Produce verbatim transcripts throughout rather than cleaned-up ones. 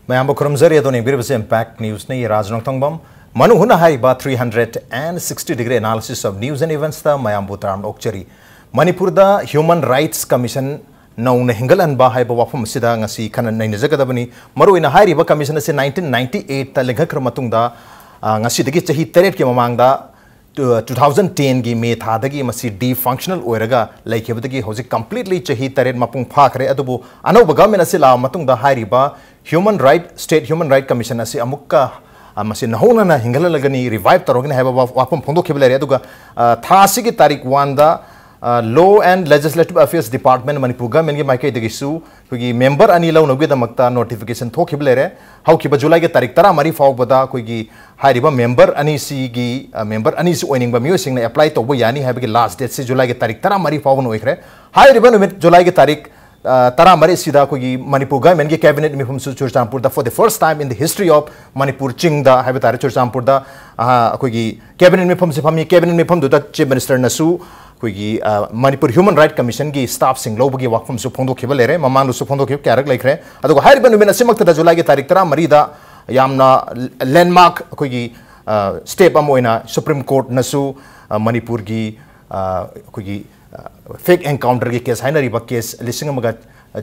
ꯃꯌꯥꯝꯕꯨ ꯈꯨꯔꯨꯝꯖꯔꯤ꯫ ꯑꯗꯣ ꯌꯦꯡꯕꯤꯔꯤꯕꯁꯤ Impact Newsꯅꯤ꯫ ꯔꯥꯖ ꯅꯣꯡꯊꯣꯡꯕꯝ꯫ ꯃꯅꯨꯡ ꯍꯨꯠꯅ ꯍꯥꯏꯔꯤꯕ three hundred and sixty degree analysis of news and eventsꯇ ꯃꯌꯥꯝꯕꯨ ꯇꯔꯥꯝꯅ ꯑꯣꯛꯆꯔꯤ꯫ ꯃꯅꯤꯄꯨꯔꯗ Human Rights Commission ꯅꯧꯅ ꯍꯤꯡꯒꯠꯍꯟꯕ ꯍꯥꯏꯕ ꯋꯥꯐꯝ ꯑꯁꯤꯗ ꯉꯁꯤ ꯈꯟꯅ ꯅꯩꯅꯖꯒꯗꯕꯅꯤ꯫ ꯃꯔꯨꯑꯣꯏꯅ ꯍꯥꯏꯔꯤꯕ commission ꯑꯁꯤ nineteen ninety eightꯇ ꯂꯤꯡꯈꯠꯈ꯭ꯔ ꯃꯇꯨꯡꯗ, ꯑ, ꯉꯁꯤꯗꯒꯤ ꯆꯍꯤ ꯇꯔꯦꯠꯀꯤ ꯃꯃꯥꯡꯗ, two thousand tenꯒꯤ May ꯊꯥꯗꯒꯤ ꯃꯁꯤ defunctional ꯑꯣꯏꯔꯒ ꯂꯩꯈꯤꯕꯗꯒꯤ ꯍꯧꯖꯤꯛ completely ꯆꯍꯤ ꯇꯔꯦꯠ ꯃꯄꯨꯡ ꯐꯥꯈ꯭ꯔꯦ꯫ ꯑꯗꯨꯕꯨ ꯑꯅꯧꯕ government ꯑꯁꯤ ꯂꯥꯛꯑ ꯃꯇꯨꯡꯗ ꯍꯥꯏꯔꯤꯕ Human Right, State Human Right Commission ꯑꯁꯤ ꯑꯃꯨꯛꯀ, ꯑ, ꯃꯁꯤ ꯅꯧꯍꯧꯅꯅ ꯍꯤꯡꯒꯠꯍꯜꯂꯒꯅꯤ, revive ꯇꯧꯔꯒꯅꯤ ꯍꯥꯏꯕ ꯋꯥ-, ꯋꯥꯐꯝ ꯐꯣꯡꯗꯣꯛꯈꯤꯕ ꯂꯩꯔꯦ꯫ ꯑꯗꯨꯒ, ꯑ, ꯊꯥ ꯑꯁꯤꯒꯤ ꯇꯥꯔꯤꯛ oneꯗ, ꯑ, Law and Legislative Affairs Department, Manipur governmentꯀꯤ ꯃꯥꯏꯀꯩꯗꯒꯤꯁꯨ ꯑꯩꯈꯣꯏꯒꯤ member ꯑꯅꯤ ꯂꯧꯅꯕꯒꯤꯗꯃꯛꯇ notification ꯊꯣꯛꯈꯤꯕ ꯂꯩꯔꯦ꯫ ꯍꯧꯈꯤꯕ Julyꯒꯤ ꯇꯥꯔꯤꯛ ꯇꯔꯥꯃꯔꯤ ꯐꯥꯎꯕꯗ ꯑꯩꯈꯣꯏꯒꯤ ꯍꯥꯏꯔꯤꯕ member ꯑꯅꯤꯁꯤꯒꯤ, ꯑ, member ꯑꯅꯤꯁꯤ ꯑꯣꯏꯅꯤꯡꯕ ꯃꯤꯑꯣꯏꯁꯤꯡꯅ apply ꯇꯧꯕ ꯌꯥꯅꯤ ꯍꯥꯏꯕꯒꯤ last dateꯁꯤ Julyꯒꯤ ꯇꯥꯔꯤꯛ ꯇꯔꯥꯃꯔꯤ ꯐꯥꯎꯕꯅ ꯑꯣꯏꯈ꯭ꯔꯦ꯫ ꯍꯥꯏꯔꯤꯕ ꯅꯨꯃꯤꯠ Julyꯒꯤ ꯇꯥꯔꯤꯛ, ꯑ, ꯇꯔꯥꯃꯔꯤꯁꯤꯗ ꯑꯩꯈꯣꯏꯒꯤ Manipur governmentꯀꯤ cabinet ꯃꯤꯐꯝꯁꯨ ꯆꯨꯔꯆꯥꯟꯄꯨꯔꯗ for the first time in the history of Manipur ꯆꯤꯡꯗ ꯍꯥꯏꯕ ꯇꯥꯔꯦ, ꯆꯨꯔꯆꯥꯟꯄꯨꯔꯗ, ꯑ, ꯑꯩꯈꯣꯏꯒꯤ cabinet ꯃꯤꯐꯝꯁꯤ ꯐꯝꯃꯤ꯫ Cabinet ꯃꯤꯐꯝꯗꯨꯗ Chief Ministerꯅꯁꯨ ꯑꯩꯈꯣꯏꯒꯤ, ꯑ, ꯃꯅꯤꯄꯨꯔ Human Right Commissionꯒꯤ staffꯁꯤꯡ ꯂꯧꯕꯒꯤ ꯋꯥꯐꯝꯁꯨ ꯐꯣꯡꯗꯣꯛꯈꯤꯕ ꯂꯩꯔꯦ꯫ ꯃꯃꯥꯡꯗꯁꯨ ꯐꯣꯡꯗꯣꯛꯈꯤꯕ ꯀꯌꯥꯔꯛ ꯂꯩꯈ꯭ꯔꯦ꯫ ꯑꯗꯨꯒ ꯍꯥꯏꯔꯤꯕ ꯅꯨꯃꯤꯠ ꯑꯁꯤꯃꯛꯇꯗ, Julyꯒꯤ ꯇꯥꯔꯤꯛ ꯇꯔꯥꯃꯔꯤꯗ, ꯌꯥꯝꯅ landmark ꯑꯩꯈꯣꯏꯒꯤ, ꯑ, step ꯑꯃ ꯑꯣꯏꯅ Supreme Courtꯅꯁꯨ, ꯑ, ꯃꯅꯤꯄꯨꯔꯒꯤ, ꯑ, ꯑꯩꯈꯣꯏꯒꯤ, ꯑ, fake encounterꯒꯤ case ꯍꯥꯏꯅꯔꯤꯕ case ꯂꯤꯁꯤꯡ ꯑꯃꯒ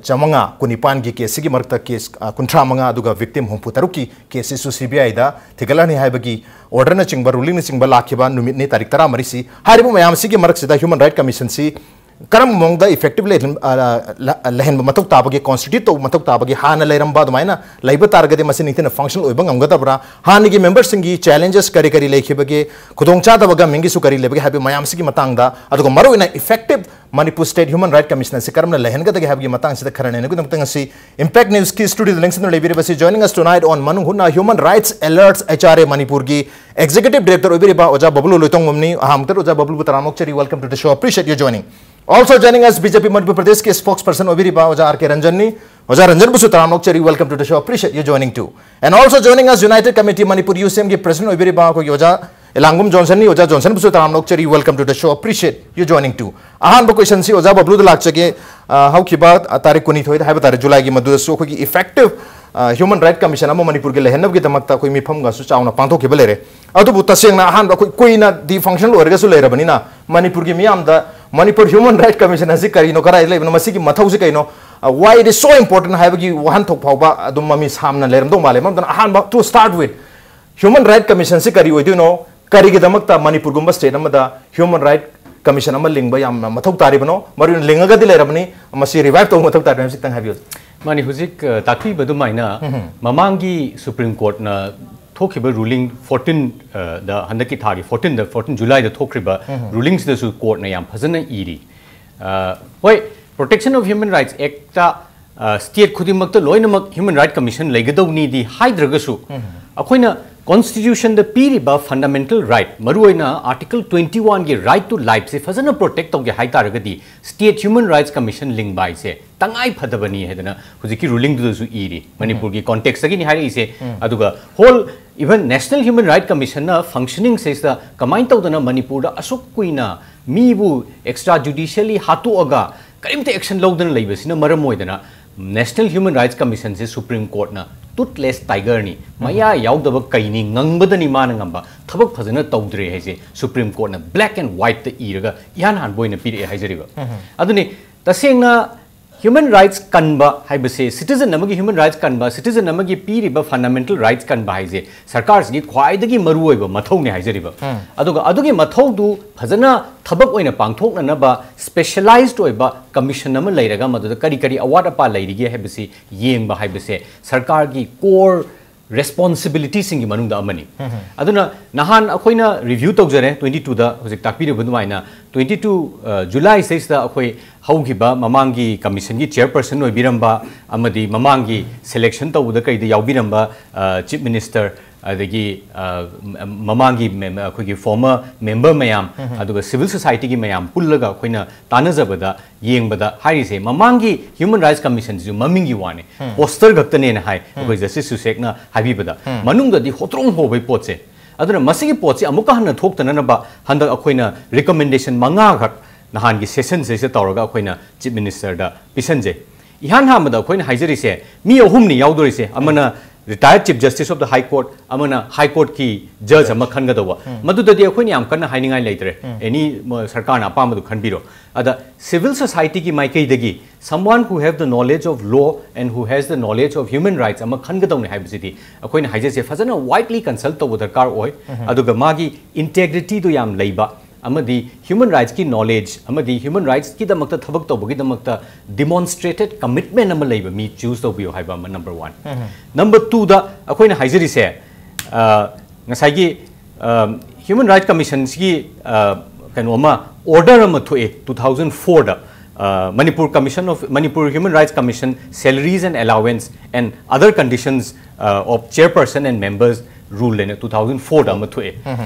ꯆꯥꯃꯉꯥ ꯀꯨꯟꯅꯤꯄꯥꯟꯒꯤ caseꯁꯤꯒꯤ ꯃꯔꯛꯇ case, ꯑ, ꯀꯨꯟꯊ꯭ꯔꯥ ꯃꯉꯥ ꯑꯗꯨꯒ victim ꯍꯨꯝꯐꯨ ꯇꯔꯨꯛꯀꯤ caseꯁꯤꯁꯨ CBIꯗ ꯊꯤꯒꯠꯂꯅꯤ ꯍꯥꯏꯕꯒꯤ orderꯅꯆꯤꯡꯕ, rulingꯅꯆꯤꯡꯕ ꯂꯥꯛꯈꯤꯕ ꯅꯨꯃꯤꯠꯅꯤ, ꯇꯥꯔꯤꯛ ꯇꯔꯥꯃꯔꯤꯁꯤ꯫ ꯍꯥꯏꯔꯤꯕ ꯃꯌꯥꯝꯁꯤꯒꯤ ꯃꯔꯛꯁꯤꯗ Human Right Commissionꯁꯤ ꯀꯔꯝꯕ ꯃꯑꯣꯡꯗ effective ꯂꯩꯍꯟ-, ꯑ, ꯂ-, ꯂꯩꯍꯟꯕ ꯃꯊꯧ ꯇꯥꯕꯒꯦ, constitute ꯇꯧꯕ ꯃꯊꯧ ꯇꯥꯕꯒꯦ, ꯍꯥꯟꯅ ꯂꯩꯔꯝꯕ ꯑꯗꯨꯃꯥꯏꯅ ꯂꯩꯕ ꯇꯥꯔꯒꯗꯤ ꯃꯁꯤ ꯅꯤꯡꯊꯤꯅ functional ꯑꯣꯏꯕ ꯉꯝꯒꯗꯕ꯭ꯔꯥ, ꯍꯥꯟꯅꯒꯤ memberꯁꯤꯡꯒꯤ challenges ꯀꯔꯤ ꯀꯔꯤ ꯂꯩꯈꯤꯕꯒꯦ, ꯈꯨꯗꯣꯡꯆꯥꯗꯕ governmentꯒꯤꯁꯨ ꯀꯔꯤ ꯂꯩꯕꯒꯦ ꯍꯥꯏꯕ ꯃꯌꯥꯝꯁꯤꯒꯤ ꯃꯇꯥꯡꯗ, ꯑꯗꯨꯒ ꯃꯔꯨꯑꯣꯏꯅ effective Manipur State Human Right Commission ꯑꯁꯤ ꯀꯔꯝꯅ ꯂꯩꯍꯟꯒꯗꯒꯦ ꯍꯥꯏꯕꯒꯤ ꯃꯇꯥꯡꯁꯤꯗ ꯈꯟꯅ ꯅꯩꯅꯕꯒꯤꯗꯃꯛꯇ ꯉꯁꯤ Impact Newsꯀꯤ studioꯗ ꯂꯦꯡꯁꯤꯟꯗꯨꯅ ꯂꯩꯕꯤꯔꯤꯕꯁꯤ, joining us tonight on ꯃꯅꯨꯡ ꯍꯨꯠꯅ Human Rights Alerts HRA ꯃꯅꯤꯄꯨꯔꯒꯤ executive director ꯑꯣꯏꯕꯤꯔꯤꯕ ꯑꯣꯖꯥ ꯕꯕꯂꯨ ꯂꯣꯏꯇꯣꯡꯕꯝꯅꯤ꯫ ꯑꯍꯥꯟꯕꯗ ꯑꯣꯖꯥ ꯕꯕꯂꯨꯕꯨ ꯇꯔꯥꯝꯅ ꯑꯣꯛꯆꯔꯤ, welcome to the show, appreciate your joining. Also joining us BJP Manipur Pradeshꯀꯤ spokesperson ꯑꯣꯏꯕꯤꯔꯤꯕ ꯑꯣꯖꯥ R K ꯔꯟꯖꯟꯅꯤ꯫ ꯑꯣꯖꯥ ꯔꯟꯖꯟꯕꯨꯁꯨ ꯇꯔꯥꯝꯅ ꯑꯣꯛꯆꯔꯤ, welcome to the show, appreciate your joining too. And also joining us United Committee Manipur UCMꯒꯤ president ꯑꯣꯏꯕꯤꯔꯤꯕ ꯑꯩꯈꯣꯏꯒꯤ ꯑꯣꯖꯥ ꯏꯂꯥꯡꯒꯨꯝ ꯖꯣꯟꯁꯟꯅꯤ꯫ ꯑꯣꯖꯥ ꯖꯣꯟꯁꯟꯕꯨꯁꯨ ꯇꯔꯥꯝꯅ ꯑꯣꯛꯆꯔꯤ, welcome to the show, appreciate your joining too. ꯑꯍꯥꯟꯕ questionꯁꯤ ꯑꯣꯖꯥ ꯕꯕꯂꯨꯗ ꯂꯥꯛꯆꯒꯦ꯫ ꯑ, ꯍꯧꯈꯤꯕ, ꯑ, ꯇꯥꯔꯤꯛ ꯀꯨꯟꯅꯤꯊꯣꯏꯗ ꯍꯥꯏꯕ ꯇꯥꯔꯦ, Julyꯒꯤ, ꯃꯗꯨꯗꯁꯨ ꯑꯩꯈꯣꯏꯒꯤ effective ꯍ꯭ꯌꯨꯃꯟ ꯔꯥꯏꯠ ꯀꯃꯤꯁꯟ ꯑꯃ ꯃꯅꯤꯄꯨꯔꯒꯤ ꯂꯩꯍꯟꯅꯕꯒꯤꯗꯃꯛꯇ ꯑꯩꯈꯣꯏ ꯃꯤꯐꯝꯒꯁꯨ ꯆꯥꯎꯅ ꯄꯥꯡꯊꯣꯛꯈꯤꯕ ꯂꯩꯔꯦ꯫ ꯑꯗꯨꯕꯨ ꯇꯁꯦꯡꯅ ꯑꯍꯥꯟꯕ ꯑꯩꯈꯣꯏ ꯀꯨꯏꯅ ꯗꯤꯐꯪꯁꯅꯦꯜ ꯑꯣꯏꯔꯒꯁꯨ ꯂꯩꯔꯕꯅꯤꯅ ꯃꯅꯤꯄꯨꯔꯒꯤ ꯃꯤꯌꯥꯝꯗ ꯃꯅꯤꯄꯨꯔ ꯍ꯭ꯌꯨꯃꯟ ꯔꯥꯏꯠ ꯀꯃꯤꯁꯟ ꯑꯁꯤ ꯀꯔꯤꯅꯣ, ꯀꯗꯥꯏꯗ ꯂꯩꯕꯅꯣ, ꯃꯁꯤꯒꯤ ꯃꯊꯧꯁꯤ ꯀꯩꯅꯣ, why it is so important ꯍꯥꯏꯕꯒꯤ ꯋꯥꯍꯟꯊꯣꯛ ꯐꯥꯎꯕ ꯑꯗꯨꯝ ꯃꯃꯤ ꯁꯥꯝꯅ ꯂꯩꯔꯝꯗꯧ ꯃꯥꯜꯂꯦ꯫ ꯃꯔꯝ ꯑꯗꯨꯅ ꯑꯍꯥꯟꯕ, to start with, ꯍ꯭ꯌꯨꯃꯟ ꯔꯥꯏꯠ ꯀꯃꯤꯁꯟꯁꯤ ꯀꯔꯤ ꯑꯣꯏꯗꯣꯏꯅꯣ, ꯀꯔꯤꯒꯤꯗꯃꯛꯇ ꯃꯅꯤꯄꯨꯔꯒꯨꯝꯕ ꯁ꯭ꯇꯦꯠ ꯑꯃꯗ ꯍ꯭ꯌꯨꯃꯟ ꯔꯥꯏꯠ ꯀꯃꯤꯁꯟ ꯑꯃ ꯂꯤꯡꯕ ꯌꯥꯝꯅ ꯃꯊꯧ ꯇꯥꯔꯤꯕꯅꯣ, ꯃꯔꯨ ꯑꯣꯏꯅ ꯂꯤꯡꯉꯒꯗꯤ ꯂꯩꯔꯕꯅꯤ, ꯃꯁꯤ ꯔꯤꯚꯥꯏꯚ ꯇꯧꯕ ꯃꯊꯧ ꯇꯥꯔꯤꯕꯅꯣ ꯍꯥꯏꯕꯁꯤ ꯈꯤꯇꯪ ꯍꯥꯏꯕꯤꯌꯨ꯫ ꯃꯥꯅꯤ, ꯍꯧꯖꯤꯛ, ꯑ, ꯇꯥꯛꯄꯤꯕ ꯑꯗꯨꯃꯥꯏꯅ ꯎꯝ꯫ ꯃꯃꯥꯡꯒꯤ ꯁꯨꯄ꯭ꯔꯤꯝ ꯀꯣꯔꯠꯅ ꯊꯣꯛꯈꯤꯕ ꯔꯨꯂꯤꯡ ꯐꯣꯔꯇꯤꯟ, ꯑ, ꯗ, ꯍꯟꯗꯛꯀꯤ ꯊꯥꯒꯤ ꯐꯣꯔꯇꯤꯟꯗ, ꯐꯣꯔꯇꯤꯟ ꯖꯨꯂꯥꯏꯗ ꯊꯣꯛꯈ꯭ꯔꯤꯕ ꯎꯝ꯫ ꯔꯨꯂꯤꯡꯁꯤꯗꯁꯨ ꯀꯣꯔꯠꯅ ꯌꯥꯝ ꯐꯖꯅ ꯏꯔꯤ꯫ ꯑ, ꯍꯣꯏ, Protection of Human Rights Act ꯇ, ꯑ, ꯁ꯭ꯇꯦꯠ ꯈꯨꯗꯤꯡꯃꯛꯇ ꯂꯣꯏꯅꯃꯛ ꯍ꯭ꯌꯨꯃꯟ ꯔꯥꯏꯠ ꯀꯃꯤꯁꯟ ꯂꯩꯒꯗꯧꯅꯤꯗꯤ ꯍꯥꯏꯗ꯭ꯔꯒꯁꯨ, ꯎꯝ꯫ ꯑꯩꯈꯣꯏꯅ ꯀꯣꯟꯁꯇꯤꯇ꯭ꯌꯨꯁꯟꯗ ꯄꯤꯔꯤꯕ ꯐꯟꯗꯥꯃꯦꯟꯇꯦꯜ ꯔꯥꯏꯠ, ꯃꯔꯨꯑꯣꯏꯅ ꯑꯥꯔꯇꯤꯀꯜ ꯇ꯭ꯋꯦꯟꯇꯤ ꯋꯥꯟꯒꯤ ꯔꯥꯏꯠ ꯇꯨ ꯂꯥꯏꯐꯁꯦ ꯐꯖꯅ ꯄ꯭ꯔꯣꯇꯦꯛ ꯇꯧꯒꯦ ꯍꯥꯏ ꯇꯥꯔꯒꯗꯤ, ꯁ꯭ꯇꯦꯠ ꯍ꯭ꯌꯨꯃꯟ ꯔꯥꯏꯠꯁ ꯀꯃꯤꯁꯟ ꯂꯤꯡꯕ ꯍꯥꯏꯁꯦ ꯇꯉꯥꯏ ꯐꯗꯕꯅꯤ ꯍꯥꯏꯗꯅ ꯍꯧꯖꯤꯛꯀꯤ ꯔꯨꯂꯤꯡꯗꯨꯗꯁꯨ ꯏꯔꯤ, ꯎꯝ꯫ ꯃꯅꯤꯄꯨꯔꯒꯤ ꯀꯣꯟꯇꯦꯛꯁꯇꯒꯤꯅꯤ ꯍꯥꯏꯔꯛꯏꯁꯦ꯫ ꯎꯝ꯫ ꯑꯗꯨꯒ ꯍꯣꯜ, ꯏꯚꯟ ꯅꯦꯁꯅꯦꯜ ꯍ꯭ꯌꯨꯃꯟ ꯔꯥꯏꯠ ꯀꯃꯤꯁꯟꯅ ꯐꯪꯁꯅꯤꯡ ꯁꯤꯗ ꯀꯃꯥꯏꯅ ꯇꯧꯗꯅ ꯃꯅꯤꯄꯨꯔꯗ ꯑꯁꯨꯛ ꯀꯨꯏꯅ ꯃꯤꯕꯨ ꯑꯦꯛꯁꯇ꯭ꯔꯥ ꯖꯨꯗꯤꯁꯤꯌꯦꯜꯂꯤ ꯍꯥꯠꯇꯣꯛꯑꯒ ꯀꯔꯤꯝꯇ ꯑꯦꯛꯁꯟ ꯂꯧꯗꯅ ꯂꯩꯕꯁꯤꯅ ꯃꯔꯝ ꯑꯣꯏꯗꯅ ꯅꯦꯁꯅꯦꯜ ꯍ꯭ꯌꯨꯃꯟ ꯔꯥꯏꯠꯁ ꯀꯃꯤꯁꯟꯁꯦ ꯁꯨꯄ꯭ꯔꯤꯝ ꯀꯣꯔꯠꯅ ꯇꯨꯠꯂꯦꯁ ꯇꯥꯏꯒꯔꯅꯤ, ꯎꯝ꯫ ꯃꯌꯥ ꯌꯥꯎꯗꯕ ꯀꯩꯅꯤ, ꯉꯪꯕꯗꯅꯤ ꯃꯥꯅ ꯉꯝꯕ, ꯊꯕꯛ ꯐꯖꯅ ꯇꯧꯗ꯭ꯔꯦ ꯍꯥꯏꯁꯦ ꯁꯨꯄ꯭ꯔꯤꯝ ꯀꯣꯔꯠꯅ ꯕ꯭ꯂꯦꯛ ꯑꯦꯟ ꯋꯥꯏꯠꯇ ꯏꯔꯒ ꯏꯍꯥꯟ ꯍꯥꯟꯕ ꯑꯣꯏꯅ ꯄꯤꯔꯛꯑꯦ ꯍꯥꯏꯖꯔꯤꯕ꯫ ꯎꯝ꯫ ꯑꯗꯨꯅꯤ ꯇꯁꯦꯡꯅ ꯍ꯭ꯌꯨꯃꯟ ꯔꯥꯏꯠꯁ ꯀꯟꯕ ꯍꯥꯏꯕꯁꯦ, ꯁꯤꯇꯤꯖꯟ ꯑꯃꯒꯤ ꯍ꯭ꯌꯨꯃꯟ ꯔꯥꯏꯠꯁ ꯀꯟꯕ, ꯁꯤꯇꯤꯖꯟ ꯑꯃꯒꯤ ꯄꯤꯔꯤꯕ ꯐꯟꯗꯥꯃꯦꯟꯇꯦꯜ ꯔꯥꯏꯠꯁ ꯀꯟꯕ ꯍꯥꯏꯁꯦ ꯁꯔꯀꯥꯔꯁꯤꯒꯤ ꯈ꯭ꯋꯥꯏꯗꯒꯤ ꯃꯔꯨꯑꯣꯏꯕ ꯃꯊꯧꯅꯦ ꯍꯥꯏꯖꯔꯤꯕ꯫ ꯎꯝ꯫ ꯑꯗꯨꯒ ꯑꯗꯨꯒꯤ ꯃꯊꯧꯗꯨ ꯐꯖꯅ ꯊꯕꯛ ꯑꯣꯏꯅ ꯄꯥꯡꯊꯣꯛꯅꯅꯕ ꯁ꯭ꯄꯦꯁꯤꯌꯦꯂꯥꯏꯖ꯭ꯗ ꯑꯣꯏꯕ ꯀꯃꯤꯁꯟ ꯑꯃ ꯂꯩꯔꯒ ꯃꯗꯨꯗ ꯀꯔꯤ ꯀꯔꯤ ꯑꯋꯥꯠ ꯑꯄꯥ ꯂꯩꯔꯤꯒꯦ ꯍꯥꯏꯕꯁꯤ ꯌꯦꯡꯕ ꯍꯥꯏꯕꯁꯦ ꯁꯔꯀꯥꯔꯒꯤ ꯀꯣꯔ ꯔꯦꯁꯄꯣꯟꯁꯤꯕꯤꯂꯤꯇꯤꯁꯤꯡꯒꯤ ꯃꯅꯨꯡꯗ ꯑꯃꯅꯤ꯫ ꯎꯝ꯫ ꯑꯗꯨꯅ ꯅꯍꯥꯟ ꯑꯩꯈꯣꯏꯅ ꯔꯤꯚ꯭ꯌꯨ ꯇꯧꯖꯔꯦ, ꯇ꯭ꯋꯦꯟꯇꯤ ꯇꯨꯗ ꯍꯧꯖꯤꯛ ꯇꯥꯛꯄꯤꯔꯤꯕ ꯑꯗꯨꯃꯥꯏꯅ, ꯇ꯭ꯋꯦꯟꯇꯤ ꯇꯨ, ꯑ, ꯖꯨꯂꯥꯏ ꯁꯤꯗꯩꯁꯤꯗ ꯑꯩꯈꯣꯏ ꯍꯧꯈꯤꯕ ꯃꯃꯥꯡꯒꯤ ꯀꯃꯤꯁꯟꯒꯤ ꯆꯤꯌꯔꯄꯔꯁꯟ ꯑꯣꯏꯕꯤꯔꯝꯕ ꯑꯃꯗꯤ ꯃꯃꯥꯡꯒꯤ ꯁꯦꯂꯦꯛꯁꯟ ꯇꯧꯕꯗ ꯀꯩꯗ ꯌꯥꯎꯕꯤꯔꯝꯕ, ꯑ, ꯆꯤꯐ ꯃꯤꯅꯤꯁꯇꯔ, ꯑꯗꯒꯤ, ꯑ, ꯃ-, ꯃꯃꯥꯡꯒꯤ ꯃꯦꯝ-, ꯑꯩꯈꯣꯏꯒꯤ ꯐꯣꯔꯃꯔ ꯃꯦꯝꯕꯔ ꯃꯌꯥꯝ, ꯎꯝ꯫ ꯑꯗꯨꯒ ꯁꯤꯚꯤꯜ ꯁꯣꯁꯥꯏꯇꯤꯒꯤ ꯃꯌꯥꯝ ꯄꯨꯜꯂꯒ ꯑꯩꯈꯣꯏꯅ ꯇꯥꯟꯅꯖꯕꯗ ꯌꯦꯡꯕꯗ ꯍꯥꯏꯔꯤꯁꯦ, ꯃꯃꯥꯡꯒꯤ ꯍ꯭ꯌꯨꯃꯟ ꯔꯥꯏꯠꯁ ꯀꯃꯤꯁꯟꯁꯤꯁꯨ ꯃꯃꯤꯡꯒꯤ ꯋꯥꯅꯤ, ꯎꯝ꯫ ꯄꯣꯁꯇꯔ ꯈꯛꯇꯅꯦꯅ ꯍꯥꯏ, ꯎꯝ꯫ ꯑꯩꯈꯣꯏ ꯖꯁꯇꯤꯁ ꯁꯨꯁꯦꯛꯅ ꯍꯥꯏꯕꯤꯕꯗ, ꯎꯝ꯫ ꯃꯅꯨꯡꯗꯗꯤ ꯍꯣꯇ꯭ꯔꯣꯡ ꯍꯣꯕꯩ ꯄꯣꯠꯁꯦ꯫ ꯑꯗꯨꯅ ꯃꯁꯤꯒꯤ ꯄꯣꯠꯁꯤ ꯑꯃꯨꯛꯀ ꯍꯟꯅ ꯊꯣꯛꯇꯅꯅꯕ ꯍꯟꯗꯛ ꯑꯩꯈꯣꯏꯅ ꯔꯤꯀꯃꯦꯟꯗꯦꯁꯟ ꯃꯉꯥꯈꯛ ꯅꯍꯥꯟꯒꯤ ꯁꯦꯁꯟꯁꯤꯗꯩꯁꯤꯗ ꯇꯧꯔꯒ ꯑꯩꯈꯣꯏꯅ ꯆꯤꯐ ꯃꯤꯅꯤꯁꯇꯔꯗ ꯄꯤꯁꯟꯖꯩ꯫ ꯏꯍꯥꯟ ꯍꯥꯟꯕꯗ ꯑꯩꯈꯣꯏꯅ ꯍꯥꯏꯖꯔꯤꯁꯦ ꯃꯤ ꯑꯍꯨꯝꯅꯤ ꯌꯥꯎꯗꯣꯔꯤꯁꯦ, ꯑꯃꯅ retired Chief Justice of the High Court, ꯑꯃꯅ High Courtꯀꯤ judge ꯑꯃ ꯈꯟꯒꯗꯧꯕ꯫ ꯃꯗꯨꯗꯗꯤ ꯑꯩꯈꯣꯏꯅ ꯌꯥꯝ ꯀꯟꯅ ꯍꯥꯏꯅꯤꯡꯉꯥꯏ ꯂꯩꯇ꯭ꯔꯦ꯫ Any ꯃ- ꯁꯔꯀꯥꯔꯅ ꯑꯄꯥꯝꯕꯗꯨ ꯈꯟꯕꯤꯔꯣ꯫ ꯑꯗ civil societyꯒꯤ ꯃꯥꯏꯀꯩꯗꯒꯤ someone who have the knowledge of law and who has the knowledge of human rights ꯑꯃ ꯈꯟꯒꯗꯧꯅꯤ ꯍꯥꯏꯕꯁꯤꯗꯤ ꯑꯩꯈꯣꯏꯅ ꯍꯥꯏꯖꯩꯁꯦ ꯐꯖꯅ widely consult ꯇꯧꯕ ꯗꯔꯀꯥꯔ ꯑꯣꯏ꯫ ꯑꯗꯨꯒ ꯃꯥꯒꯤ integrityꯗꯨ ꯌꯥꯝ ꯂꯩꯕ ꯑꯃꯗꯤ human rightsꯀꯤ knowledge ꯑꯃꯗꯤ human rightsꯀꯤꯗꯃꯛꯇ ꯊꯕꯛ ꯇꯧꯕꯒꯤꯗꯃꯛꯇ demonstrated commitment ꯑꯃ ꯂꯩꯕ ꯃꯤ choose ꯇꯧꯕꯤꯌꯨ ꯍꯥꯏꯕ ꯑꯃ number one꯫ Number twoꯗ ꯑꯩꯈꯣꯏꯅ ꯍꯥꯏꯖꯔꯤꯁꯦ, ꯑ, ꯉꯁꯥꯏꯒꯤ, ꯑ, Human Rights Commissionꯁꯤꯒꯤ, ꯑ, ꯀꯩꯅꯣ ꯑꯃ, order ꯑꯃ ꯊꯣꯛꯑꯦ two thousand fourꯗ, ꯑ, Manipur Commission of, Manipur Human Rights Commission salaries and allowance and other conditions, ꯑ, of chairperson and members rule ꯍꯥꯏꯅ two thousand fourꯗ ꯑꯃ ꯊꯣꯛꯑꯦ꯫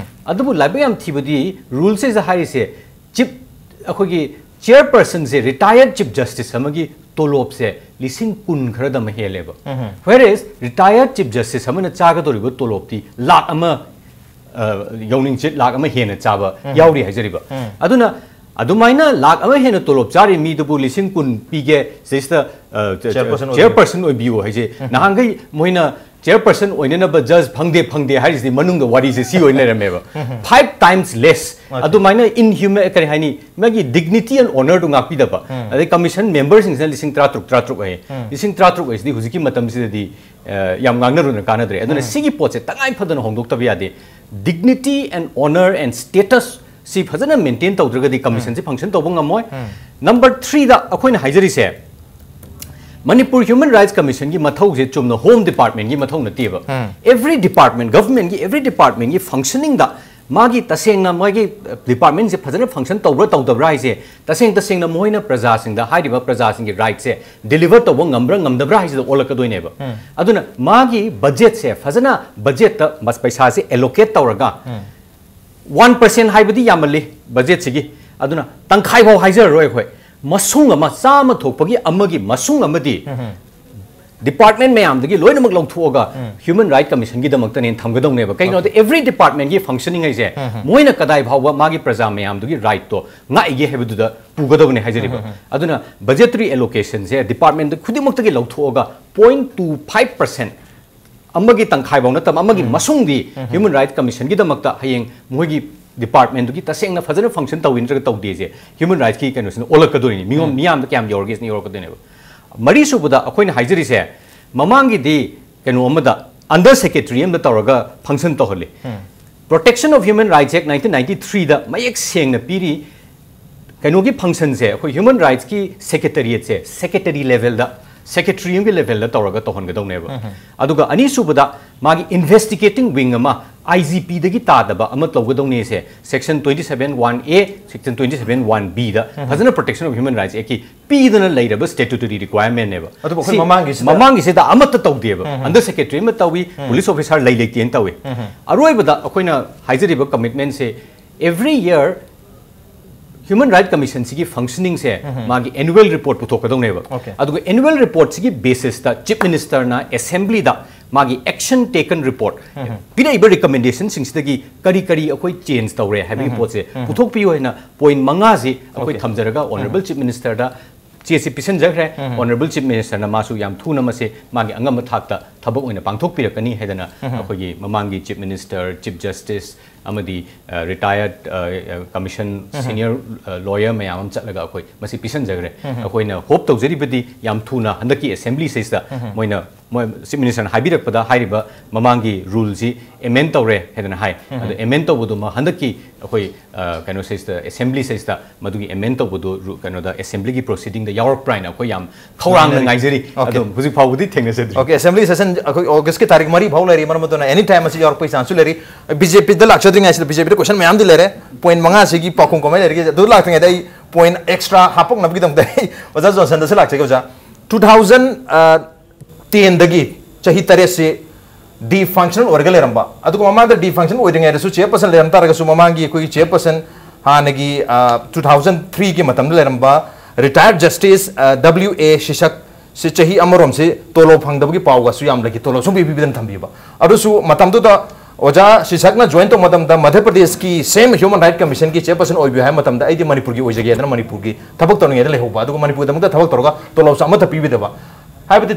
ꯑꯗꯨꯕꯨ ꯂꯥꯏꯕꯛ ꯌꯥꯝ ꯊꯤꯕꯗꯤ ruleꯁꯤꯗ ꯍꯥꯏꯔꯤꯁꯦ chief, ꯑꯩꯈꯣꯏꯒꯤ chairpersonꯁꯦ, retired Chief Justice ꯑꯃꯒꯤ ꯇꯣꯂꯣꯞꯁꯦ ꯂꯤꯁꯤꯡ ꯀꯨꯟ ꯈꯔꯗ ꯑꯃ ꯍꯦꯜꯂꯦꯕ꯫ Whereas retired Chief Justice ꯑꯃꯅ ꯆꯥꯒꯗꯧꯔꯤꯕ ꯇꯣꯂꯣꯞꯇꯤ ꯂꯥꯛ ꯑꯃ, ꯑ, ꯌꯧꯅꯤꯡꯆꯤꯠ ꯂꯥꯛ ꯑꯃ ꯍꯦꯟꯅ ꯆꯥꯕ ꯌꯥꯎꯔꯤ ꯍꯥꯏꯖꯔꯤꯕ꯫ ꯑꯗꯨꯅ ꯑꯗꯨꯃꯥꯏꯅ ꯂꯥꯛ ꯑꯃ ꯍꯦꯟꯅ ꯇꯣꯂꯣꯞ ꯆꯥꯔꯤ ꯃꯤꯗꯨꯕꯨ ꯂꯤꯁꯤꯡ ꯀꯨꯟ ꯄꯤꯒꯦ, ꯁꯤꯁꯤꯗ, ꯑ, chairperson ꯑꯣꯏꯕꯤꯌꯨ꯫ Chairperson ꯑꯣꯏꯕꯤꯌꯨ ꯍꯥꯏꯁꯦ꯫ ꯅꯍꯥꯟꯈꯩ ꯃꯣꯏꯅ chairperson ꯑꯣꯏꯅꯅꯕ judge ꯐꯪꯗꯦ, ꯐꯪꯗꯦ ꯍꯥꯏꯔꯤꯁꯤꯗꯤ ꯃꯅꯨꯡꯗ ꯋꯥꯔꯤꯁꯦ ꯁꯤ ꯑꯣꯏꯅ ꯂꯩꯔꯝꯃꯦꯕ꯫ Five times less꯫ ꯑꯗꯨꯃꯥꯏꯅ inhuman, ꯀꯔꯤ ꯍꯥꯏꯅꯤ, ꯃꯥꯒꯤ dignity and honourꯗꯨ ꯉꯥꯛꯄꯤꯗꯕ꯫ ꯑꯗꯩ commission memberꯁꯤꯡꯁꯤꯅ ꯂꯤꯁꯤꯡ ꯇꯔꯥꯇꯔꯨꯛ, ꯇꯔꯥꯇꯔꯨꯛ ꯍꯥꯏꯌꯦ꯫ ꯂꯤꯁꯤꯡ ꯇꯔꯥꯇꯔꯨꯛ ꯍꯥꯏꯁꯤꯗꯤ ꯍꯧꯖꯤꯛꯀꯤ ꯃꯇꯝꯁꯤꯗꯗꯤ, ꯑ, ꯌꯥꯝ ꯉꯥꯡꯅꯔꯨꯅ ꯀꯥꯟꯅꯗ꯭ꯔꯦ꯫ ꯑꯗꯨꯅ ꯁꯤꯒꯤ ꯄꯣꯠꯁꯦ ꯇꯉꯥꯏ ꯐꯗꯅ ꯍꯣꯡꯗꯣꯛꯇꯕ ꯌꯥꯗꯦ꯫ Dignity and honour and status ꯁꯤ ꯐꯖꯅ maintain ꯇꯧꯗ꯭ꯔꯒꯗꯤ commissionꯁꯤ function ꯇꯧꯕ ꯉꯝꯃꯣꯏ꯫ Number threeꯗ ꯑꯩꯈꯣꯏꯅ ꯍꯥꯏꯖꯔꯤꯁꯦ, Manipur Human Rights Commissionꯒꯤ ꯃꯊꯧꯁꯦ ꯆꯨꯝꯅ Home Departmentꯀꯤ ꯃꯊꯧ ꯅꯠꯇꯦꯕ꯫ Every department, governmentꯀꯤ every departmentꯀꯤ functioningꯗ ꯃꯥꯒꯤ ꯇꯁꯦꯡꯅ ꯃꯣꯏꯒꯤ departmentꯁꯦ ꯐꯖꯅ function ꯇꯧꯕ꯭ꯔꯥ ꯇꯧꯗꯕ꯭ꯔꯥ ꯍꯥꯏꯁꯦ ꯇꯁꯦꯡ ꯇꯁꯦꯡꯅ ꯃꯣꯏꯅ ꯄ꯭ꯔꯖꯥꯁꯤꯡꯗ, ꯍꯥꯏꯔꯤꯕ ꯄ꯭ꯔꯖꯥꯁꯤꯡꯒꯤ rightꯁꯦ deliver ꯇꯧꯕ ꯉꯝꯕ꯭ꯔꯥ ꯉꯝꯗꯕ꯭ꯔꯥ ꯍꯥꯏꯁꯤꯗ ꯑꯣꯜꯂꯛꯀꯗꯣꯏꯅꯦꯕ꯫ ꯑꯗꯨꯅ ꯃꯥꯒꯤ budgetꯁꯦ ꯐꯖꯅ budgetꯇ ꯃꯁ-, ꯄꯩꯁꯥꯁꯦ allocate ꯇꯧꯔꯒ, one percent ꯍꯥꯏꯕꯗꯤ ꯌꯥꯝꯃꯜꯂꯤ budgetꯁꯤꯒꯤ, ꯑꯗꯨꯅ ꯇꯪꯈꯥꯏ ꯐꯥꯎ ꯍꯥꯏꯖꯔꯔꯣꯏ ꯑꯩꯈꯣꯏ꯫ ꯃꯁꯨꯡ ꯑꯃ, ꯆꯥꯝꯃ ꯊꯣꯛꯄꯒꯤ ꯑꯃꯒꯤ ꯃꯁꯨꯡ ꯑꯃꯗꯤ ꯗꯤꯄꯥꯔꯠꯃꯦꯟ ꯃꯌꯥꯝꯗꯒꯤ ꯂꯣꯏꯅꯃꯛ ꯂꯧꯊꯣꯛꯑꯒ ꯍ꯭ꯌꯨꯃꯟ ꯔꯥꯏꯠ ꯀꯃꯤꯁꯟꯒꯤꯗꯃꯛꯇꯅꯦꯅ ꯊꯝꯒꯗꯧꯅꯦꯕ꯫ ꯀꯩꯒꯤꯅꯣꯗ ꯑꯦꯚ꯭ꯔꯤ ꯗꯤꯄꯥꯔꯠꯃꯦꯟꯒꯤ ꯐꯪꯁꯅꯤꯡ ꯍꯥꯏꯁꯦ ꯃꯣꯏꯅ ꯀꯗꯥꯏ ꯐꯥꯎꯕ ꯃꯥꯒꯤ ꯄ꯭ꯔꯖꯥ ꯃꯌꯥꯝꯗꯨꯒꯤ ꯔꯥꯏꯠꯇꯣ ꯉꯥꯛꯏꯒꯦ ꯍꯥꯏꯕꯗꯨꯗ ꯄꯨꯒꯗꯕꯅꯦ ꯍꯥꯏꯖꯔꯤꯕ꯫ ꯑꯗꯨꯅ ꯕꯖꯦꯇꯔꯤ ꯑꯦꯂꯣꯀꯦꯁꯟꯁꯦ ꯗꯤꯄꯥꯔꯠꯃꯦꯟ ꯈꯨꯗꯤꯡꯃꯛꯇꯒꯤ ꯂꯧꯊꯣꯛꯑꯒ ꯄꯣꯏꯟ ꯇꯨ ꯐꯥꯏꯚ ꯄꯔꯁꯦꯟ, ꯑꯃꯒꯤ ꯇꯪꯈꯥꯏꯐꯥꯎ ꯅꯠꯇꯕ ꯑꯃꯒꯤ ꯃꯁꯨꯡꯗꯤ ꯍ꯭ꯌꯨꯃꯟ ꯔꯥꯏꯠ ꯀꯃꯤꯁꯟꯒꯤꯗꯃꯛꯇ ꯍꯌꯦꯡ ꯃꯣꯏꯒꯤ ꯗꯤꯄꯥꯔꯠꯃꯦꯟꯗꯨꯒꯤ ꯇꯁꯦꯡꯅ ꯐꯖꯅ ꯐꯪꯁꯟ ꯇꯧꯏ ꯅꯠꯇ꯭ꯔꯒ ꯇꯧꯗꯦꯁꯦ ꯍ꯭ꯌꯨꯃꯟ ꯔꯥꯏꯠꯀꯤ ꯀꯩꯅꯣꯁꯤꯅ ꯑꯣꯜꯂꯛꯀꯗꯣꯏꯅꯤ꯫ ꯃꯤꯉꯣꯟ ꯃꯤꯌꯥꯝꯗ ꯀꯌꯥꯝ ꯌꯧꯔꯒꯦ ꯁꯤꯅ ꯌꯧꯔꯛꯀꯗꯣꯏꯅꯦꯕ꯫ ꯃꯔꯤꯁꯨꯕꯗ ꯑꯩꯈꯣꯏꯅ ꯍꯥꯏꯖꯔꯤꯁꯦ, ꯃꯃꯥꯡꯒꯤꯗꯤ ꯀꯩꯅꯣ ꯑꯃꯗ ꯑꯟꯗꯔ ꯁꯦꯀ꯭ꯔꯦꯇꯔꯤ ꯑꯃꯗ ꯇꯧꯔꯒ ꯐꯪꯁꯟ ꯇꯧꯍꯜꯂꯤ꯫ Protection of Human Rights Act nineteen ninety three ꯗ ꯃꯌꯦꯛ ꯁꯦꯡꯅ ꯄꯤꯔꯤ, ꯀꯩꯅꯣꯒꯤ ꯐꯪꯁꯟꯁꯦ ꯑꯩꯈꯣꯏ ꯍ꯭ꯌꯨꯃꯟ ꯔꯥꯏꯠꯁꯀꯤ ꯁꯦꯀ꯭ꯔꯦꯇꯔꯤꯌꯦꯠꯁꯦ ꯁꯦꯀ꯭ꯔꯦꯇꯔꯤ ꯂꯦꯚꯦꯜꯗ, ꯁꯦꯀ꯭ꯔꯦꯇꯔꯤ ꯑꯃꯒꯤ ꯂꯦꯚꯦꯜꯗ ꯇꯧꯔꯒ ꯇꯧꯍꯟꯒꯗꯧꯅꯦꯕ꯫ ꯑꯗꯨꯒ ꯑꯅꯤꯁꯨꯕꯗ ꯃꯥꯒꯤ ꯏꯟꯚꯦꯁꯇꯤꯒꯦꯇꯤꯡ ꯋꯤꯡ ꯑꯃ ꯑꯥꯏ ꯖꯤ ꯄꯤꯗꯒꯤ ꯇꯥꯗꯕ ꯑꯃ ꯇꯧꯒꯗꯧꯅꯦꯁꯦ section twenty seven one A, section twenty seven one B ꯗ ꯐꯖꯅ Protection of Human Rights Act ꯀꯤ ꯄꯤꯗꯅ ꯂꯩꯔꯕ ꯁ꯭ꯇꯦꯇꯨꯇꯔꯤ ꯔꯤꯀ꯭ꯋꯥꯌꯔꯃꯦꯟꯅꯦꯕ꯫ ꯑꯗꯨꯕꯨ ꯑꯩꯈꯣꯏ ꯁꯤ ꯃꯃꯥꯡꯒꯤꯁꯤꯗ ꯃꯃꯥꯡꯒꯤꯁꯤꯗ ꯑꯃꯠꯇ ꯇꯧꯗꯦꯕ꯫ ꯑꯟꯗꯔ ꯁꯦꯀ꯭ꯔꯦꯇꯔꯤ ꯑꯃ ꯇꯧꯏ, ꯄꯨꯂꯤꯁ ꯑꯣꯐꯤꯁꯥꯔ ꯂꯩ ꯂꯩꯇꯦꯅ ꯇꯧꯏ꯫ ꯑꯔꯣꯏꯕꯗ ꯑꯩꯈꯣꯏꯅ ꯍꯥꯏꯖꯔꯤꯕ ꯀꯃꯤꯠꯃꯦꯟꯁꯦ, ꯑꯦꯚ꯭ꯔꯤ ꯌꯔ ꯍ꯭ꯌꯨꯃꯟ ꯔꯥꯏꯠ ꯀꯃꯤꯁꯟꯁꯤꯒꯤ ꯐꯪꯁꯅꯤꯡꯁꯦ ꯃꯥꯒꯤ ꯑꯦꯅꯨꯋꯦꯜ ꯔꯤꯄꯣꯔꯠ ꯄꯨꯊꯣꯛꯀꯗꯧꯅꯦꯕ꯫ Okay. ꯑꯗꯨꯒ ꯑꯦꯅꯨꯋꯦꯜ ꯔꯤꯄꯣꯔꯠꯁꯤꯒꯤ ꯕꯦꯁꯤꯁꯇ ꯆꯤꯐ ꯃꯤꯅꯤꯁꯇꯔꯅ ꯑꯦꯁꯦꯝꯕ꯭ꯂꯤꯗ ꯃꯥꯒꯤ ꯑꯦꯛꯁꯟ ꯇꯦꯀꯟ ꯔꯤꯄꯣꯔꯠ, ꯄꯤꯔꯛꯏꯕ ꯔꯤꯀꯃꯦꯟꯗꯦꯁꯟꯁꯤꯡꯁꯤꯗꯒꯤ ꯀꯔꯤ ꯀꯔꯤ ꯑꯩꯈꯣꯏ ꯆꯦꯟꯖ ꯇꯧꯔꯦ ꯍꯥꯏꯕꯒꯤ ꯄꯣꯠꯁꯦ ꯄꯨꯊꯣꯛꯄꯤꯌꯨ ꯍꯥꯏꯅ ꯄꯣꯏꯟ ꯃꯉꯥꯁꯤ ꯑꯩꯈꯣꯏ Okay. ꯊꯝꯖꯔꯒ ꯑꯣꯅꯔꯦꯕꯜ ꯆꯤꯐ ꯃꯤꯅꯤꯁꯇꯔꯗ ꯆꯦꯁꯤ ꯄꯤꯁꯟꯖꯈ꯭ꯔꯦ꯫ ꯑꯣꯅꯔꯦꯕꯜ ꯆꯤꯐ ꯃꯤꯅꯤꯁꯇꯔꯅ ꯃꯥꯁꯨ ꯌꯥꯝ ꯊꯨꯅ ꯃꯁꯦ ꯃꯥꯒꯤ ꯑꯉꯝꯕ ꯊꯥꯛꯇ ꯊꯕꯛ ꯑꯣꯏꯅ ꯄꯥꯡꯊꯣꯛꯄꯤꯔꯛꯀꯅꯤ ꯍꯥꯏꯗꯅ ꯑꯩꯈꯣꯏꯒꯤ ꯃꯃꯥꯡꯒꯤ ꯆꯤꯐ ꯃꯤꯅꯤꯁꯇꯔ, ꯆꯤꯐ ꯖꯁꯇꯤꯁ ꯑꯃꯗꯤ ꯔꯤꯇꯥꯌꯔꯠ ꯀꯃꯤꯁꯟ ꯁꯤꯅꯤꯌꯔ ꯂꯣꯌꯔ ꯃꯌꯥꯝ ꯑꯃ ꯆꯠꯂꯒ ꯑꯩꯈꯣꯏ ꯃꯁꯤ ꯄꯤꯁꯟꯖꯈ꯭ꯔꯦ꯫ ꯑꯩꯈꯣꯏꯅ ꯍꯣꯞ ꯇꯧꯖꯔꯤꯕꯗꯤ ꯌꯥꯝ ꯊꯨꯅ ꯍꯟꯗꯛꯀꯤ ꯑꯦꯁꯦꯝꯕ꯭ꯂꯤꯁꯤꯗ ꯃꯣꯏꯅ, ꯃꯣꯏ ꯆꯤꯐ ꯃꯤꯅꯤꯁꯇꯔꯅ ꯍꯥꯏꯕꯤꯔꯛꯄꯗ ꯍꯥꯏꯔꯤꯕ ꯃꯃꯥꯡꯒꯤ ꯔꯨꯜꯁꯤ ꯑꯦꯃꯦꯟ ꯇꯧꯔꯦ ꯍꯥꯏꯗꯅ ꯍꯥꯏ꯫ ꯑꯗꯣ ꯑꯦꯃꯦꯟ ꯇꯧꯕꯗꯨꯃ ꯍꯟꯗꯛꯀꯤ ꯑꯩꯈꯣꯏ ꯀꯩꯅꯣꯁꯤꯗ, ꯑꯦꯁꯦꯝꯕ꯭ꯂꯤ ꯁꯤꯗ ꯃꯗꯨꯒꯤ ꯑꯦꯃꯦꯟ ꯇꯧꯕꯗꯨ ꯔꯨ-, ꯀꯩꯅꯣꯗ ꯑꯦꯁꯦꯝꯕ꯭ꯂꯤꯒꯤ ꯄ꯭ꯔꯣꯁꯤꯗꯤꯡꯗ ꯌꯥꯎꯔꯛꯄ꯭ꯔꯥ ꯍꯥꯏꯅ ꯑꯩꯈꯣꯏ ꯌꯥꯝ ꯈꯧꯔꯥꯡꯅ ꯉꯥꯏꯖꯔꯤ꯫ Okay. ꯑꯗꯨꯝ ꯍꯧꯖꯤꯛ ꯐꯥꯎꯕꯗꯤ ꯊꯦꯡꯅꯖꯗ꯭ꯔꯤ꯫ Okay, assembly session ꯑꯩꯈꯣꯏ August ꯀꯤ ꯇꯥꯔꯤꯛ ꯃꯔꯤ ꯐꯥꯎ ꯂꯩꯔꯤ꯫ ꯃꯔꯝ ꯑꯗꯨꯅ any time ꯑꯁꯤ ꯌꯥꯎꯔꯛꯄꯒꯤ chance ꯁꯨ ꯂꯩꯔꯤ꯫ BJP ꯗ ꯂꯥꯛꯆꯗ꯭ꯔꯤꯉꯩꯁꯤꯗ BJP ꯗ question ꯃꯌꯥꯝꯗꯤ ꯂꯩꯔꯦ꯫ Point ꯃꯉꯥꯁꯤꯒꯤ ꯄꯥꯎꯈꯨꯝ ꯀꯃꯥꯏꯅ ꯂꯩꯔꯤꯒꯦ? ꯑꯗꯨ ꯂꯥꯛꯇ꯭ꯔꯤꯉꯩꯗ ꯑꯩ point extra ꯍꯥꯞꯄꯛꯅꯕꯒꯤꯗꯃꯛꯇ ꯑꯩ ꯑꯣꯖꯥ ꯖꯣꯟꯁꯟꯗꯁꯨ ꯂꯥꯛꯆꯒꯦ꯫ ꯑꯣꯖꯥ, two thousand ten ꯗꯒꯤ ꯆꯍꯤ ꯇꯔꯦꯠꯁꯤ dysfunctional ꯑꯣꯏꯔꯒ ꯂꯩꯔꯝꯕ, ꯑꯗꯨꯒ ꯃꯃꯥꯡꯗ dysfunctional ꯑꯣꯏꯗ꯭ꯔꯤꯉꯩꯗꯁꯨ chairperson ꯂꯩꯔꯝ ꯇꯥꯔꯒꯁꯨ, ꯃꯃꯥꯡꯒꯤ ꯑꯩꯈꯣꯏꯒꯤ chairperson ꯍꯥꯟꯅꯒꯤ two thousand three ꯒꯤ ꯃꯇꯝꯗ ꯂꯩꯔꯝꯕ retired justice W A ꯁꯤꯁꯛ ꯁꯤ ꯆꯍꯤ ꯑꯃꯔꯣꯝꯁꯤ ꯇꯣꯂꯣꯞ ꯐꯪꯗꯕꯒꯤ ꯄꯥꯎꯒꯁꯨ ꯌꯥꯝ ꯂꯩꯈꯤ, ꯇꯣꯂꯣꯞ ꯁꯨꯡꯄꯤ ꯄꯤꯕꯤꯗꯅ ꯊꯝꯕꯤꯕ꯫ ꯑꯗꯨꯁꯨ ꯃꯇꯝꯗꯨꯗ ꯑꯣꯖꯥ ꯁꯤꯁꯛꯅ ꯖꯣꯏꯟ ꯇꯧꯕ ꯃꯇꯝꯗ ꯃꯙ꯭ꯌ ꯄ꯭ꯔꯗꯦꯁꯀꯤ ꯁꯦꯝ ꯍ꯭ꯌꯨꯃꯟ ꯔꯥꯏꯠ ꯀꯃꯤꯁꯟꯒꯤ ꯆꯤꯌꯔꯄꯔꯁꯟ ꯑꯣꯏꯕꯤꯌꯨ ꯍꯥꯏꯕ ꯃꯇꯝꯗ ꯑꯩꯗꯤ ꯃꯅꯤꯄꯨꯔꯒꯤ ꯑꯣꯏꯖꯒꯦꯗꯅ ꯃꯅꯤꯄꯨꯔꯒꯤ ꯊꯕꯛ ꯇꯧꯔꯤꯉꯩꯗ ꯂꯩꯍꯧꯕ, ꯑꯗꯨꯒ ꯃꯅꯤꯄꯨꯔꯗꯃꯛꯇ ꯊꯕꯛ ꯇꯧꯔꯒ ꯇꯣꯂꯣꯞꯁꯨ ꯑꯃꯠꯇ ꯄꯤꯕꯤꯗꯕ꯫ ꯍꯥꯏꯕꯗꯤ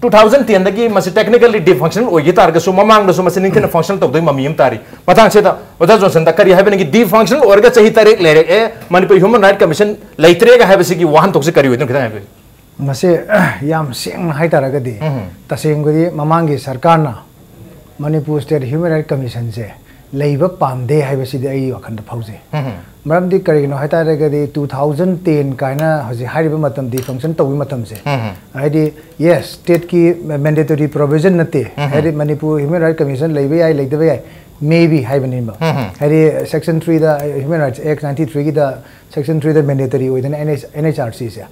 ꯇꯨ ꯊꯥꯎꯖꯟ ꯇꯦꯟꯗꯒꯤ ꯃꯁꯤ ꯇꯦꯛꯅꯤꯀꯦꯜꯂꯤ ꯗꯤꯐꯪꯁꯅꯦꯜ ꯑꯣꯏꯈꯤ ꯇꯥꯔꯒꯁꯨ ꯃꯃꯥꯡꯗꯁꯨ ꯃꯁꯤ ꯅꯤꯡꯊꯤꯅ ꯐꯪꯁꯟ ꯇꯧꯗꯣꯏ ꯃꯃꯤ ꯑꯃ ꯇꯥꯔꯤ꯫ ꯃꯇꯥꯡꯁꯤꯗ ꯑꯣꯖꯥ ꯖꯣꯟꯁꯟꯗ ꯀꯔꯤ ꯍꯥꯏꯕꯤꯅꯤꯡꯉꯤ? ꯗꯤꯐꯪꯁꯅꯦꯜ ꯑꯣꯏꯔꯒ ꯆꯍꯤ ꯇꯔꯦꯠ ꯂꯩꯔꯛꯑꯦ, ꯃꯅꯤꯄꯨꯔ ꯍ꯭ꯌꯨꯃꯟ ꯔꯥꯏꯠ ꯀꯃꯤꯁꯟ ꯂꯩꯇ꯭ꯔꯦꯒ ꯍꯥꯏꯕꯁꯤꯒꯤ ꯋꯥꯍꯟꯊꯣꯛꯁꯦ ꯀꯔꯤ ꯑꯣꯏꯗꯣꯏꯅꯣ? ꯈꯤꯇꯪ ꯍꯥꯏꯕꯤꯌꯨ꯫ ꯃꯁꯤ ꯌꯥꯝ ꯁꯦꯡꯅ ꯍꯥꯏꯇꯥꯔꯒꯗꯤ, ꯇꯁꯦꯡꯕꯗꯤ ꯃꯃꯥꯡꯒꯤ ꯁꯔꯀꯥꯔꯅ ꯃꯅꯤꯄꯨꯔ ꯁ꯭ꯇꯦꯠ ꯍ꯭ꯌꯨꯃꯦꯟ ꯔꯥꯏꯠ ꯀꯃꯤꯁꯟꯁꯦ ꯂꯩꯕ ꯄꯥꯝꯗꯦ ꯍꯥꯏꯕꯁꯤꯗꯤ ꯑꯩꯒꯤ ꯋꯥꯈꯜꯗ ꯐꯥꯎꯖꯩ꯫ ꯃꯔꯝꯗꯤ ꯀꯔꯤꯒꯤꯅꯣ ꯍꯥꯏꯇꯥꯔꯒꯗꯤ, ꯇꯨ ꯊꯥꯎꯖꯟ ꯇꯦꯟ ꯀꯥꯏꯅ ꯍꯧꯖꯤꯛ ꯍꯥꯏꯔꯤꯕ ꯃꯇꯝ, ꯗꯤꯐꯪꯁꯟ ꯇꯧꯕꯒꯤ ꯃꯇꯝꯁꯦ, ꯍꯥꯏꯗꯤ, ꯌꯦꯁ, ꯁ꯭ꯇꯦꯠꯀꯤ ꯃꯦꯟꯗꯦꯇꯣꯔꯤ ꯄ꯭ꯔꯣꯚꯤꯖꯟ ꯅꯠꯇꯦ꯫ ꯍꯥꯏꯗꯤ, ꯃꯅꯤꯄꯨꯔ ꯍ꯭ꯌꯨꯃꯦꯟ ꯔꯥꯏꯠ ꯀꯃꯤꯁꯟ ꯂꯩꯕ ꯌꯥꯏ, ꯂꯩꯇꯕ ꯌꯥꯏ, ꯃꯦ ꯕꯤ ꯍꯥꯏꯕꯅꯦꯕ꯫ ꯍꯥꯏꯗꯤ, ꯁꯦꯛꯁꯟ ꯊ꯭ꯔꯤꯗ, ꯍ꯭ꯌꯨꯃꯦꯟ ꯔꯥꯏꯠꯁ ꯑꯦꯛ ꯅꯥꯏꯟꯇꯤ ꯊ꯭ꯔꯤꯒꯤꯗ ꯁꯦꯛꯁꯟ ꯊ꯭ꯔꯤꯗ ꯃꯦꯟꯗꯦꯇꯣꯔꯤ ꯑꯣꯏꯗꯅ ꯑꯦꯟ ꯑꯩꯆ ꯑꯥꯔ ꯁꯤꯁꯦ,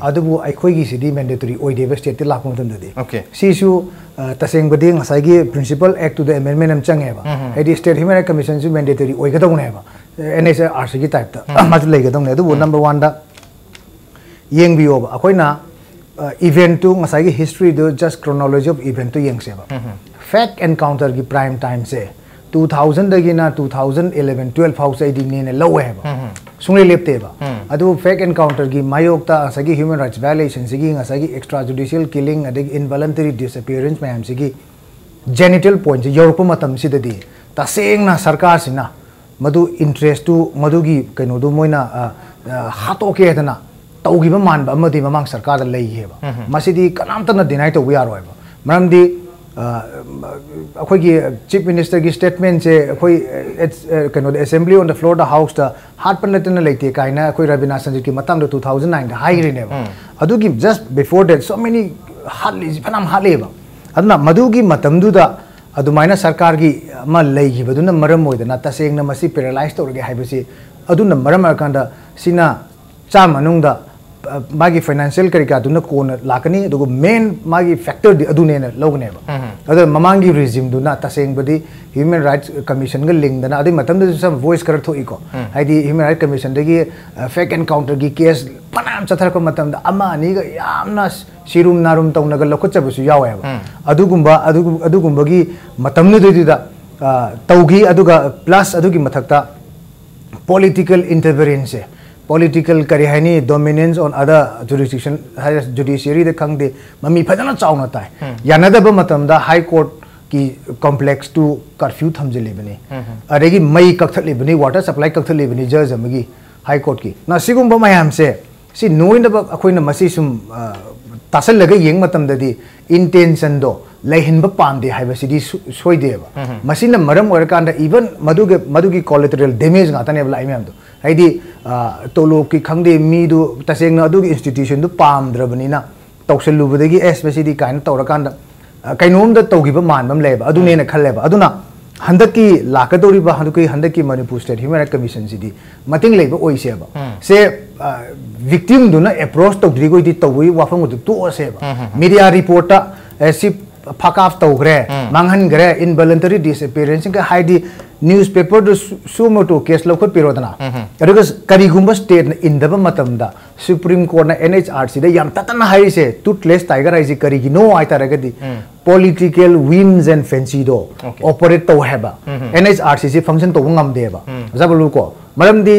ꯑꯗꯨꯕꯨ ꯑꯩꯈꯣꯏꯒꯤꯁꯤꯗꯤ ꯃꯦꯟꯗꯦꯇꯣꯔꯤ ꯑꯣꯏꯗꯦꯕ, ꯁ꯭ꯇꯦꯠꯇꯤ ꯂꯥꯛꯄ ꯃꯇꯝꯗꯗꯤ꯫ Okay. ꯁꯤꯁꯨ, ꯑ, ꯇꯁꯦꯡꯕꯗꯤ ꯉꯁꯥꯏꯒꯤ ꯄ꯭ꯔꯤꯟꯁꯤꯄꯜ ꯑꯦꯛꯇꯨꯗ ꯑꯦꯃꯦꯟꯃꯦꯟ ꯑꯃ ꯆꯪꯉꯦꯕ꯫ ꯍꯥꯏꯗꯤ, ꯁ꯭ꯇꯦꯠ ꯍ꯭ꯌꯨꯃꯦꯟ ꯔꯥꯏꯠ ꯀꯃꯤꯁꯟꯁꯨ ꯃꯦꯟꯗꯦꯇꯣꯔꯤ ꯑꯣꯏꯒꯗꯧꯅꯦꯕ, ꯑꯦꯟ ꯑꯩꯆ ꯑꯥꯔ ꯁꯤꯒꯤ ꯇꯥꯏꯞꯇ ꯃꯥꯁꯨ ꯂꯩꯒꯗꯧꯅꯦ꯫ ꯑꯗꯨꯕꯨ ꯅꯝꯕꯔ ꯋꯥꯟꯗ ꯌꯦꯡꯕꯤꯌꯣꯕ, ꯑꯩꯈꯣꯏꯅ, ꯑ, ꯏꯚꯦꯟꯠꯇꯨ, ꯉꯁꯥꯏꯒꯤ ꯍꯤꯁꯇ꯭ꯔꯤꯗꯨ, ꯖꯁ ꯀ꯭ꯔꯣꯅꯣꯂꯣꯖꯤ ꯑꯣꯐ ꯏꯚꯦꯟꯠꯇꯨ ꯌꯦꯡꯁꯦꯕ꯫ ꯐꯦꯛ ꯑꯦꯟꯀꯥꯎꯟꯇꯔꯒꯤ ꯄ꯭ꯔꯥꯏꯝ ꯇꯥꯏꯝꯁꯦ ꯇꯨ ꯊꯥꯎꯖꯟꯗꯒꯤꯅ ꯇꯨ ꯊꯥꯎꯖꯟ ꯏꯂꯦꯚꯦꯟ ꯇꯨꯌꯦꯜꯐ ꯐꯥꯎꯁꯦ ꯑꯩꯗꯤ ꯅꯦꯅ ꯂꯧꯋꯦ ꯍꯥꯏꯕ꯫ ꯁꯨꯡꯂꯦꯞ ꯂꯦꯞꯇꯦꯕ꯫ ꯑꯗꯨꯕꯨ ꯐꯦꯛ ꯑꯦꯟꯀꯥꯎꯟꯇꯔꯒꯤ ꯃꯥꯌꯣꯛꯇ ꯉꯁꯥꯏꯒꯤ ꯍ꯭ꯌꯨꯃꯦꯟ ꯔꯥꯏꯠꯁ ꯚꯥꯏꯑꯣꯂꯦꯁꯟꯁꯤꯒꯤ ꯉꯁꯥꯏꯒꯤ ꯑꯦꯛꯁꯇ꯭ꯔꯥ ꯖꯨꯗꯤꯁꯤꯌꯦꯜ ꯀꯤꯂꯤꯡ, ꯑꯗꯒꯤ ꯏꯟꯚꯣꯂꯟꯇꯔꯤ ꯗꯤꯁꯑꯄꯤꯌꯔꯦꯟꯁ ꯃꯌꯥꯝꯁꯤꯒꯤ ꯖꯦꯅꯤꯇꯦꯜ ꯄꯣꯏꯟꯠꯁꯦ ꯌꯧꯔꯛꯄ ꯃꯇꯝꯁꯤꯗꯗꯤ, ꯇꯁꯦꯡꯅ ꯁꯔꯀꯥꯔꯁꯤꯅ ꯃꯗꯨ ꯏꯟꯇꯔꯦꯁꯇꯨ, ꯃꯗꯨꯒꯤ ꯀꯩꯅꯣꯗꯨ ꯃꯣꯏꯅ, ꯑ, ꯑ, ꯍꯥꯠꯇꯣꯛꯀꯦ ꯍꯥꯏꯗꯅ ꯇꯧꯈꯤꯕ ꯃꯥꯟꯕ ꯑꯃꯗꯤ ꯃꯃꯥꯡ ꯁꯔꯀꯥꯔꯗ ꯂꯩꯈꯤꯑꯕ꯫ ꯃꯁꯤꯗꯤ ꯀꯅꯥꯝꯇꯅ ꯗꯤꯅꯥꯏ ꯇꯧꯕ ꯌꯥꯔꯣꯏꯕ꯫ ꯃꯔꯝꯗꯤ, ꯑ, ꯑꯩꯈꯣꯏꯒꯤ ꯆꯤꯐ ꯃꯤꯅꯤꯁꯇꯔꯒꯤ ꯁ꯭ꯇꯦꯠꯃꯦꯟꯁꯦ ꯑꯩꯈꯣꯏ, ꯑ, ꯑ, ꯀꯩꯅꯣꯗ, ꯑꯦꯁꯦꯝꯕ꯭ꯂꯤ ꯑꯣꯟ ꯗ ꯐ꯭ꯂꯣꯔꯗ, ꯍꯥꯎꯁꯇ ꯍꯥꯠꯄ ꯅꯠꯇꯅ ꯂꯩꯇꯦ ꯀꯥꯏꯅ ꯑꯩꯈꯣꯏ ꯔꯕꯤꯅꯥ ꯁꯟꯖꯤꯠꯀꯤ ꯃꯇꯥꯡꯗ ꯇꯨ ꯊꯥꯎꯖꯟ ꯅꯥꯏꯟꯗ ꯍꯥꯏꯈ꯭ꯔꯤꯅꯦꯕ꯫ ꯑꯗꯨꯒꯤ just before that so many ꯍꯥꯠꯂꯤ, ꯐꯅꯌꯥꯝ ꯍꯥꯠꯂꯤꯕ꯫ ꯑꯗꯨꯅ ꯃꯗꯨꯒꯤ ꯃꯇꯝꯗꯨꯗ ꯑꯗꯨꯃꯥꯏꯅ ꯁꯔꯀꯥꯔꯒꯤ ꯑꯃ ꯂꯩꯈꯤꯕꯗꯨꯅ ꯃꯔꯝ ꯑꯣꯏꯗꯅ, ꯇꯁꯦꯡꯅ ꯃꯁꯤ ꯄꯦꯔꯥꯂꯥꯏꯁ ꯇꯧꯔꯒꯦ ꯍꯥꯏꯕꯁꯤ, ꯑꯗꯨꯅ ꯃꯔꯝ ꯑꯣꯏꯔꯀꯥꯟꯗ ꯁꯤꯅ ꯆꯥꯝꯃ ꯃꯅꯨꯡꯗ, ꯑ, ꯃꯥꯒꯤ ꯐꯥꯏꯅꯥꯟꯁꯤꯌꯦꯜ ꯀꯔꯤ ꯀꯔꯥꯗꯨꯅ ꯀꯣꯟꯅ ꯂꯥꯛꯀꯅꯤ, ꯑꯗꯨꯒ ꯃꯦꯟ ꯃꯥꯒꯤ ꯐꯦꯛꯇꯔꯗꯤ ꯑꯗꯨꯅꯦꯅ ꯂꯧꯒꯅꯦꯕ꯫ ꯑꯗꯣ ꯃꯃꯥꯡꯒꯤ ꯔꯤꯖꯤꯝꯗꯨꯅ ꯇꯁꯦꯡꯕꯗꯤ ꯍ꯭ꯌꯨꯃꯦꯟ ꯔꯥꯏꯠꯁ ꯀꯃꯤꯁꯟꯒ ꯂꯤꯡꯗꯅ, ꯑꯗꯨꯒꯤ ꯃꯇꯝꯗꯁꯨ ꯁꯝ ꯚꯣꯏꯁ ꯈꯔ ꯊꯣꯛꯏꯀꯣ꯫ ꯎꯝ꯫ ꯍꯥꯏꯗꯤ ꯍ꯭ꯌꯨꯃꯦꯟ ꯔꯥꯏꯠꯁ ꯀꯃꯤꯁꯟꯗꯒꯤ, ꯑ, ꯐꯦꯛ ꯑꯦꯟꯀꯥꯎꯟꯇꯔꯒꯤ ꯀꯦꯁ ꯐꯅꯌꯥꯝ ꯆꯠꯊꯔꯛꯄ ꯃꯇꯝꯗ ꯑꯃ ꯑꯅꯤꯒ ꯌꯥꯝꯅ ꯁꯤꯔꯨꯝ ꯅꯥꯔꯨꯝ ꯇꯧꯅꯒ ꯂꯧꯈꯠꯆꯕꯁꯨ ꯌꯥꯎꯋꯦꯕ꯫ ꯎꯝ꯫ ꯑꯗꯨꯒꯨꯝꯕ, ꯑꯗꯨꯒꯨꯝ-, ꯑꯗꯨꯒꯨꯝꯕꯒꯤ ꯃꯇꯝꯗꯨꯗꯩꯗꯨꯗ, ꯑ, ꯇꯧꯈꯤ꯫ ꯑꯗꯨꯒ ꯄ꯭ꯂꯁ ꯑꯗꯨꯒꯤ ꯃꯊꯛꯇ ꯄꯣꯂꯤꯇꯤꯀꯦꯜ ꯏꯟꯇꯔꯐꯤꯌꯔꯦꯟꯁꯁꯦ, ꯄꯣꯂꯤꯇꯤꯀꯦꯜ ꯀꯔꯤ ꯍꯥꯏꯅꯤ, ꯗꯣꯃꯤꯅꯦꯟꯁ ꯑꯣꯟ ꯑꯗꯔ ꯖꯨꯔꯤꯁꯗꯤꯛꯁꯟ ꯍꯥꯏꯔ, ꯖꯨꯗꯤꯁꯤꯌꯔꯤꯗ ꯈꯪꯗꯦ, ꯃꯃꯤ ꯐꯖꯅ ꯆꯥꯎꯅ ꯇꯥꯏ꯫ ꯎꯝ꯫ ꯌꯥꯅꯗꯕ ꯃꯇꯝꯗ ꯍꯥꯏ ꯀꯣꯔꯠꯀꯤ ꯀꯣꯝꯄ꯭ꯂꯦꯛꯁꯇꯨ ꯀꯔꯐ꯭ꯌꯨ ꯊꯝꯖꯤꯜꯂꯤꯕꯅꯤ꯫ ꯎꯝ꯫ ꯑꯗꯒꯤ ꯃꯩ ꯀꯛꯊꯠꯂꯤꯕꯅꯤ, ꯋꯥꯇꯔ ꯁꯄ꯭ꯂꯥꯏ ꯀꯛꯊꯠꯂꯤꯕꯅꯤ ꯖꯖ ꯑꯃꯒꯤ, ꯍꯥꯏ ꯀꯣꯔꯠꯀꯤ꯫ ꯅ ꯁꯤꯒꯨꯝꯕ ꯃꯌꯥꯝꯁꯦ ꯁꯤ ꯅꯣꯏꯅꯕ ꯑꯩꯈꯣꯏꯅ ꯃꯁꯤ ꯁꯨꯝ, ꯑ, ꯇꯥꯁꯜꯂꯒ ꯌꯦꯡꯕ ꯃꯇꯝꯗꯗꯤ ꯏꯟꯇꯦꯟꯁꯟꯗꯣ ꯂꯩꯍꯟꯕ ꯄꯥꯝꯗꯦ ꯍꯥꯏꯕꯁꯤꯗꯤ ꯁꯨ-, ꯁꯣꯏꯗꯦꯕ꯫ ꯎꯝ꯫ ꯃꯁꯤꯅ ꯃꯔꯝ ꯑꯣꯏꯔꯀꯥꯟꯗ even ꯃꯗꯨꯒꯤ, ꯃꯗꯨꯒꯤ ꯀꯣꯂꯦꯇꯔꯦꯜ ꯗꯦꯃꯦꯖ ꯉꯥꯛꯇꯅꯦꯕ ꯂꯥꯛꯏ ꯃꯌꯥꯝꯗꯣ꯫ ꯍꯥꯏꯗꯤ, ꯑ, ꯇꯣꯂꯣꯞꯀꯤ ꯈꯪꯗꯦ, ꯃꯤꯗꯨ ꯇꯁꯦꯡꯅ ꯑꯗꯨꯒꯤ ꯏꯟꯁꯇꯤꯇ꯭ꯌꯨꯁꯟꯗꯨ ꯄꯥꯝꯗ꯭ꯔꯕꯅꯤꯅ ꯇꯧꯁꯜꯂꯨꯕꯗꯒꯤ, "ꯑꯦꯁ, ꯃꯁꯤꯗꯤ" ꯀꯥꯏꯅ ꯇꯧꯔꯀꯥꯟꯗ, ꯑ, ꯀꯩꯅꯣꯝꯗ ꯇꯧꯈꯤꯕ ꯃꯥꯟꯕ ꯑꯃ ꯂꯩꯌꯦꯕ, ꯑꯗꯨꯅꯦꯅ ꯎꯝ꯫ ꯈꯜꯂꯦꯕ꯫ ꯑꯗꯨꯅ ꯍꯟꯗꯛꯀꯤ ꯂꯥꯛꯀꯗꯧꯔꯤꯕ ꯍꯟꯗꯛꯀꯤ, ꯍꯟꯗꯛꯀꯤ ꯃꯅꯤꯄꯨꯔ ꯁ꯭ꯇꯦꯠ ꯍ꯭ꯌꯨꯃꯦꯟ ꯔꯥꯏꯠ ꯀꯃꯤꯁꯟꯁꯤꯗꯤ ꯃꯇꯤꯡ ꯂꯩꯕ ꯑꯣꯏꯁꯦꯕ꯫ ꯎꯝ꯫ ꯁꯦ, ꯑ, ꯚꯤꯛꯇꯤꯝꯗꯨꯅ ꯑꯦꯄ꯭ꯔꯣꯆ ꯇꯧꯗ꯭ꯔꯤꯈꯣꯏꯗꯤ ꯇꯧꯕꯒꯤ ꯋꯥꯐꯝꯒꯗꯨ ꯇꯣꯛꯑꯁꯦꯕ꯫ ꯎꯝ, ꯎꯝ, ꯎꯝ꯫ ꯃꯤꯗꯤꯌꯥ ꯔꯤꯄꯣꯔꯠꯇ, ꯑꯦ, ꯁꯤ ꯐꯛ ꯑꯥꯐ ꯇꯧꯈ꯭ꯔꯦ, ꯎꯝ꯫ ꯃꯥꯡꯍꯟꯈ꯭ꯔꯦ, ꯏꯟꯚꯣꯂꯟꯇꯔꯤ ꯗꯤꯁꯑꯦꯄꯤꯌꯔꯦꯟꯁꯀ ꯍꯥꯏꯗꯤ ꯅ꯭ꯌꯨꯁꯄꯦꯄꯔꯗ ꯁꯨ-, suo motu ꯀꯦꯁ ꯂꯧꯈꯠꯄꯤꯔꯣꯗꯅ꯫ ꯎꯝ, ꯎꯝ꯫ ꯑꯗꯨꯒ ꯀꯔꯤꯒꯨꯝꯕ ꯁ꯭ꯇꯦꯠꯅ ꯏꯟꯗꯕ ꯃꯇꯝꯗ ꯁꯨꯄ꯭ꯔꯤꯝ ꯀꯣꯔꯠꯅ ꯑꯦꯟ ꯑꯩꯆ ꯑꯥꯔ ꯁꯤꯗ ꯌꯥꯝ ꯇꯠꯇꯅ ꯍꯥꯏꯔꯤꯁꯦ, ꯇꯨꯊꯂꯦꯁ ꯇꯥꯏꯒꯔ ꯍꯥꯏꯁꯦ ꯀꯔꯤꯒꯤꯅꯣ ꯍꯥꯏ ꯇꯥꯔꯒꯗꯤ, ꯎꯝ꯫ ꯄꯣꯂꯤꯇꯤꯀꯦꯜ ꯋꯤꯝꯁ ꯑꯦꯟ ꯐꯦꯟꯁꯤꯗꯣ ꯑꯣꯀꯦ꯫ ꯑꯣꯄꯔꯦꯠ ꯇꯧ ꯍꯥꯏꯕ꯫ Um, um. N H R ꯁꯤꯁꯤ ꯐꯪꯁꯟ ꯇꯧꯕ ꯉꯝꯗꯦꯕ꯫ ꯎꯝ꯫ ꯑꯣꯖꯥ ꯕꯂꯨ ꯀꯣ, ꯃꯔꯝꯗꯤ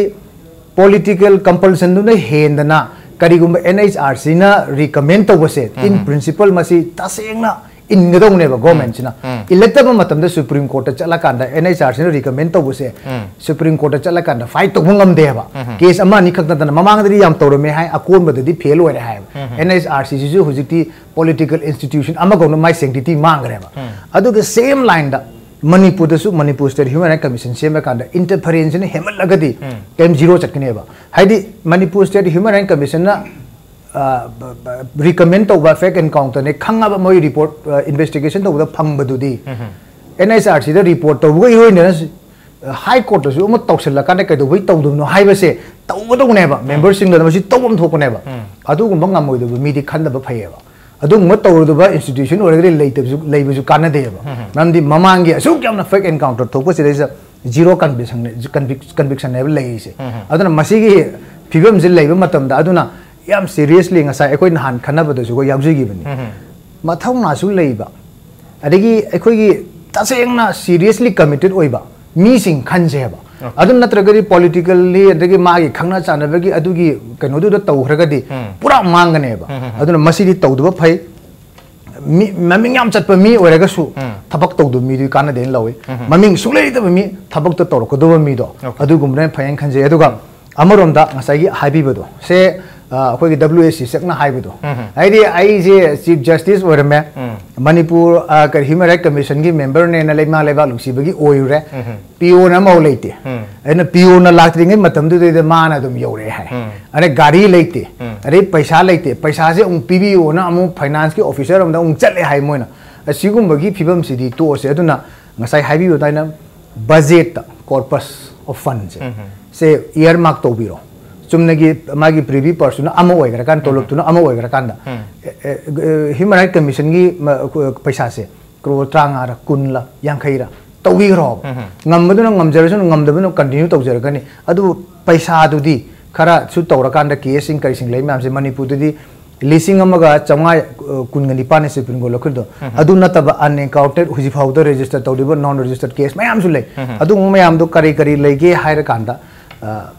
ꯄꯣꯂꯤꯇꯤꯀꯦꯜ ꯀꯝꯄꯜꯁꯟꯗꯨꯅ ꯍꯦꯟꯗꯅ ꯀꯔꯤꯒꯨꯝꯕ ꯑꯦꯟ ꯑꯩꯆ ꯑꯥꯔ ꯁꯤꯅ ꯔꯤꯀꯃꯦꯟ ꯇꯧꯕꯁꯦ, ꯏꯟ ꯎꯝ꯫ ꯄ꯭ꯔꯤꯟꯁꯤꯄꯜ ꯃꯁꯤ ꯇꯁꯦꯡꯅ ꯏꯟꯒꯗꯧꯅꯦꯕ ꯒꯣꯔꯃꯦꯟꯁꯤꯅ꯫ ꯎꯝ꯫ ꯏꯜꯂꯛꯇꯕ ꯃꯇꯝꯗ ꯁꯨꯄ꯭ꯔꯤꯝ ꯀꯣꯔꯠꯇ ꯆꯠꯂꯀꯥꯟꯗ ꯑꯦꯟ ꯑꯩꯆ ꯑꯥꯔ ꯁꯤꯅ ꯔꯤꯀꯃꯦꯟ ꯇꯧꯕꯁꯦ, ꯎꯝ꯫ ꯁꯨꯄ꯭ꯔꯤꯝ ꯀꯣꯔꯠꯇ ꯆꯠꯂꯀꯥꯟꯗ ꯐꯥꯏꯠ ꯇꯧꯕ ꯉꯝꯗꯦꯕ꯫ ꯎꯝ꯫ ꯀꯦꯁ ꯑꯃ ꯑꯅꯤ ꯈꯛ ꯅꯠꯇꯅ ꯃꯃꯥꯡꯗꯗꯤ ꯌꯥꯝ ꯇꯧꯔꯝꯃꯦ ꯍꯥꯏ, ꯑꯀꯣꯟꯕꯗꯗꯤ ꯐꯦꯜ ꯑꯣꯏꯔꯦ ꯍꯥꯏꯕ꯫ ꯎꯝ꯫ ꯑꯦꯟ ꯑꯩꯆ ꯑꯥꯔ ꯁꯤꯁꯤꯁꯨ ꯍꯧꯖꯤꯛꯇꯤ ꯄꯣꯂꯤꯇꯤꯀꯦꯜ ꯏꯟꯁꯇꯤꯇ꯭ꯌꯨꯁꯟ ꯑꯃꯒꯧꯅ ꯃꯥꯏ ꯁꯦꯡꯇꯤꯇꯤ ꯃꯥꯡꯈ꯭ꯔꯦꯕ꯫ ꯎꯝ꯫ ꯑꯗꯨꯒ ꯁꯦꯝ ꯂꯥꯏꯟꯗ ꯃꯅꯤꯄꯨꯔꯗꯁꯨ Manipur state human right commission ꯁꯦꯝꯕ ꯀꯥꯟꯗ ꯏꯟꯇꯔꯐꯤꯌꯔꯦꯟꯁꯅ ꯍꯦꯟꯃꯠꯂꯒꯗꯤ ꯎꯝ꯫ ꯀꯩꯝ ꯖꯤꯔꯣ ꯆꯠꯀꯅꯦꯕ꯫ ꯍꯥꯏꯗꯤ ꯃꯅꯤꯄꯨꯔ ꯁ꯭ꯇꯦꯠ ꯍ꯭ꯌꯨꯃꯦꯟ ꯔꯥꯏꯠ ꯀꯃꯤꯁꯟꯅ, ꯑ, ꯕ-, ꯕ-, ꯔꯤꯀꯃꯦꯟ ꯇꯧꯕ ꯐꯦꯛ ꯑꯦꯟꯀꯥꯎꯟꯇꯔꯅꯦ ꯈꯪꯉꯕ ꯃꯣꯏ ꯔꯤꯄꯣꯔꯠ, ꯑ, ꯏꯟꯚꯦꯁꯇꯤꯒꯦꯁꯟ ꯇꯧꯕꯗ ꯐꯪꯕꯗꯨꯗꯤ ꯎꯝ꯫ ꯑꯦꯟ ꯑꯩꯆ ꯑꯥꯔ ꯁꯤꯗ ꯔꯤꯄꯣꯔꯠ ꯇꯧꯕꯒ ꯏꯔꯣꯏꯅꯅ ꯍꯥꯏ ꯀꯣꯔꯠꯇꯁꯨ ꯑꯃ ꯇꯧꯁꯤꯜꯂꯀꯥꯟꯗ ꯀꯩꯗꯧꯕꯩ ꯇꯧꯗꯕꯅꯣ ꯍꯥꯏꯕꯁꯦ ꯇꯧꯒꯗꯧꯕꯅꯦꯕ꯫ ꯎꯝ꯫ ꯃꯦꯝꯕꯔꯁꯤꯡꯗꯨꯅ ꯃꯁꯤ ꯇꯧꯐꯝ ꯊꯣꯛꯄꯅꯦꯕ꯫ ꯎꯝ꯫ ꯑꯗꯨꯒꯨꯝꯕ ꯉꯝꯃꯣꯏꯗꯕ ꯃꯤꯗꯤ ꯈꯟꯗꯕ ꯐꯩꯌꯦꯕ꯫ ꯑꯗꯨꯒꯨꯝꯕ ꯇꯧꯔꯨꯗꯕ ꯏꯟꯁꯇꯤꯇ꯭ꯌꯨꯁꯟ ꯑꯣꯏꯔꯒꯗꯤ ꯂꯩꯇꯕꯁꯨ ꯂꯩꯕꯁꯨ ꯀꯥꯟꯅꯗꯦꯕ꯫ ꯃꯔꯝꯗꯤ ꯃꯃꯥꯡꯒꯤ ꯑꯁꯨꯛ ꯌꯥꯝꯅ ꯐꯦꯛ ꯑꯦꯟꯀꯥꯎꯟꯇꯔ ꯊꯣꯛꯄꯁꯤꯗꯩꯁꯤꯗ ꯖꯤꯔꯣ ꯀꯟꯚꯤꯛꯁꯟ ꯀꯟꯚꯤꯛꯁꯟꯅꯦꯕ ꯂꯩꯔꯤꯁꯦ꯫ ꯑꯗꯨꯅ ꯃꯁꯤꯒꯤ ꯐꯤꯕꯝꯁꯤ ꯂꯩꯕ ꯃꯇꯝꯗ ꯑꯗꯨꯅ ꯌꯥꯝ ꯁꯤꯔꯤꯌꯁꯂꯤ ꯉꯁꯥꯏ ꯑꯩꯈꯣꯏ ꯅꯍꯥꯟ ꯈꯟꯅꯕꯗꯁꯨ ꯑꯩꯈꯣꯏ ꯌꯥꯎꯖꯈꯤꯕꯅꯤ꯫ ꯃꯊꯧꯅꯥꯁꯨ ꯂꯩꯕ, ꯑꯗꯒꯤ ꯑꯩꯈꯣꯏꯒꯤ ꯇꯁꯦꯡꯅ ꯁꯤꯔꯤꯌꯁꯂꯤ ꯀꯃꯤꯇꯦꯠ ꯑꯣꯏꯕ ꯃꯤꯁꯤꯡ ꯈꯟꯁꯦꯕ꯫ ꯑꯗꯨ ꯅꯠꯇ꯭ꯔꯒꯗꯤ ꯄꯣꯂꯤꯇꯤꯀꯦꯜꯂꯤ ꯑꯗꯒꯤ ꯃꯥꯒꯤ ꯈꯪꯅ ꯆꯥꯟꯅꯕꯒꯤ ꯑꯗꯨꯒꯤ ꯀꯩꯅꯣꯗꯨꯗ ꯇꯧꯈ꯭ꯔꯒꯗꯤ ꯄꯨꯔꯥ ꯃꯥꯡꯒꯅꯦꯕ꯫ ꯑꯗꯨꯅ ꯃꯁꯤꯗꯤ ꯇꯧꯗꯕ ꯐꯩ꯫ ꯃꯤ, ꯃꯃꯤꯡ ꯌꯥꯝ ꯆꯠꯄ ꯃꯤ ꯑꯣꯏꯔꯒꯁꯨ ꯊꯕꯛ ꯇꯧꯗꯕ ꯃꯤꯗꯨꯗꯤ ꯀꯥꯟꯅꯗꯦꯅ ꯂꯧꯏ꯫ ꯃꯃꯤꯡ ꯁꯨꯡꯂꯩ ꯂꯩꯇꯕ ꯃꯤ ꯊꯕꯛꯇ ꯇꯧꯔꯛꯀꯗꯕ ꯃꯤꯗꯣ ꯑꯗꯨꯒꯨꯝꯕꯅ ꯐꯩ ꯍꯥꯏꯅ ꯈꯟꯖꯩ꯫ ꯑꯗꯨꯒ ꯑꯃꯔꯣꯝꯗ ꯉꯁꯥꯏꯒꯤ ꯍꯥꯏꯕꯤꯕꯗꯣ ꯁꯦ, ꯑ, ꯑꯩꯈꯣꯏꯒꯤ W A C ꯁꯛꯅ ꯍꯥꯏꯕꯗꯣ, ꯍꯥꯏꯗꯤ ꯑꯩꯁꯦ ꯆꯤꯐ ꯖꯁꯇꯤꯁ ꯑꯣꯏꯔꯝꯃꯦ, ꯃꯅꯤꯄꯨꯔ, ꯑ, ꯀꯔꯤ, ꯍ꯭ꯌꯨꯃꯦꯟ ꯔꯥꯏꯠ ꯀꯃꯤꯁꯟꯒꯤ ꯃꯦꯝꯕꯔꯅꯦꯅ ꯂꯩꯃꯥ ꯂꯩꯕꯥꯛ ꯅꯨꯡꯁꯤꯕꯒꯤ ꯑꯣꯏꯔꯨꯔꯦ꯫ ꯄꯤꯌꯣꯟ ꯑꯃꯐꯥꯎ ꯂꯩꯇꯦ꯫ ꯑꯩꯅ ꯄꯤꯌꯣꯟꯅ ꯂꯥꯛꯇ꯭ꯔꯤꯉꯩ ꯃꯇꯝꯗꯨꯗꯩꯗ ꯃꯥꯅ ꯑꯗꯨꯝ ꯌꯧꯔꯛꯑꯦ ꯍꯥꯏ꯫ ꯑꯗꯩ ꯒꯥꯔꯤ ꯂꯩꯇꯦ, ꯑꯗꯩ ꯄꯩꯁꯥ ꯂꯩꯇꯦ, ꯄꯩꯁꯥꯁꯦ ꯑꯃꯨꯛ ꯄꯤꯕꯤꯌꯣꯅ ꯑꯃꯨꯛ ꯐꯥꯏꯅꯥꯟꯁꯀꯤ ꯑꯣꯐꯤꯁꯔ ꯑꯃꯗ ꯑꯃꯨꯛ ꯆꯠꯂꯦ ꯍꯥꯏ ꯃꯣꯏꯅ꯫ ꯑꯁꯤꯒꯨꯝꯕꯒꯤ ꯐꯤꯕꯝꯁꯤꯗꯤ ꯇꯣꯛꯑꯁꯦ꯫ ꯑꯗꯨꯅ ꯉꯁꯥꯏ ꯍꯥꯏꯕꯤꯌꯨ ꯑꯗꯨꯃꯥꯏꯅ ꯕꯖꯦꯠꯇ ꯀꯣꯔꯄꯁ ꯑꯣꯐ ꯐꯟꯁꯦ, ꯁꯦ ꯏꯌꯔꯃꯥꯔꯛ ꯇꯧꯕꯤꯔꯣ꯫ ꯆꯨꯝꯅꯒꯤ ꯃꯥꯒꯤ ꯄ꯭ꯔꯤꯚꯤ ꯄꯔꯁꯟ ꯑꯃ ꯑꯣꯏꯈ꯭ꯔꯀꯥꯟꯗ, ꯇꯣꯂꯣꯞꯇꯨꯅ ꯑꯃ ꯑꯣꯏꯈ꯭ꯔꯀꯥꯟꯗ, ꯎꯝ꯫ ꯑꯦ, ꯑꯦ, ꯑꯦ, ꯍ꯭ꯌꯨꯃꯦꯟ ꯔꯥꯏꯠ ꯀꯃꯤꯁꯟꯒꯤ ꯃ-, ꯄꯩꯁꯥꯁꯦ ꯀ꯭ꯔꯣꯔ ꯇꯔꯥꯃꯉꯥꯔ, ꯀꯨꯟꯂ, ꯌꯥꯡꯈꯩꯔ ꯇꯧꯕꯤꯈ꯭ꯔꯣꯕ꯫ ꯎꯝ꯫ ꯉꯝꯕꯗꯨꯅ ꯉꯝꯖꯔꯁꯅꯨ, ꯉꯝꯗꯕꯅ ꯀꯟꯇꯤꯅ꯭ꯌꯨ ꯇꯧꯖꯔꯛꯀꯅꯤ꯫ ꯑꯗꯨꯕꯨ ꯄꯩꯁꯥꯗꯨꯗꯤ ꯈꯔꯁꯨ ꯇꯧꯔꯀꯥꯟꯗ ꯀꯦꯁꯁꯤꯡ ꯀꯔꯤꯁꯤꯡ ꯂꯩ ꯃꯌꯥꯝꯁꯦ ꯃꯅꯤꯄꯨꯔꯗꯗꯤ ꯂꯤꯁꯤꯡ ꯑꯃꯒ ꯆꯥꯝꯃꯉꯥ, ꯑ, ꯀꯨꯟꯒ ꯅꯤꯄꯥꯟꯅꯤ ꯁꯨꯄ꯭ꯔꯤꯝ ꯀꯣꯔꯠ ꯂꯧꯈꯤꯕꯗꯣ꯫ ꯎꯝ꯫ ꯑꯗꯨ ꯅꯠꯇꯕ ꯑꯟꯑꯦꯀꯥꯎꯟꯇꯦꯠ ꯍꯧꯖꯤꯛ ꯐꯥꯎꯗ ꯔꯦꯖꯤꯁꯇꯔ ꯇꯧꯔꯤꯕ ꯅꯣꯟ ꯔꯦꯖꯤꯁꯇꯔ ꯀꯦꯁ ꯃꯌꯥꯝꯁꯨ ꯂꯩ꯫ ꯎꯝ꯫ ꯑꯗꯨꯒꯨꯝꯕ ꯃꯌꯥꯝꯗꯣ ꯀꯔꯤ ꯀꯔꯤ ꯂꯩꯒꯦ ꯍꯥꯏꯔꯀꯥꯟꯗ, ꯑ,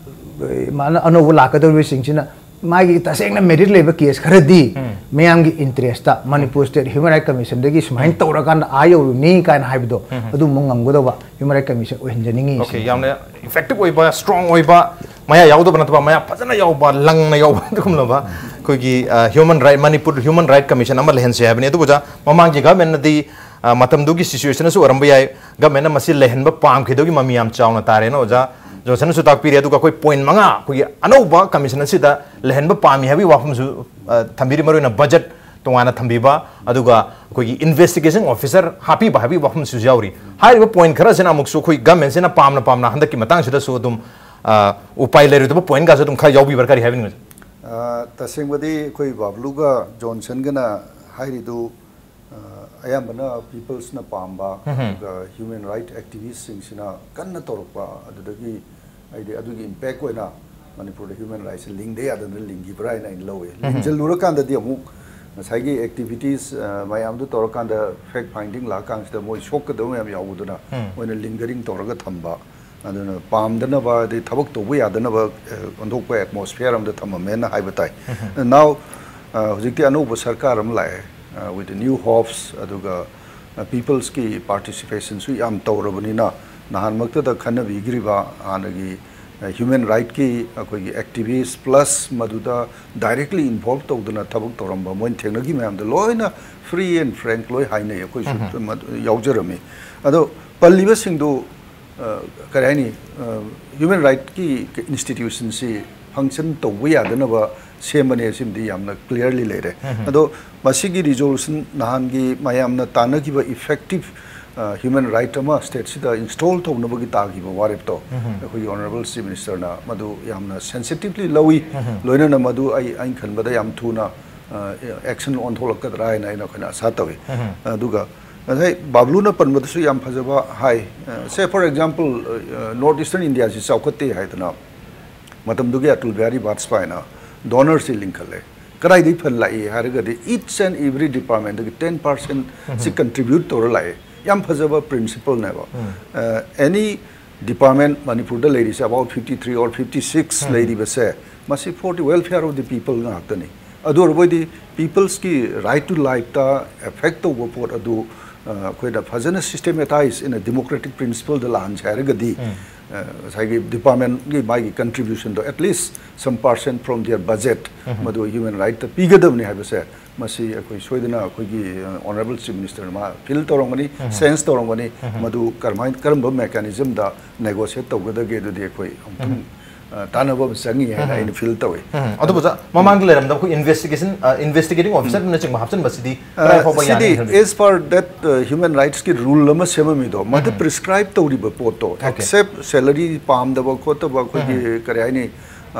ꯃꯥꯅ ꯑꯅꯧꯕ ꯂꯥꯛꯀꯗꯧꯔꯤꯕꯁꯤꯡꯁꯤꯅ ꯃꯥꯒꯤ ꯇꯁꯦꯡꯅ ꯃꯦꯔꯤꯠ ꯂꯩꯕ ꯀꯦꯁ ꯈꯔꯗꯤ ꯎꯝ꯫ ꯃꯌꯥꯝꯒꯤ interest Manipur state human right ꯀꯃꯤꯁꯟꯗꯒꯤ ꯁꯨꯃꯥꯏꯅ ꯎꯝ꯫ ꯇꯧꯔꯀꯥꯟꯗ ꯑꯥ ꯌꯧꯔꯨꯅꯤ ꯀꯥꯏꯅ ꯍꯥꯏꯕꯗꯣ ꯎꯝ꯫ ꯑꯗꯨꯝꯕ ꯉꯝꯒꯗꯧꯕ ꯍ꯭ꯌꯨꯃꯟ ꯔꯥꯏꯠ ꯀꯃꯤꯁꯟ ꯑꯣꯏꯍꯟꯖꯅꯤꯡꯉꯤ ꯑꯣꯀꯦ, ꯁꯤꯅꯤ꯫ ꯌꯥꯝꯅ ꯏꯐꯦꯛꯇꯤꯚ ꯑꯣꯏꯕ, ꯁ꯭ꯇ꯭ꯔꯣꯡ ꯑꯣꯏꯕ, ꯃꯌꯥ ꯌꯥꯎꯗꯕ ꯅꯠꯇꯕ ꯃꯌꯥ ꯐꯖꯅ ꯌꯥꯎꯕ, ꯂꯪꯅ ꯌꯥꯎꯕ ꯑꯗꯨꯒꯨꯝꯂꯕ ꯑꯩꯈꯣꯏꯒꯤ, ꯑ, ꯍ꯭ꯌꯨꯃꯟ right, Manipur human right commission ꯑꯃ ꯂꯩꯍꯟꯁꯦ ꯍꯥꯏꯕꯅꯤ꯫ ꯑꯗꯨꯕꯨ ꯑꯣꯖꯥ, ꯃꯃꯥꯡꯒꯤ ꯒꯚꯔꯟꯃꯦꯟꯅꯗꯤ, ꯑ, ꯃꯇꯝꯗꯨꯒꯤ ꯁꯤꯆꯨꯋꯦꯁꯟꯅꯁꯨ ꯑꯣꯏꯔꯝꯕ ꯌꯥꯏ, ꯒꯚꯔꯟꯃꯦꯟꯅ ꯃꯁꯤ ꯂꯩꯍꯟꯕ ꯄꯥꯝꯈꯤꯗꯕꯒꯤ ꯃꯃꯤ ꯌꯥꯝ ꯆꯥꯎꯅ ꯇꯥꯔꯦꯅ ꯑꯣꯖꯥ ꯖꯣꯟꯁꯟꯅꯁꯨ ꯇꯥꯛꯄꯤꯔꯦ꯫ ꯑꯗꯨꯒ ꯑꯩꯈꯣꯏ ꯄꯣꯏꯟ ꯃꯉꯥ ꯑꯩꯈꯣꯏꯒꯤ ꯑꯅꯧꯕ ꯀꯃꯤꯁꯟ ꯑꯁꯤꯗ ꯂꯩꯍꯟꯕ ꯄꯥꯝꯃꯤ ꯍꯥꯏꯕꯒꯤ ꯋꯥꯐꯝꯁꯨ, ꯑ, ꯊꯝꯕꯤꯔꯤ, ꯃꯔꯨꯑꯣꯏꯅ ꯕꯖꯦꯠ ꯇꯣꯉꯥꯟꯅ ꯊꯝꯕꯤꯕ, ꯑꯗꯨꯒ ꯑꯩꯈꯣꯏꯒꯤ ꯏꯟꯚꯦꯁꯇꯤꯒꯦꯁꯟ ꯑꯣꯐꯤꯁꯔ ꯍꯥꯞꯄꯤꯕ ꯍꯥꯏꯕꯒꯤ ꯋꯥꯐꯝꯁꯤꯁꯨ ꯌꯥꯎꯔꯤ꯫ ꯍꯥꯏꯔꯤꯕ ꯄꯣꯏꯟ ꯈꯔꯁꯤꯅ ꯑꯃꯨꯛꯁꯨ ꯑꯩꯈꯣꯏ ꯒꯚꯔꯟꯃꯦꯟꯁꯤꯅ ꯄꯥꯝꯅ ꯄꯥꯝꯅ ꯍꯟꯗꯛꯀꯤ ꯃꯇꯥꯡꯁꯤꯗꯁꯨ ꯑꯗꯨꯝ, ꯑ, ꯎꯄꯥꯏ ꯂꯩꯔꯣꯏꯗꯕ ꯄꯣꯏꯟꯒꯁꯨ ꯑꯗꯨꯝ ꯈꯔ ꯌꯥꯎꯕꯤꯕ꯭ꯔꯥ, ꯀꯔꯤ ꯍꯥꯏꯕꯤꯅꯤꯡꯕ? ꯑ, ꯇꯁꯦꯡꯕꯗꯤ ꯑꯩꯈꯣꯏ ꯕꯥꯕ꯭ꯂꯨꯒ ꯖꯣꯟꯁꯟꯒꯅ ꯍꯥꯏꯔꯤꯗꯨ, ꯑ, ꯑꯌꯥꯝꯕꯅ peopleꯁꯅ ꯄꯥꯝꯕ, ꯑꯗꯨꯒ human right activistꯁꯤꯡꯁꯤꯅ ꯀꯟꯅ ꯇꯧꯔꯛꯄ, ꯑꯗꯨꯗꯒꯤ ꯑꯩꯗꯤ ꯑꯗꯨꯒꯤ impact ꯑꯣꯏꯅ ꯃꯅꯤꯄꯨꯔꯗ human rightꯁꯦ ꯂꯤꯡꯗ ꯌꯥꯗꯅ ꯂꯤꯡꯈꯤꯕ꯭ꯔꯥ ꯍꯥꯏꯅ ꯑꯩꯅ ꯂꯧꯋꯦ꯫ ꯂꯤꯡꯁꯤꯜꯂꯨꯔꯀꯥꯟꯗꯗꯤ ꯑꯃꯨꯛ ꯉꯁꯥꯏꯒꯤ activities, ꯑ, ꯃꯌꯥꯝꯗꯨ ꯇꯧꯔꯀꯥꯟꯗ fact finding ꯂꯥꯛꯑꯀꯥꯟꯁꯤꯗ ꯃꯣꯏ ꯁꯣꯛꯀꯗꯕ ꯃꯌꯥꯝ ꯌꯥꯎꯕꯗꯨꯅ ꯃꯣꯏꯅ ꯂꯤꯡꯒꯔꯤꯡ ꯇꯧꯔꯒ ꯊꯝꯕ꯫ ꯑꯗꯨꯅ ꯄꯥꯝꯗꯅꯕ, ꯑꯗꯩ ꯊꯕꯛ ꯇꯧꯕ ꯌꯥꯗꯅꯕ, ꯑ, ꯑꯣꯟꯊꯣꯛꯄ atmosphere ꯑꯃꯗ ꯊꯝꯃꯝꯃꯦꯅ ꯍꯥꯏꯕ ꯇꯥꯏ꯫ Now, ꯑ, ꯍꯧꯖꯤꯛꯇꯤ ꯑꯅꯧꯕ ꯁꯔꯀꯥꯔ ꯑꯃ ꯂꯥꯛꯑꯦ, ꯑ, with the new hopes, ꯑꯗꯨꯒ, ꯑ, peopleꯁꯀꯤ participationꯁꯨ ꯌꯥꯝ ꯇꯧꯔꯕꯅꯤꯅ, ꯅꯍꯥꯟꯃꯛꯇꯗ ꯈꯟꯅꯕꯤꯈ꯭ꯔꯤꯕ ꯍꯥꯟꯅꯒꯤ, ꯑ, human rightꯀꯤ ꯑꯩꯈꯣꯏꯒꯤ activist plus ꯃꯗꯨꯗ directly involve ꯇꯧꯗꯅ ꯊꯕꯛ ꯇꯧꯔꯝꯕ ꯃꯣꯏꯅ ꯊꯦꯡꯅꯈꯤ ꯃꯌꯥꯝꯗꯣ ꯂꯣꯏꯅ free and frank ꯂꯣꯏ ꯍꯥꯏꯅꯩ, ꯑꯩꯈꯣꯏꯁꯨ ꯃꯗꯨ ꯌꯥꯎꯖꯔꯝꯃꯤ꯫ ꯑꯗꯣ ꯄꯜꯂꯤꯕꯁꯤꯡꯗꯨ ꯑ, ꯀꯔꯤ ꯍꯥꯏꯅꯤ, ꯑ, human rightꯀꯤ institutionꯁꯤ function ꯇꯧꯕ ꯌꯥꯗꯅꯕ ꯁꯦꯝꯕꯅꯦ, ꯁꯤꯃꯗꯤ ꯌꯥꯝꯅ clearly ꯂꯩꯔꯦ꯫ ꯑꯗꯣ ꯃꯁꯤꯒꯤ resolution ꯅꯍꯥꯟꯒꯤ ꯃꯌꯥꯝꯅ ꯇꯥꯟꯅꯈꯤꯕ effective, ꯑ, human right ꯑꯃ stateꯁꯤꯗ install ꯇꯧꯅꯕꯒꯤ ꯇꯥꯈꯤꯕ ꯋꯥꯔꯦꯞꯇꯣ ꯑꯩꯈꯣꯏꯒꯤ honourable chief ministerꯅ ꯃꯗꯨ ꯌꯥꯝꯅ sensitively ꯂꯧꯏ꯫ ꯂꯣꯏꯅꯅ ꯃꯗꯨ ꯑꯩ, ꯑꯩꯅ ꯈꯟꯕꯗ ꯌꯥꯝ ꯊꯨꯅ, ꯑ, action ꯑꯣꯟꯊꯣꯛꯂꯛꯀꯗ꯭ꯔꯥ ꯍꯥꯏꯅ ꯑꯩꯅ ꯑꯩꯈꯣꯏꯅ ꯑꯁꯥ ꯇꯧꯏ꯫ ꯑꯗꯨꯒ ꯉꯁꯥꯏ ꯕꯥꯕ꯭ꯂꯨꯅ ꯄꯟꯕꯗꯁꯨ ꯌꯥꯝ ꯐꯖꯕ ꯍꯥꯏ꯫ ꯑ, say for example, ꯑ, North Eastern Indiaꯁꯤ ꯆꯥꯎꯈꯠꯇꯦ ꯍꯥꯏꯗꯅ ꯃꯇꯝꯗꯨꯒꯤ ꯑꯇꯜ ꯕꯤꯍꯥꯔꯤ ꯕꯥꯖꯄꯥꯏꯅ donorꯁꯤ ꯂꯤꯡꯈꯠꯂꯦ꯫ ꯀꯗꯥꯏꯗꯒꯤ fund ꯂꯥꯛꯏ ꯍꯥꯏꯔꯒꯗꯤ each and every departmentꯇꯒꯤ ten percentꯁꯤ contribute ꯇꯧꯔ ꯂꯥꯛꯑꯦ꯫ ꯌꯥꯝ ꯐꯖꯕ principleꯅꯦꯕ꯫ ꯑ, any department ꯃꯅꯤꯄꯨꯔꯗ ꯂꯩꯔꯤꯁꯦ about fifty three or fifty six ꯂꯩꯔꯤꯕꯁꯦ, ꯃꯁꯤ for the welfare of the people ꯉꯥꯛꯇꯅꯤ꯫ ꯑꯗꯨ ꯑꯣꯏꯔꯕꯣꯏꯗꯤ peopleꯁꯀꯤ right to lifeꯇ affect ꯇꯧꯕ ꯄꯣꯠ ꯑꯗꯨ, ꯑ, ꯑꯩꯈꯣꯏꯅ ꯐꯖꯅ systematize in a democratic principleꯗ ꯂꯥꯛꯍꯟꯁꯦ ꯍꯥꯏꯔꯒꯗꯤ, ꯑ, ꯉꯁꯥꯏꯒꯤ departmentꯀꯤ ꯃꯥꯒꯤ contributionꯗꯣ at least some percent from their budget ꯃꯗꯨ human rightꯇ ꯄꯤꯒꯗꯕꯅꯤ ꯍꯥꯏꯕꯁꯦ, ꯃꯁꯤ ꯑꯩꯈꯣꯏ ꯁꯣꯏꯗꯅ ꯑꯩꯈꯣꯏꯒꯤ, ꯑ, honourable chief ministerꯅ ꯃꯥ feel ꯇꯧꯔꯝꯒꯅꯤ, sense ꯇꯧꯔꯝꯒꯅꯤ, ꯃꯗꯨ ꯀꯔꯝꯍꯥꯏ-, ꯀꯔꯝꯕ mechanismꯗ negotiate ꯇꯧꯒꯗꯒꯦ, ꯑꯗꯨꯗꯤ ꯑꯩꯈꯣꯏ ꯑꯃꯨꯛꯇꯪ, ꯑ, ꯇꯥꯟꯅꯕ ꯑꯃ ꯆꯪꯉꯤ ꯍꯥꯏꯅ ꯑꯩꯅ feel ꯇꯧꯏ꯫ ꯎꯝ, ꯑꯗꯨꯕꯨ ꯑꯣꯖꯥ, ꯃꯃꯥꯡꯗ ꯂꯩꯔꯝꯗ ꯑꯩꯈꯣꯏ investigation, ꯑ, investigating officerꯅꯆꯤꯡꯕ ꯍꯥꯞꯆꯤꯟꯕꯁꯤꯗꯤ ꯑ, ꯀꯗꯥꯏ ꯐꯥꯎꯕ ꯌꯥꯅꯤ ꯁꯤꯗꯤ ꯈꯟꯕꯤꯕ? As per that, ꯑ, human rightsꯀꯤ rule ꯑꯃ ꯁꯦꯝꯃꯝꯃꯤꯗꯣ, ꯃꯗꯨ prescribe ꯇꯧꯔꯤꯕ ꯄꯣꯠꯇꯣ, Okay. except salary ꯄꯥꯝꯗꯕ ꯈꯣꯠꯇꯕ, ꯑꯩꯈꯣꯏꯒꯤ ꯀꯔꯤ ꯍꯥꯏꯅꯤ,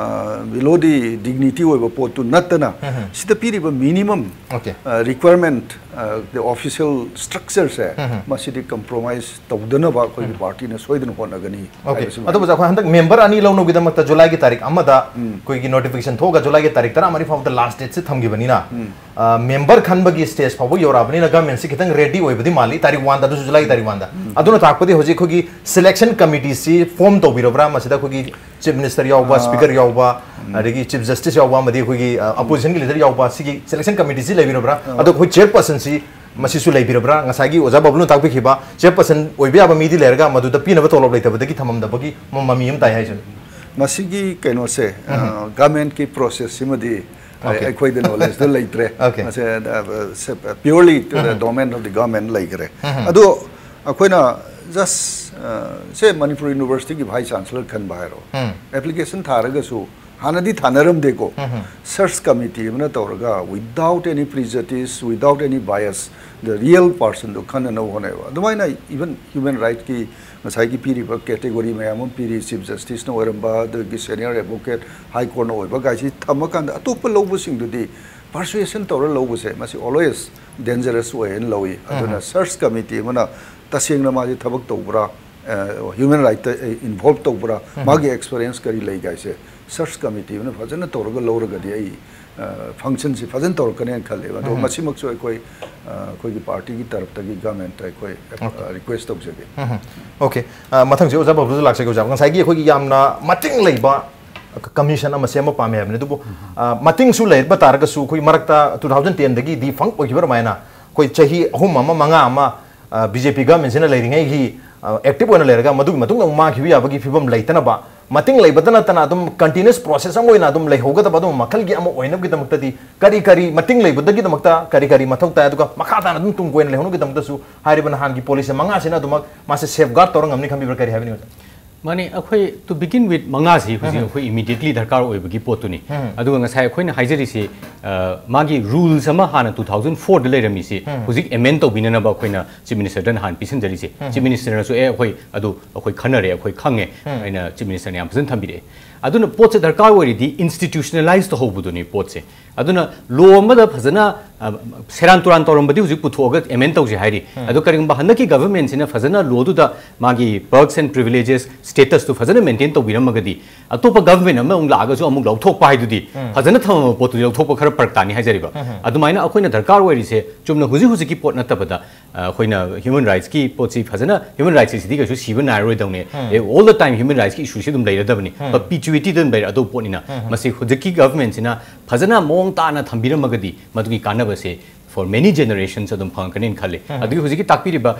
below the dignity ꯑꯣꯏꯕ ꯄꯣꯠꯇꯨ ꯅꯠꯇꯅ, ꯁꯤꯗ ꯄꯤꯔꯤꯕ minimum Okay. requirement, the official structure ꯁꯦ, ꯃꯁꯤꯗꯤ compromise ꯇꯧꯗꯅꯕ ꯑꯩꯈꯣꯏꯒꯤ party ꯅ ꯁꯣꯏꯗꯅ ꯍꯣꯠꯅꯒꯅꯤ Okay. ꯍꯥꯏꯕꯁꯤꯃ꯫ ꯑꯗꯨꯕꯨ ꯑꯩꯈꯣꯏ ꯍꯟꯗꯛ member ꯑꯅꯤ ꯂꯧꯅꯕꯒꯤꯗꯃꯛꯇ July ꯒꯤ ꯇꯥꯔꯤꯛ ꯑꯃꯗ ꯑꯩꯈꯣꯏꯒꯤ notification ꯊꯣꯛꯑꯒ July ꯒꯤ ꯇꯥꯔꯤꯛ ꯇꯔꯥꯃꯔꯤ ꯐꯥꯎꯕꯗ last date ꯁꯦ ꯊꯝꯈꯤꯕꯅꯤꯅ, member ꯈꯟꯕꯒꯤ stage ꯐꯥꯎꯕ ꯌꯧꯔꯛꯑꯕꯅꯤꯅ government ꯁꯤ ꯈꯤꯇꯪ ready ꯑꯣꯏꯕꯗꯤ ꯃꯥꯜꯂꯤ, ꯇꯥꯔꯤꯛ ꯋꯥꯟꯗ, ꯑꯗꯨꯁꯨ July ꯒꯤ ꯇꯥꯔꯤꯛ ꯋꯥꯟꯗ꯫ ꯑꯗꯨꯅ ꯇꯥꯛꯄꯗꯤ ꯍꯧꯖꯤꯛ ꯑꯩꯈꯣꯏꯒꯤ selection committee ꯁꯤ form ꯇꯧꯕꯤꯔꯕ꯭ꯔꯥ? ꯃꯁꯤꯗ ꯑꯩꯈꯣꯏꯒꯤ chief minister ꯌꯥꯎꯕ, speaker ꯌꯥꯎꯕ, ꯑꯗꯒꯤ chief justice ꯌꯥꯎꯕ, ꯑꯃꯗꯤ ꯑꯩꯈꯣꯏꯒꯤ opposition ꯒꯤ leader ꯌꯥꯎꯕ, ꯁꯤꯒꯤ selection committee ꯁꯤ ꯂꯩꯕꯤꯔꯕ꯭ꯔꯥ? ꯑꯗꯣ ꯑꯩꯈꯣꯏ chairperson ꯁꯤ ꯃꯁꯤꯁꯨ ꯂꯩꯕꯤꯔꯕ꯭ꯔꯥ? ꯉꯁꯥꯏꯒꯤ ꯑꯣꯖꯥ ꯕꯕꯂꯨꯅ ꯇꯥꯛꯄꯤꯈꯤꯕ chairperson ꯑꯣꯏꯕ ꯌꯥꯕ ꯃꯤꯗꯤ ꯂꯩꯔꯒ ꯃꯗꯨꯗ ꯄꯤꯅꯕ ꯇꯣꯂꯣꯞ ꯂꯩꯇꯕꯗꯒꯤ ꯊꯝꯃꯝꯗꯕꯒꯤ ꯃ-, ꯃꯃꯤ ꯑꯃ ꯇꯥꯏ ꯍꯥꯏꯁꯦ꯫ ꯃꯁꯤꯒꯤ ꯀꯩꯅꯣꯁꯦ, government ꯀꯤ process ꯁꯤꯃꯗꯤ ꯑꯩ-, Okay. ꯑꯩꯈꯣꯏꯗ knowledge ꯗ ꯂꯩꯇ꯭ꯔꯦ꯫ Okay. ꯃꯁꯦ purely to the domain of the government ꯂꯩꯈ꯭ꯔꯦ꯫ ꯑꯗꯣ ꯑꯩꯈꯣꯏꯅ just ꯁꯦ ꯃꯅꯤꯄꯨꯔ university ꯒꯤ vice chancellor ꯈꯟꯕ ꯍꯥꯏꯔꯣ, application ꯊꯥꯔꯒꯁꯨ ꯍꯥꯟꯅꯗꯤ ꯊꯥꯅꯔꯝꯗꯦꯀꯣ꯫ Search committee ꯑꯃꯅ ꯇꯧꯔꯒ without any prejudice, without any bias, the real person ꯗꯣ ꯈꯟꯅꯅꯕ ꯍꯣꯠꯅꯩꯕ꯫ ꯑꯗꯨꯃꯥꯏꯅ even human right ꯀꯤ ꯉꯁꯥꯏꯒꯤ ꯄꯤꯔꯤꯕ category ꯃꯌꯥꯝ ꯑꯃ ꯄꯤꯔꯤ, chief justice ꯅ ꯑꯣꯏꯔꯝꯕ, ꯑꯗꯒꯤ senior advocate, high court ꯅ ꯑꯣꯏꯕ ꯒꯥꯏꯁꯤ ꯊꯝꯃꯀꯥꯟꯗ ꯑꯇꯣꯞꯄ ꯂꯧꯕꯁꯤꯡꯗꯨꯗꯤ persuasion ꯇꯧꯔ ꯂꯧꯕꯁꯦ ꯃꯁꯤ always dangerous ꯑꯣꯏ ꯍꯥꯏꯅ ꯂꯧꯏ꯫ ꯑꯗꯨꯅ search committee ꯑꯃꯅ ꯇꯁꯦꯡꯅ ꯃꯥꯁꯤ ꯊꯕꯛ ꯇꯧꯕ꯭ꯔꯥ, human right ꯇ involve ꯇꯧꯕ꯭ꯔꯥ, ꯃꯥꯒꯤ experience ꯀꯔꯤ ꯂꯩ ꯒꯥꯏꯁꯦ search committee ꯑꯃꯅ ꯐꯖꯅ ꯇꯧꯔꯒ ꯂꯧꯔꯒꯗꯤ ꯑꯩ function ꯁꯤ ꯐꯖꯅ ꯇꯧꯔꯛꯀꯅꯦꯅ ꯈꯜꯂꯦꯕ꯫ ꯑꯗꯣ ꯃꯁꯤꯃꯛꯁꯨ ꯑꯩꯈꯣꯏ, ꯑ, ꯑꯩꯈꯣꯏꯒꯤ party ꯒꯤ ꯇꯔꯞꯇꯒꯤ government ꯇ ꯑꯩꯈꯣꯏ, ꯑ, request ꯇꯧꯖꯒꯦ꯫ Okay. ꯑ, ꯃꯊꯪꯁꯤ ꯑꯣꯖꯥ ꯕꯕꯂꯨꯗ ꯂꯥꯛꯆꯒꯦ, ꯑꯣꯖꯥ꯫ ꯉꯁꯥꯏꯒꯤ ꯑꯩꯈꯣꯏꯒꯤ ꯌꯥꯝꯅ ꯃꯇꯤꯡ ꯂꯩꯕ commission ꯑꯃ ꯁꯦꯝꯕ ꯄꯥꯝꯃꯦ ꯍꯥꯏꯕꯅꯤ꯫ ꯑꯗꯨꯕꯨ, ꯑ, ꯃꯇꯤꯡꯁꯨ ꯂꯩꯕ ꯇꯥꯔꯒꯁꯨ ꯑꯩꯈꯣꯏ ꯃꯔꯛꯇ two thousand ten ꯗꯒꯤ defunct ꯑꯣꯏꯈꯤꯕ ꯑꯗꯨꯃꯥꯏꯅ ꯑꯩꯈꯣꯏ ꯆꯍꯤ ꯑꯍꯨꯝ ꯑꯃ, ꯃꯉꯥ ꯑꯃ, ꯑ, BJP government ꯁꯤꯅ ꯂꯩꯔꯤꯉꯩꯒꯤ, ꯑ, active ꯑꯣꯏꯅ ꯂꯩꯔꯒ ꯃꯗꯨꯒꯤ ꯃꯇꯨꯡꯗ ꯑꯃꯨꯛ ꯃꯥꯡꯈꯤꯕ ꯌꯥꯕꯒꯤ ꯐꯤꯕꯝ ꯂꯩꯇꯅꯕ, ꯃꯇꯤꯡ ꯂꯩꯕꯇ ꯅꯠꯇꯅ ꯑꯗꯨꯝ continuous process ꯑꯃ ꯑꯣꯏꯅ ꯑꯗꯨꯝ ꯂꯩꯍꯧꯒꯗꯕ ꯑꯗꯨꯝꯕ ꯃꯈꯜꯒꯤ ꯑꯃ ꯑꯣꯏꯅꯕꯒꯤꯗꯃꯛꯇꯗꯤ ꯀꯔꯤ ꯀꯔꯤ ꯃꯇꯤꯡ ꯂꯩꯕꯗꯒꯤꯗꯃꯛꯇ ꯀꯔꯤ ꯀꯔꯤ ꯃꯊꯧ ꯇꯥꯏ, ꯑꯗꯨꯒ ꯃꯈꯥ ꯇꯥꯅ ꯑꯗꯨꯝ ꯇꯨꯡ ꯀꯣꯏꯅ ꯂꯩꯍꯧꯅꯕꯒꯤꯗꯃꯛꯇꯁꯨ ꯍꯥꯏꯔꯤꯕ ꯅꯍꯥꯟꯒꯤ policy ꯃꯉꯥꯁꯤꯅ ꯑꯗꯨꯃꯛ ꯃꯥꯁꯦ safeguard ꯇꯧꯔ ꯉꯝꯅꯤ ꯈꯟꯕꯤꯕ꯭ꯔꯥ? ꯀꯔꯤ ꯍꯥꯏꯕꯤꯅꯤꯡꯕ? ꯃꯥꯅꯦ, ꯑꯩꯈꯣꯏ to begin with ꯃꯉꯥꯁꯤ ꯍꯧꯖꯤꯛ ꯑꯩꯈꯣꯏ immediately ꯗꯔꯀꯥꯔ ꯑꯣꯏꯕꯒꯤ ꯄꯣꯠꯇꯨꯅꯤ꯫ ꯑꯗꯨꯒ ꯉꯁꯥꯏ ꯑꯩꯈꯣꯏꯅ ꯍꯥꯏꯖꯔꯤꯁꯤ, ꯑ, ꯃꯥꯒꯤ rules ꯑꯃ ꯍꯥꯟꯅ two thousand four ꯗ ꯂꯩꯔꯝꯃꯤꯁꯤ ꯍꯧꯖꯤꯛ amend ꯇꯧꯕꯤꯅꯅꯕ ꯑꯩꯈꯣꯏꯅ Chief Minister ꯗ ꯅꯍꯥꯟ ꯄꯤꯁꯤꯟꯖꯔꯤꯁꯦ꯫ Chief Minister ꯅꯁꯨ, "ꯑꯦ, ꯑꯩꯈꯣꯏ ꯑꯗꯨ ꯑꯩꯈꯣꯏ ꯈꯟꯅꯔꯦ, ꯑꯩꯈꯣꯏ ꯈꯪꯉꯦ" ꯍꯥꯏꯅ Chief Minister ꯅ ꯌꯥꯝ ꯐꯖꯅ ꯊꯝꯕꯤꯔꯛꯑꯦ꯫ ꯑꯗꯨꯅ ꯄꯣꯠꯁꯦ ꯗꯔꯀꯥꯔ ꯑꯣꯏꯔꯤꯗꯤ ꯏꯟꯁꯇꯤꯇ꯭ꯌꯨꯁꯅꯦꯂꯥꯏꯁ ꯇꯧꯍꯧꯕꯗꯨꯅꯤ ꯄꯣꯠꯁꯦ꯫ ꯑꯗꯨꯅ ꯂꯣ ꯑꯃꯗ ꯐꯖꯅ, ꯑ, ꯁꯦꯔꯥꯟ ꯇꯨꯔꯥꯟ ꯇꯧꯔꯝꯕꯗꯤ ꯍꯧꯖꯤꯛ ꯄꯨꯊꯣꯛꯑꯒ ꯑꯦꯃꯦꯟ ꯇꯧꯁꯦ ꯍꯥꯏꯔꯤ꯫ ꯑꯗꯣ ꯀꯔꯤꯒꯨꯝꯕ ꯍꯟꯗꯛꯀꯤ ꯒꯚꯔꯟꯃꯦꯟꯠꯁꯤꯅ ꯐꯖꯅ ꯂꯣꯗꯨꯗ ꯃꯥꯒꯤ perks and privileges status two ꯐꯖꯅ ꯃꯦꯟꯇꯦꯟ ꯇꯧꯕꯤꯔꯝꯃꯒꯗꯤ, ꯑꯇꯣꯞꯄ ꯒꯚꯔꯟꯃꯦꯟꯠ ꯑꯃ ꯑꯃꯨꯛ ꯂꯥꯛꯑꯒꯁꯨ ꯑꯃꯨꯛ ꯂꯧꯊꯣꯛꯄ ꯍꯥꯏꯗꯨꯗꯤ, ꯐꯖꯅ ꯊꯝꯃꯕ ꯄꯣꯠꯇꯨꯗꯤ ꯂꯧꯊꯣꯛꯄ ꯈꯔ ꯐꯔꯛ ꯇꯥꯅꯤ ꯍꯥꯏꯖꯔꯤꯕ꯫ ꯑꯗꯨꯃꯥꯏꯅ ꯑꯩꯈꯣꯏꯅ ꯗꯔꯀꯥꯔ ꯑꯣꯏꯔꯤꯁꯦ ꯆꯨꯝꯅ ꯍꯧꯖꯤꯛ ꯍꯧꯖꯤꯛꯀꯤ ꯄꯣꯠ ꯅꯠꯇꯕꯗ, ꯑ, ꯑꯩꯈꯣꯏꯅ ꯍ꯭ꯌꯨꯃꯦꯟ ꯔꯥꯏꯠꯁꯀꯤ ꯄꯣꯠꯁꯤ ꯐꯖꯅ, ꯍ꯭ꯌꯨꯃꯦꯟ ꯔꯥꯏꯠꯁꯁꯤꯗꯤ ꯀꯩꯁꯨ ꯁꯤꯕ ꯅꯥꯏꯔꯔꯣꯏꯗꯧꯅꯦ꯫ ꯑꯦ, all the time ꯍ꯭ꯌꯨꯃꯦꯟ ꯔꯥꯏꯠꯁꯀꯤ ꯏꯁꯨꯁꯤ ꯑꯗꯨꯝ ꯂꯩꯔꯗꯕꯅꯤ꯫ ꯄꯔꯄꯤꯆꯨꯋꯤꯇꯤꯗ ꯑꯗꯨꯝ ꯂꯩꯔꯗꯧꯕ ꯄꯣꯠꯅꯤꯅ, ꯃꯁꯤ ꯍꯧꯖꯤꯛꯀꯤ ꯒꯚꯔꯟꯃꯦꯟꯠꯁꯤꯅ ꯐꯖꯅ ꯃꯑꯣꯡ ꯇꯥꯅ ꯊꯝꯕꯤꯔꯝꯃꯒꯗꯤ ꯃꯗꯨꯒꯤ ꯀꯥꯟꯅꯕꯁꯦ for many generations ꯑꯗꯨꯝ ꯐꯪꯉꯛꯀꯅꯤꯅ ꯈꯜꯂꯤ꯫ ꯑꯗꯨꯒꯤ ꯍꯧꯖꯤꯛꯀꯤ ꯇꯥꯛꯄꯤꯔꯤꯕ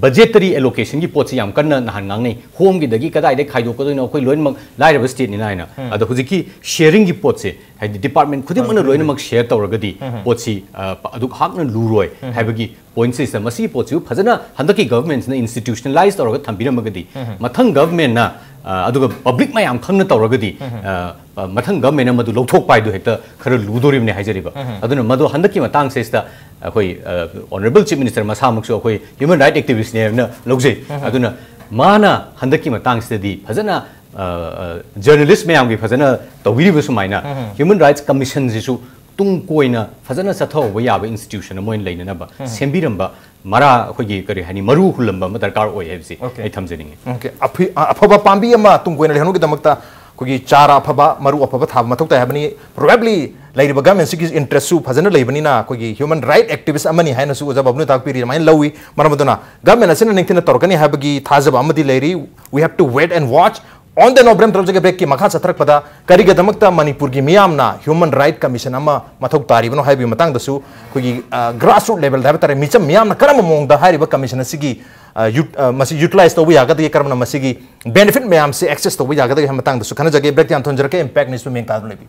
ꯕꯖꯦꯇꯔꯤ ꯑꯦꯂꯣꯀꯦꯁꯟꯒꯤ ꯄꯣꯠꯁꯤ ꯌꯥꯝ ꯀꯟꯅ ꯅꯍꯥꯟ ꯉꯥꯡꯅꯩ꯫ ꯍꯣꯝꯒꯤꯗꯒꯤ ꯀꯗꯥꯏꯗꯒꯤ ꯈꯥꯏꯗꯣꯛꯀꯗꯣꯏꯅꯣ, ꯑꯩꯈꯣꯏ ꯂꯣꯏꯅꯃꯛ ꯂꯥꯏꯔꯕ ꯁ꯭ꯇꯦꯠꯅꯤꯅ ꯍꯥꯏꯅ꯫ ꯑꯗꯣ ꯍꯧꯖꯤꯛꯀꯤ ꯁꯦꯌꯔꯤꯡꯒꯤ ꯄꯣꯠꯁꯦ, ꯍꯥꯏꯗꯤ ꯗꯤꯄꯥꯔꯠꯃꯦꯟꯠ ꯈꯨꯗꯤꯡꯃꯛꯅ ꯂꯣꯏꯅꯃꯛ ꯁꯦꯌꯔ ꯇꯧꯔꯒꯗꯤ ꯄꯣꯠꯁꯤ, ꯑ, ꯑꯗꯨꯛ ꯍꯥꯛꯅ ꯂꯨꯔꯣꯏ ꯍꯥꯏꯕꯒꯤ ꯄꯣꯏꯟꯠꯁꯤꯗ, ꯃꯁꯤꯒꯤ ꯄꯣꯠꯁꯤꯕꯨ ꯐꯖꯅ ꯍꯟꯗꯛꯀꯤ ꯒꯚꯔꯟꯃꯦꯟꯠꯁꯤꯅ ꯏꯟꯁꯇꯤꯇ꯭ꯌꯨꯁꯅꯦꯂꯥꯏꯁ ꯇꯧꯔꯒ ꯊꯝꯕꯤꯔꯝꯃꯒꯗꯤ, ꯃꯊꯪ ꯒꯚꯔꯟꯃꯦꯟꯠꯅ, ꯑ, ꯑꯗꯨꯒ ꯄꯕ꯭ꯂꯤꯛ ꯃꯌꯥꯝ ꯈꯪꯅ ꯇꯧꯔꯒꯗꯤ, ꯑ, ꯑ, ꯃꯊꯪ ꯒꯚꯔꯟꯃꯦꯟꯠꯅ ꯃꯗꯨ ꯂꯧꯊꯣꯛꯄ ꯍꯥꯏꯗꯨ ꯍꯦꯛꯇ ꯈꯔ ꯂꯨꯗꯣꯔꯤꯕꯅꯤ ꯍꯥꯏꯖꯔꯤꯕ꯫ ꯑꯗꯨꯅ ꯃꯗꯨ ꯍꯟꯗꯛꯀꯤ ꯃꯇꯥꯡꯁꯤꯗ ꯑꯩꯈꯣꯏ, ꯑ, ꯑꯣꯅꯔꯦꯕꯜ ꯆꯤꯐ ꯃꯤꯅꯤꯁꯇꯔ ꯃꯁꯥꯃꯛꯁꯨ ꯑꯩꯈꯣꯏ ꯍ꯭ꯌꯨꯃꯦꯟ ꯔꯥꯏꯠ ꯑꯦꯛꯇꯤꯚꯤꯁꯅꯦꯅ ꯂꯧꯖꯩ꯫ ꯑꯗꯨꯅ ꯃꯥꯅ ꯍꯟꯗꯛꯀꯤ ꯃꯇꯥꯡꯁꯤꯗꯗꯤ ꯐꯖꯅ, ꯑ, ꯑ, ꯖꯔꯅꯦꯂꯤꯁ ꯃꯌꯥꯝꯒꯤ ꯐꯖꯅ ꯇꯧꯕꯤꯔꯤꯕ ꯁꯨꯃꯥꯏꯅ ꯍ꯭ꯌꯨꯃꯦꯟ ꯔꯥꯏꯠꯁ ꯀꯃꯤꯁꯟꯁꯤꯁꯨ ꯇꯨꯡ ꯀꯣꯏꯅ ꯐꯖꯅ ꯆꯠꯊꯍꯧꯕ ꯌꯥꯕ ꯏꯟꯁꯇꯤꯇ꯭ꯌꯨꯁꯟ ꯑꯃ ꯑꯣꯏꯅ ꯂꯩꯅꯅꯕ ꯁꯦꯝꯕꯤꯔꯝꯕ ꯃꯔꯥ, ꯑꯩꯈꯣꯏꯒꯤ ꯀꯔꯤ ꯍꯥꯏꯅꯤ, ꯃꯔꯨ ꯍꯨꯜꯂꯝꯕ ꯑꯃ ꯗꯔꯀꯥꯔ ꯑꯣꯏ ꯍꯥꯏꯕꯁꯤ ꯑꯩ ꯊꯝꯖꯅꯤꯡꯉꯤ꯫ ꯑꯣꯀꯦ, ꯑꯐ-, ꯑ-, ꯑꯐꯕ ꯄꯥꯝꯕꯤ ꯑꯃ ꯇꯨꯡ ꯀꯣꯏꯅ ꯂꯩꯍꯟꯅꯕꯒꯤꯗꯃꯛꯇ ꯑꯩꯈꯣꯏꯒꯤ ꯆꯥꯔ ꯑꯐꯕ, ꯃꯔꯨ ꯑꯐꯕ ꯊꯥꯕ ꯃꯊꯧ ꯇꯥꯏ ꯍꯥꯏꯕꯅꯤ꯫ ꯄ꯭ꯔꯣꯕꯦꯕ꯭ꯂꯤ ꯂꯩꯔꯤꯕ ꯒꯚꯔꯟꯃꯦꯟꯠꯁꯤꯒꯤ ꯏꯟꯇꯔꯦꯁ꯭ꯠꯁꯨ ꯐꯖꯅ ꯂꯩꯕꯅꯤꯅ ꯑꯩꯈꯣꯏꯒꯤ ꯍ꯭ꯌꯨꯃꯦꯟ ꯔꯥꯏꯠ ꯑꯦꯛꯇꯤꯚꯤꯁ꯭ꯠ ꯑꯃꯅꯤ ꯍꯥꯏꯅꯁꯨ ꯑꯣꯖꯥ ꯕꯥꯕꯨꯅ ꯇꯥꯛꯄꯤꯔꯤ꯫ ꯑꯗꯨꯃꯥꯏꯅ ꯂꯧꯏ꯫ ꯃꯔꯝ ꯑꯗꯨꯅ ꯒꯚꯔꯟꯃꯦꯟꯠ ꯑꯁꯤꯅ ꯅꯤꯡꯊꯤꯅ ꯇꯧꯔꯛꯀꯅꯤ ꯍꯥꯏꯕꯒꯤ ꯊꯥꯖꯕ ꯑꯃꯗꯤ ꯂꯩꯔꯤ꯫ We have to wait and watch꯫ On the note, ꯕ꯭ꯔꯦꯝ ꯇꯔꯨꯛ ꯖꯒ ꯕ꯭ꯔꯦꯛꯀꯤ ꯃꯈꯥ ꯆꯠꯊꯔꯛꯄꯗ ꯀꯔꯤꯒꯤꯗꯃꯛꯇ ꯃꯅꯤꯄꯨꯔꯒꯤ ꯃꯤꯌꯥꯝꯅ ꯍ꯭ꯌꯨꯃꯦꯟ ꯔꯥꯏꯠ ꯀꯃꯤꯁꯟ ꯑꯃ ꯃꯊꯧ ꯇꯥꯔꯤꯕꯅꯣ ꯍꯥꯏꯕꯒꯤ ꯃꯇꯥꯡꯗꯁꯨ ꯑꯩꯈꯣꯏꯒꯤ, ꯑ, ꯒ꯭ꯔꯥꯁꯔꯨꯠ ꯂꯦꯚꯦꯜꯗ ꯍꯥꯏꯕ ꯇꯥꯔꯦ, ꯃꯤꯆꯝ ꯃꯤꯌꯥꯝꯅ ꯀꯔꯝꯕ ꯃꯑꯣꯡꯗ ꯍꯥꯏꯔꯤꯕ ꯀꯃꯤꯁꯟ ꯑꯁꯤꯒꯤ, ꯑ, ꯌꯨꯠ-, ꯑ, ꯃꯁꯤ ꯌꯨꯇꯤꯂꯥꯏꯖ ꯇꯧꯕ ꯌꯥꯒꯗꯒꯦ, ꯀꯔꯝꯅ ꯃꯁꯤꯒꯤ ꯕꯦꯅꯤꯐꯤꯠ ꯃꯌꯥꯝꯁꯤ ꯑꯦꯛꯁꯦꯁ ꯇꯧꯕ ꯌꯥꯒꯗꯒꯦ ꯍꯥꯏꯕ ꯃꯇꯥꯡꯗꯁꯨ ꯈꯟꯅꯖꯒꯦ꯫ ꯕ꯭ꯔꯦꯛꯇ ꯍꯥꯟꯅ ꯊꯣꯟꯖꯔꯛꯀꯦ꯫ Impact News ꯇꯨ ꯃꯤꯠꯌꯦꯡ ꯇꯥꯗꯨꯅ ꯂꯩꯕꯤꯌꯨ꯫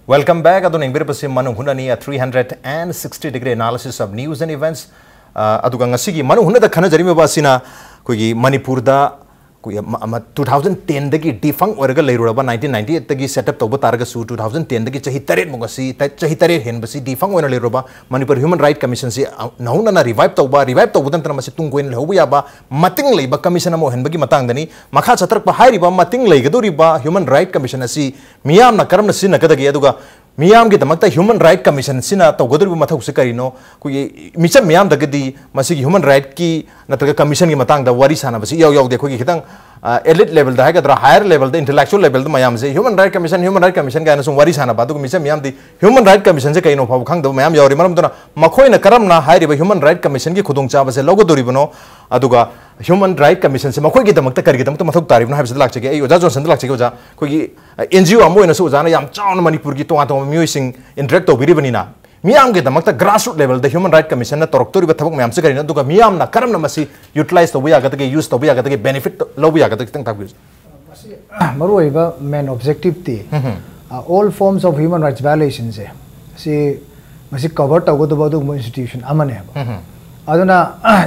Welcome back꯫ ꯑꯗꯨꯅ ꯌꯦꯡꯕꯤꯔꯤꯕꯁꯤ ꯃꯅꯨꯡ ꯍꯨꯠꯅꯅꯤ, a three hundred and sixty degree analysis of news and events꯫ ꯑ, ꯑꯗꯨꯒ ꯉꯁꯤꯒꯤ ꯃꯅꯨꯡ ꯍꯨꯠꯅꯗ ꯈꯟꯅꯖꯔꯤꯕ ꯑꯁꯤꯅ ꯑꯩꯈꯣꯏꯒꯤ ꯃꯅꯤꯄꯨꯔꯗ ꯑꯩꯈꯣꯏꯒꯤ ꯇꯨ ꯊꯥꯎꯖꯟ ꯇꯦꯟꯗꯒꯤ ꯗꯤꯐꯪ ꯑꯣꯏꯔꯒ ꯂꯩꯔꯨꯔꯕ, ꯅꯥꯏꯟꯇꯤꯟ ꯅꯥꯏꯟꯇꯤ ꯑꯩꯠꯇꯒꯤ ꯁꯦꯠ ꯑꯞ ꯇꯧꯕ ꯇꯥꯔꯒꯁꯨ, ꯇꯨ ꯊꯥꯎꯖꯟ ꯇꯦꯟꯗꯒꯤ ꯆꯍꯤ ꯇꯔꯦꯠꯃꯨꯛ ꯑꯁꯤ, ꯆꯍꯤ ꯇꯔꯦꯠ ꯍꯦꯟꯕꯁꯤ ꯗꯤꯐꯪ ꯑꯣꯏꯅ ꯂꯩꯔꯨꯔꯕ ꯃꯅꯤꯄꯨꯔ ꯍ꯭ꯌꯨꯃꯦꯟ ꯔꯥꯏꯠ ꯀꯃꯤꯁꯟꯁꯤ ꯅꯧꯍꯧꯅꯅ ꯔꯤꯚꯥꯏꯚ ꯇꯧꯕ, ꯔꯤꯚꯥꯏꯚ ꯇꯧꯕꯗ ꯅꯠꯇꯅ ꯃꯁꯤ ꯇꯨꯡ ꯀꯣꯏꯅ ꯂꯩꯍꯧꯕ ꯌꯥꯕ ꯃꯇꯤꯡ ꯂꯩꯕ ꯀꯃꯤꯁꯟ ꯑꯃ ꯑꯣꯏꯍꯟꯕꯒꯤ ꯃꯇꯥꯡꯗꯅꯤ꯫ ꯃꯈꯥ ꯆꯠꯊꯔꯛꯄ ꯍꯥꯏꯔꯤꯕ ꯃꯇꯤꯡ ꯂꯩꯒꯗꯧꯔꯤꯕ ꯍ꯭ꯌꯨꯃꯦꯟ ꯔꯥꯏꯠ ꯀꯃꯤꯁꯟ ꯑꯁꯤ ꯃꯤꯌꯥꯝꯅ ꯀꯔꯝꯅ ꯁꯤꯖꯤꯟꯅꯒꯗꯒꯦ, ꯑꯗꯨꯒ ꯃꯤꯌꯥꯝꯒꯤꯗꯃꯛꯇ ꯍ꯭ꯌꯨꯃꯦꯟ ꯔꯥꯏꯠ ꯀꯃꯤꯁꯟꯁꯤꯅ ꯇꯧꯒꯗꯧꯔꯤꯕ ꯃꯊꯧꯁꯤ ꯀꯔꯤꯅꯣ? ꯑꯩꯈꯣꯏꯒꯤ ꯃꯤꯆꯝ ꯃꯤꯌꯥꯝꯗꯒꯗꯤ ꯃꯁꯤꯒꯤ ꯍ꯭ꯌꯨꯃꯦꯟ ꯔꯥꯏꯠꯀꯤ ꯅꯠꯇ꯭ꯔꯒ ꯀꯃꯤꯁꯟꯒꯤ ꯃꯇꯥꯡꯗ ꯋꯥꯔꯤ ꯁꯥꯟꯅꯕꯁꯤ ꯏꯌꯥꯎ ꯌꯥꯎꯗꯦ꯫ ꯑꯩꯈꯣꯏꯒꯤ ꯈꯤꯇꯪ ꯑꯦꯂꯤꯠ ꯂꯦꯚꯦꯜꯗ ꯍꯥꯏꯒꯗ꯭ꯔꯥ, ꯍꯥꯌꯔ ꯂꯦꯚꯦꯜꯗ, ꯏꯟꯇꯦꯂꯦꯛꯆꯨꯑꯦꯜ ꯂꯦꯚꯦꯜꯗ ꯃꯌꯥꯝꯁꯦ human right commission, human right commission ꯀꯥꯏꯅ ꯁꯨꯝ ꯋꯥꯔꯤ ꯁꯥꯟꯅꯕ, ꯑꯗꯨꯒ ꯃꯤꯆꯝ ꯃꯤꯌꯥꯝꯗꯤ ꯍ꯭ꯌꯨꯃꯦꯟ ꯔꯥꯏꯠ ꯀꯃꯤꯁꯟꯁꯦ ꯀꯩꯅꯣ ꯐꯥꯎꯕ ꯈꯪꯗꯕ ꯃꯌꯥꯝ ꯌꯥꯎꯔꯤ꯫ ꯃꯔꯝ ꯑꯗꯨꯅ ꯃꯈꯣꯏꯅ ꯀꯔꯝꯅ ꯍꯥꯏꯔꯤꯕ ꯍ꯭ꯌꯨꯃꯦꯟ ꯔꯥꯏꯠ ꯀꯃꯤꯁꯟꯒꯤ ꯈꯨꯗꯣꯡꯆꯥꯕꯁꯦ ꯂꯧꯒꯗꯧꯔꯤꯕꯅꯣ, ꯑꯗꯨꯒ ꯍ꯭ꯌꯨꯃꯦꯟ ꯔꯥꯏꯠ ꯀꯃꯤꯁꯟꯁꯦ ꯃꯈꯣꯏꯒꯤꯗꯃꯛꯇ ꯀꯔꯤꯒꯤꯗꯃꯛꯇ ꯃꯊꯧ ꯇꯥꯔꯤꯕꯅꯣ ꯍꯥꯏꯕꯁꯤꯗ ꯂꯥꯛꯆꯒꯦ꯫ ꯑꯩ ꯑꯣꯖꯥ ꯖꯣꯟꯁꯟꯗ ꯂꯥꯛꯆꯒꯦ꯫ ꯑꯣꯖꯥ, ꯑꯩꯈꯣꯏꯒꯤ ꯑꯦꯟ ꯖꯤ ꯑꯣ ꯑꯃ ꯑꯣꯏꯅꯁꯨ ꯑꯣꯖꯥꯅ ꯌꯥꯝ ꯆꯥꯎꯅ ꯃꯅꯤꯄꯨꯔꯒꯤ ꯇꯣꯉꯥꯟ ꯇꯣꯉꯥꯟꯕ ꯃꯤꯑꯣꯏꯁꯤꯡ ꯏꯟꯇꯔꯦꯛ ꯇꯧꯕꯤꯔꯤꯕꯅꯤꯅ, ꯃꯤꯌꯥꯝꯒꯤꯗꯃꯛꯇ ꯒ꯭ꯔꯥꯁꯔꯨꯠ ꯂꯦꯚꯦꯜꯗ ꯍ꯭ꯌꯨꯃꯦꯟ ꯔꯥꯏꯠ ꯀꯃꯤꯁꯟꯅ ꯇꯧꯔꯛꯇꯧꯔꯤꯕ ꯊꯕꯛ ꯃꯌꯥꯝꯁꯤ ꯀꯔꯤꯅꯣ, ꯑꯗꯨꯒ ꯃꯤꯌꯥꯝꯅ ꯀꯔꯝꯅ ꯃꯁꯤ ꯌꯨꯇꯤꯂꯥꯏꯖ ꯇꯧꯕ ꯌꯥꯒꯗꯒꯦ, ꯌꯨꯁ ꯇꯧꯕ ꯌꯥꯒꯗꯒꯦ, ꯕꯦꯅꯤꯐꯤꯠ ꯂꯧꯕ ꯌꯥꯒꯗꯒꯦ, ꯈꯤꯇꯪ ꯇꯥꯛꯄꯤꯌꯨ꯫ ꯃꯁꯤ ꯃꯔꯨꯑꯣꯏꯕ ꯃꯦꯟ ꯑꯣꯕꯖꯦꯛꯇꯤꯞꯇꯤ, all forms of human rights violationꯁꯦ, ꯁꯤ ꯃꯁꯤ ꯀꯚꯔ ꯇꯧꯒꯗꯕ ꯑꯗꯨꯒꯨꯝꯕ ꯏꯟꯁꯇꯤꯇ꯭ꯌꯨꯁꯟ ꯑꯃꯅꯦꯕ꯫ ꯑꯗꯨꯅ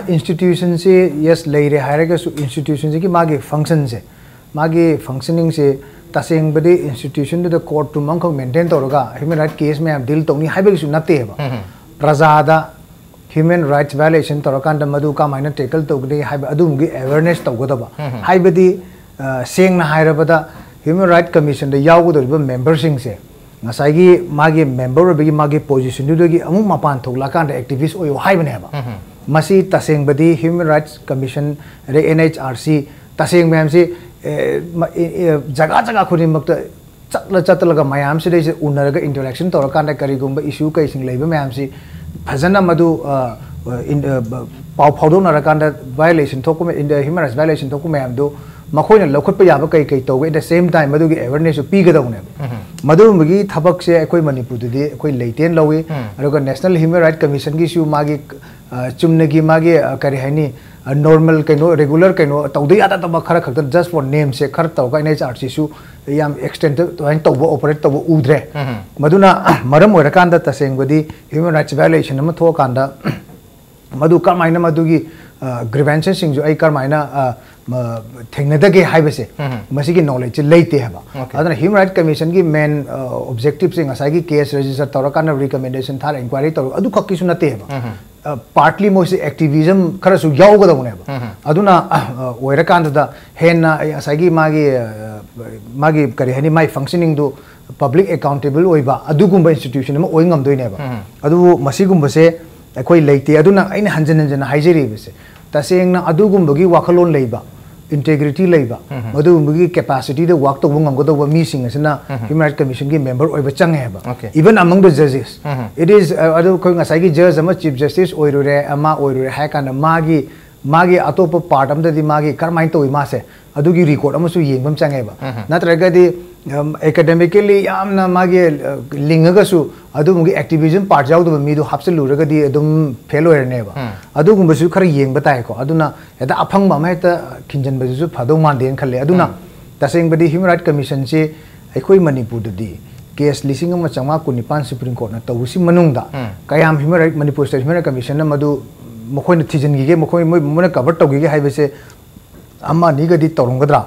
ꯏꯟꯁꯇꯤꯇ꯭ꯌꯨꯁꯟꯁꯤ, ꯌꯦꯁ, ꯂꯩꯔꯦ ꯍꯥꯏꯔꯒꯁꯨ ꯏꯟꯁꯇꯤꯇ꯭ꯌꯨꯁꯟꯁꯤꯒꯤ ꯃꯥꯒꯤ ꯐꯪꯁꯟꯁꯦ, ꯃꯥꯒꯤ ꯐꯪꯁꯅꯤꯡꯁꯦ, ꯇꯁꯦꯡꯕꯗꯤ ꯏꯟꯁꯇꯤꯇ꯭ꯌꯨꯁꯟꯗꯨꯗ ꯀꯣꯔꯠ ꯔꯨꯝ ꯑꯃꯈꯛ ꯃꯦꯟꯇꯦꯟ ꯇꯧꯔꯒ ꯍ꯭ꯌꯨꯃꯦꯟ ꯔꯥꯏꯠ ꯀꯦꯁ ꯃꯌꯥꯝ ꯗꯤꯜ ꯇꯧꯅꯤ ꯍꯥꯏꯕꯒꯤꯁꯨ ꯅꯠꯇꯦꯕ꯫ ꯄ꯭ꯔꯖꯥꯗ ꯍ꯭ꯌꯨꯃꯦꯟ ꯔꯥꯏꯠꯁ ꯚꯥꯏꯑꯣꯂꯦꯁꯟ ꯇꯧꯔꯀꯥꯟꯗ ꯃꯗꯨ ꯀꯃꯥꯏꯅ ꯇꯦꯀꯜ ꯇꯧꯒꯅꯤ ꯍꯥꯏꯕ ꯑꯗꯨꯒꯨꯝꯕꯒꯤ ꯑꯦꯋꯦꯔꯅꯦꯁ ꯇꯧꯒꯗꯕ꯫ ꯍꯥꯏꯕꯗꯤ, ꯑ, ꯁꯦꯡꯅ ꯍꯥꯏꯔꯕꯗ, ꯍ꯭ꯌꯨꯃꯦꯟ ꯔꯥꯏꯠ ꯀꯃꯤꯁꯟꯗ ꯌꯥꯎꯒꯗꯧꯔꯤꯕ ꯃꯦꯝꯕꯔꯁꯤꯡꯁꯦ ꯉꯁꯥꯏꯒꯤ ꯃꯥꯒꯤ ꯃꯦꯝꯕꯔ ꯑꯣꯏꯕꯒꯤ ꯃꯥꯒꯤ ꯄꯣꯖꯤꯁꯟꯗꯨꯗꯒꯤ ꯑꯃꯨꯛ ꯃꯄꯥꯟ ꯊꯣꯛꯂꯛꯑꯀꯥꯟꯗ ꯑꯦꯛꯇꯤꯚꯤꯁ ꯑꯣꯏꯌꯨ ꯍꯥꯏꯕꯅꯦꯕ꯫ ꯃꯁꯤ ꯇꯁꯦꯡꯕꯗꯤ ꯍ꯭ꯌꯨꯃꯦꯟ ꯔꯥꯏꯠꯁ ꯀꯃꯤꯁꯟ, ꯑꯗꯩ ꯑꯦꯟ ꯑꯩꯆ ꯑꯥꯔ ꯁꯤ, ꯇꯁꯦꯡ ꯃꯌꯥꯝꯁꯤ, ꯑꯦ, ꯃ-, ꯑꯦ, ꯑꯦ, ꯖꯒꯥ ꯖꯒꯥ ꯈꯨꯗꯤꯡꯃꯛꯇ ꯆꯠꯂ ꯆꯠꯂꯒ ꯃꯌꯥꯝꯁꯤꯗꯩꯁꯦ ꯎꯅꯔꯒ ꯏꯟꯇꯔꯦꯛꯁꯟ ꯇꯧꯔꯀꯥꯟꯗ ꯀꯔꯤꯒꯨꯝꯕ ꯏꯁꯨ ꯀꯩꯁꯤꯡ ꯂꯩꯕ ꯃꯌꯥꯝꯁꯤ ꯐꯖꯅ ꯃꯗꯨ, ꯑ, ꯑ, ꯏꯟ-, ꯑ, ꯕ-, ꯄꯥꯎ ꯐꯥꯎꯗꯣꯛꯅꯔꯀꯥꯟꯗ ꯚꯥꯏꯑꯣꯂꯦꯁꯟ ꯊꯣꯛꯄ ꯃ-, ꯏꯟ-, ꯍ꯭ꯌꯨꯃꯦꯟ ꯔꯥꯏꯠꯁ ꯚꯥꯏꯑꯣꯂꯦꯁꯟ ꯊꯣꯛꯄ ꯃꯌꯥꯝꯗꯨ ꯃꯈꯣꯏꯅ ꯂꯧꯈꯠꯄ ꯌꯥꯕ ꯀꯩ ꯀꯩ ꯇꯧꯒꯦ, at the same time ꯃꯗꯨꯒꯤ ꯑꯦꯋꯦꯔꯅꯦꯁꯁꯨ ꯄꯤꯒꯗꯧꯅꯦꯕ꯫ ꯃꯗꯨꯒꯨꯝꯕꯒꯤ ꯊꯕꯛꯁꯦ ꯑꯩꯈꯣꯏ ꯃꯅꯤꯄꯨꯔꯗꯗꯤ ꯑꯩꯈꯣꯏ ꯂꯩꯇꯦꯅ ꯂꯧꯏ꯫ ꯑꯗꯨꯒ ꯅꯦꯁꯅꯦꯜ ꯍ꯭ꯌꯨꯃꯦꯟ ꯔꯥꯏꯠ ꯀꯃꯤꯁꯟꯒꯤꯁꯨ ꯃꯥꯒꯤ, ꯑ, ꯆꯨꯝꯅꯒꯤ ꯃꯥꯒꯤ, ꯑ, ꯀꯔꯤ ꯍꯥꯏꯅꯤ, ꯅꯣꯔꯃꯦꯜ ꯀꯩꯅꯣ, ꯔꯤꯒꯨꯂꯔ ꯀꯩꯅꯣ ꯇꯧꯗ ꯌꯥꯗꯗꯕ ꯈꯔ ꯈꯛꯇ, just for nameꯁꯦ ꯈꯔ ꯇꯧꯔꯒ ꯑꯦꯟ ꯑꯩꯆ ꯑꯥꯔ ꯁꯤꯁꯨ ꯌꯥꯝ ꯑꯦꯛꯁꯇꯦꯟꯗꯦꯗ ꯑꯗꯨꯃꯥꯏꯅ ꯇꯧꯕ, ꯑꯣꯄꯔꯦꯠ ꯇꯧꯕ ꯎꯗ꯭ꯔꯦ꯫ ꯃꯗꯨꯅ ꯃꯔꯝ ꯑꯣꯏꯔꯀꯥꯟꯗ ꯇꯁꯦꯡꯕꯗꯤ ꯍ꯭ꯌꯨꯃꯦꯟ ꯔꯥꯏꯠꯁ ꯚꯥꯏꯑꯣꯂꯦꯁꯟ ꯑꯃ ꯊꯣꯛꯑꯀꯥꯟꯗ ꯃꯗꯨ ꯀꯔꯝꯍꯥꯏꯅ ꯃꯗꯨꯒꯤ, ꯑ, ꯒ꯭ꯔꯤꯚꯦꯟꯁꯦꯁꯁꯤꯡꯁꯨ ꯑꯩ ꯀꯔꯝꯍꯥꯏꯅ, ꯑ, ꯊꯦꯡꯅꯗꯒꯦ ꯍꯥꯏꯕꯁꯦ, ꯃꯁꯤꯒꯤ ꯅꯣꯂꯦꯖꯁꯦ ꯂꯩꯇꯦ ꯍꯥꯏꯕ꯫ Okay. ꯑꯗꯨꯅ ꯍ꯭ꯌꯨꯃꯦꯟ ꯔꯥꯏꯠ ꯀꯃꯤꯁꯟꯒꯤ ꯃꯦꯟ ꯑꯣꯕꯖꯦꯛꯇꯤꯞꯁꯦ ꯉꯁꯥꯏꯒꯤ ꯀꯦꯁ ꯔꯦꯖꯤꯁꯇꯔ ꯇꯧꯔꯀꯥꯟꯗ ꯔꯤꯀꯃꯦꯟꯗꯦꯁꯟ ꯊꯥꯔ ꯏꯟꯀ꯭ꯋꯥꯏꯔꯤ ꯇꯧꯔ ꯑꯗꯨꯈꯛꯀꯤꯁꯨ ꯅꯠꯇꯦꯕ꯫ ꯄꯥꯔꯠꯂꯤ ꯃꯣꯏꯁꯦ ꯑꯦꯛꯇꯤꯚꯤꯖꯝ ꯈꯔꯁꯨ ꯌꯥꯎꯒꯗꯧꯕꯅꯦꯕ꯫ ꯑꯗꯨꯅ ꯑ, ꯑ, ꯑꯣꯏꯔꯀꯥꯟꯗꯨꯗ ꯍꯦꯟꯅ ꯑꯩ ꯉꯁꯥꯏꯒꯤ ꯃꯥꯒꯤ ꯑ, ꯃꯥꯒꯤ ꯀꯔꯤ ꯍꯥꯏꯅꯤ, ꯃꯥꯒꯤ ꯐꯪꯁꯅꯤꯡꯗꯨ ꯄꯕ꯭ꯂꯤꯛ ꯑꯦꯀꯥꯎꯟꯇꯦꯕꯜ ꯑꯣꯏꯕ ꯑꯗꯨꯒꯨꯝꯕ ꯏꯟꯁꯇꯤꯇ꯭ꯌꯨꯁꯟ ꯑꯃ ꯑꯣꯏ ꯉꯝꯗꯣꯏꯅꯦꯕ꯫ ꯑꯗꯨꯕꯨ ꯃꯁꯤꯒꯨꯝꯕꯁꯦ ꯑꯩꯈꯣꯏ ꯂꯩꯇꯦ꯫ ꯑꯗꯨꯅ ꯑꯩꯅ ꯍꯟꯖꯤꯟ ꯍꯟꯖꯤꯟ ꯍꯥꯏꯖꯔꯤꯕꯁꯦ, ꯇꯁꯦꯡꯅ ꯑꯗꯨꯒꯨꯝꯕꯒꯤ ꯋꯥꯈꯜꯂꯣꯟ ꯂꯩꯕ, ꯏꯟꯇꯦꯒ꯭ꯔꯤꯇꯤ ꯂꯩꯕ, ꯃꯗꯨꯒꯨꯝꯕꯒꯤ ꯀꯦꯄꯥꯁꯤꯇꯤꯗ ꯋꯥꯛ ꯇꯧꯕ ꯉꯝꯒꯗꯧꯕ ꯃꯤꯁꯤꯡ ꯑꯁꯤꯅ ꯍ꯭ꯌꯨꯃꯦꯟ ꯔꯥꯏꯠ ꯀꯃꯤꯁꯟꯒꯤ ꯃꯦꯝꯕꯔ ꯑꯣꯏꯕ ꯆꯪꯉꯦ ꯍꯥꯏꯕ꯫ Okay. Even among the judges, it is, ꯑ, ꯑꯗꯨ ꯑꯩꯈꯣꯏ ꯉꯁꯥꯏꯒꯤ ꯖꯖ ꯑꯃ ꯆꯤꯐ ꯖꯁꯇꯤꯁ ꯑꯣꯏꯔꯨꯔꯦ, ꯑꯃ ꯑꯣꯏꯔꯨꯔꯦ ꯍꯥꯏ ꯀꯥꯟꯗ ꯃꯥꯒꯤ ꯃꯥꯒꯤ ꯑꯇꯣꯞꯄ ꯄꯥꯔꯠ ꯑꯃꯗꯗꯤ ꯃꯥꯒꯤ ꯀꯔꯝꯍꯥꯏꯅ ꯇꯧꯏ ꯃꯥꯁꯦ, ꯑꯗꯨꯒꯤ ꯔꯤꯀꯣꯔꯠ ꯑꯃꯁꯨ ꯌꯦꯡꯕ ꯑꯃ ꯆꯪꯉꯦꯕ꯫ ꯅꯠꯇ꯭ꯔꯒꯗꯤ ꯑꯦꯀꯥꯗꯦꯃꯤꯀꯦꯜꯂꯤ ꯌꯥꯝꯅ ꯃꯥꯒꯤ ꯑ, ꯂꯤꯡꯉꯒꯁꯨ ꯑꯗꯨꯒꯨꯝꯕꯒꯤ ꯑꯦꯛꯇꯤꯚꯤꯖꯝ ꯄꯥꯔꯠ ꯌꯥꯎꯗꯕ ꯃꯤꯗꯣ ꯍꯥꯞꯆꯤꯜꯂꯨꯔꯒꯗꯤ ꯑꯗꯨꯝ ꯐꯦꯜ ꯑꯣꯏꯔꯅꯦꯕ꯫ ꯑꯗꯨꯒꯨꯝꯕꯁꯨ ꯈꯔ ꯌꯦꯡꯕ ꯇꯥꯏꯀꯣ꯫ ꯑꯗꯨꯅ ꯍꯦꯛꯇ ꯑꯐꯪꯕ ꯑꯃ ꯍꯦꯛꯇ ꯈꯤꯟꯖꯤꯟꯕꯗꯨꯁꯨ ꯐꯗꯧ ꯃꯥꯟꯗꯦꯅ ꯈꯜꯂꯦ꯫ ꯑꯗꯨꯅ ꯇꯁꯦꯡꯕꯗꯤ ꯍ꯭ꯌꯨꯃꯦꯟ ꯔꯥꯏꯠ ꯀꯃꯤꯁꯟꯁꯦ ꯑꯩꯈꯣꯏ ꯃꯅꯤꯄꯨꯔꯗꯗꯤ ꯀꯦꯁ ꯂꯤꯁꯤꯡ ꯑꯃ ꯆꯥꯝꯃꯉꯥ ꯀꯨꯟꯅꯤꯄꯥꯟ ꯁꯨꯄ꯭ꯔꯤꯝ ꯀꯣꯔꯠꯅ ꯇꯧꯕꯁꯤ ꯃꯅꯨꯡꯗ ꯀꯌꯥꯝ human right, Manipur state human right ꯀꯃꯤꯁꯟꯅ ꯃꯗꯨ ꯃꯈꯣꯏꯅ ꯊꯤꯖꯤꯟꯈꯤꯒꯦ, ꯃꯈꯣꯏ ꯃꯣꯏ ꯃꯣꯏꯅ ꯀꯚꯔ ꯇꯧꯈꯤꯒꯦ ꯍꯥꯏꯕꯁꯦ ꯑꯃ ꯑꯅꯤꯒꯗꯤ ꯇꯧꯔꯝꯒꯗ꯭ꯔꯥ?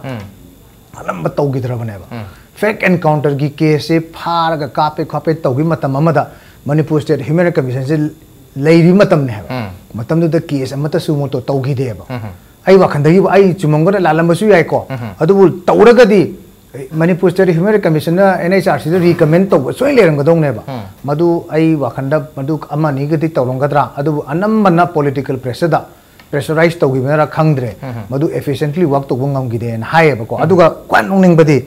ꯑꯅꯝꯕ ꯇꯧꯈꯤꯗ꯭ꯔꯕꯅꯦꯕ꯫ ꯐꯦꯛ ꯑꯦꯟꯀꯥꯎꯟꯇꯔꯒꯤ ꯀꯦꯁꯁꯦ ꯐꯥꯔꯒ ꯀꯥꯞꯄꯦ ꯈꯣꯠꯄꯦ ꯇꯧꯈꯤꯕ ꯃꯇꯝ ꯑꯃꯗ ꯃꯅꯤꯄꯨꯔ ꯁ꯭ꯇꯦꯠ ꯍ꯭ꯌꯨꯃꯦꯟ ꯔꯥꯏꯠ ꯀꯃꯤꯁꯟꯁꯦ ꯂꯩꯔꯤꯕ ꯃꯇꯝꯅꯦ ꯍꯥꯏꯕ꯫ ꯃꯇꯝꯗꯨꯗ ꯀꯦꯁ ꯑꯃꯠꯇ ꯁꯨ ꯃꯣꯇꯣ ꯇꯧꯈꯤꯗꯦꯕ꯫ ꯑꯩ ꯋꯥꯈꯟꯗꯒꯤꯕꯨ, ꯑꯩ ꯆꯨꯝꯃꯝꯒꯗ꯭ꯔꯥ ꯂꯥꯜꯂꯝꯕꯁꯨ ꯌꯥꯏꯀꯣ꯫ ꯑꯗꯨꯕꯨ ꯇꯧꯔꯒꯗꯤ ꯃꯅꯤꯄꯨꯔ ꯁ꯭ꯇꯦꯠ ꯍ꯭ꯌꯨꯃꯦꯟ ꯔꯥꯏꯠ ꯀꯃꯤꯁꯟꯅ ꯑꯦꯟ ꯑꯩꯆ ꯑꯥꯔ ꯁꯤꯗ ꯔꯤꯀꯃꯦꯟ ꯇꯧꯕ ꯁꯣꯏꯅ ꯂꯩꯔꯝꯒꯗꯧꯅꯦꯕ꯫ ꯃꯗꯨ ꯑꯩ ꯋꯥꯈꯟꯗ ꯃꯗꯨ ꯑꯃ ꯑꯅꯤꯒꯗꯤ ꯇꯧꯔꯝꯒꯗ꯭ꯔꯥ, ꯑꯗꯨꯕꯨ ꯑꯅꯝꯕꯅ ꯄꯣꯂꯤꯇꯤꯀꯦꯜ ꯄ꯭ꯔꯦꯁꯔꯗ ꯄ꯭ꯔꯦꯁꯔꯥꯏꯁ ꯇꯧꯈꯤꯕꯅꯔ ꯈꯪꯗ꯭ꯔꯦ, ꯃꯗꯨ ꯑꯦꯐꯤꯁꯤꯌꯦꯟꯠꯂꯤ ꯋꯥꯛ ꯇꯧꯕ ꯉꯝꯈꯤꯗꯦꯅ ꯍꯥꯏꯌꯦꯕꯀꯣ꯫ ꯑꯗꯨꯒ ꯈ꯭ꯋꯥꯏ ꯅꯣꯛꯅꯤꯡꯕꯗꯤ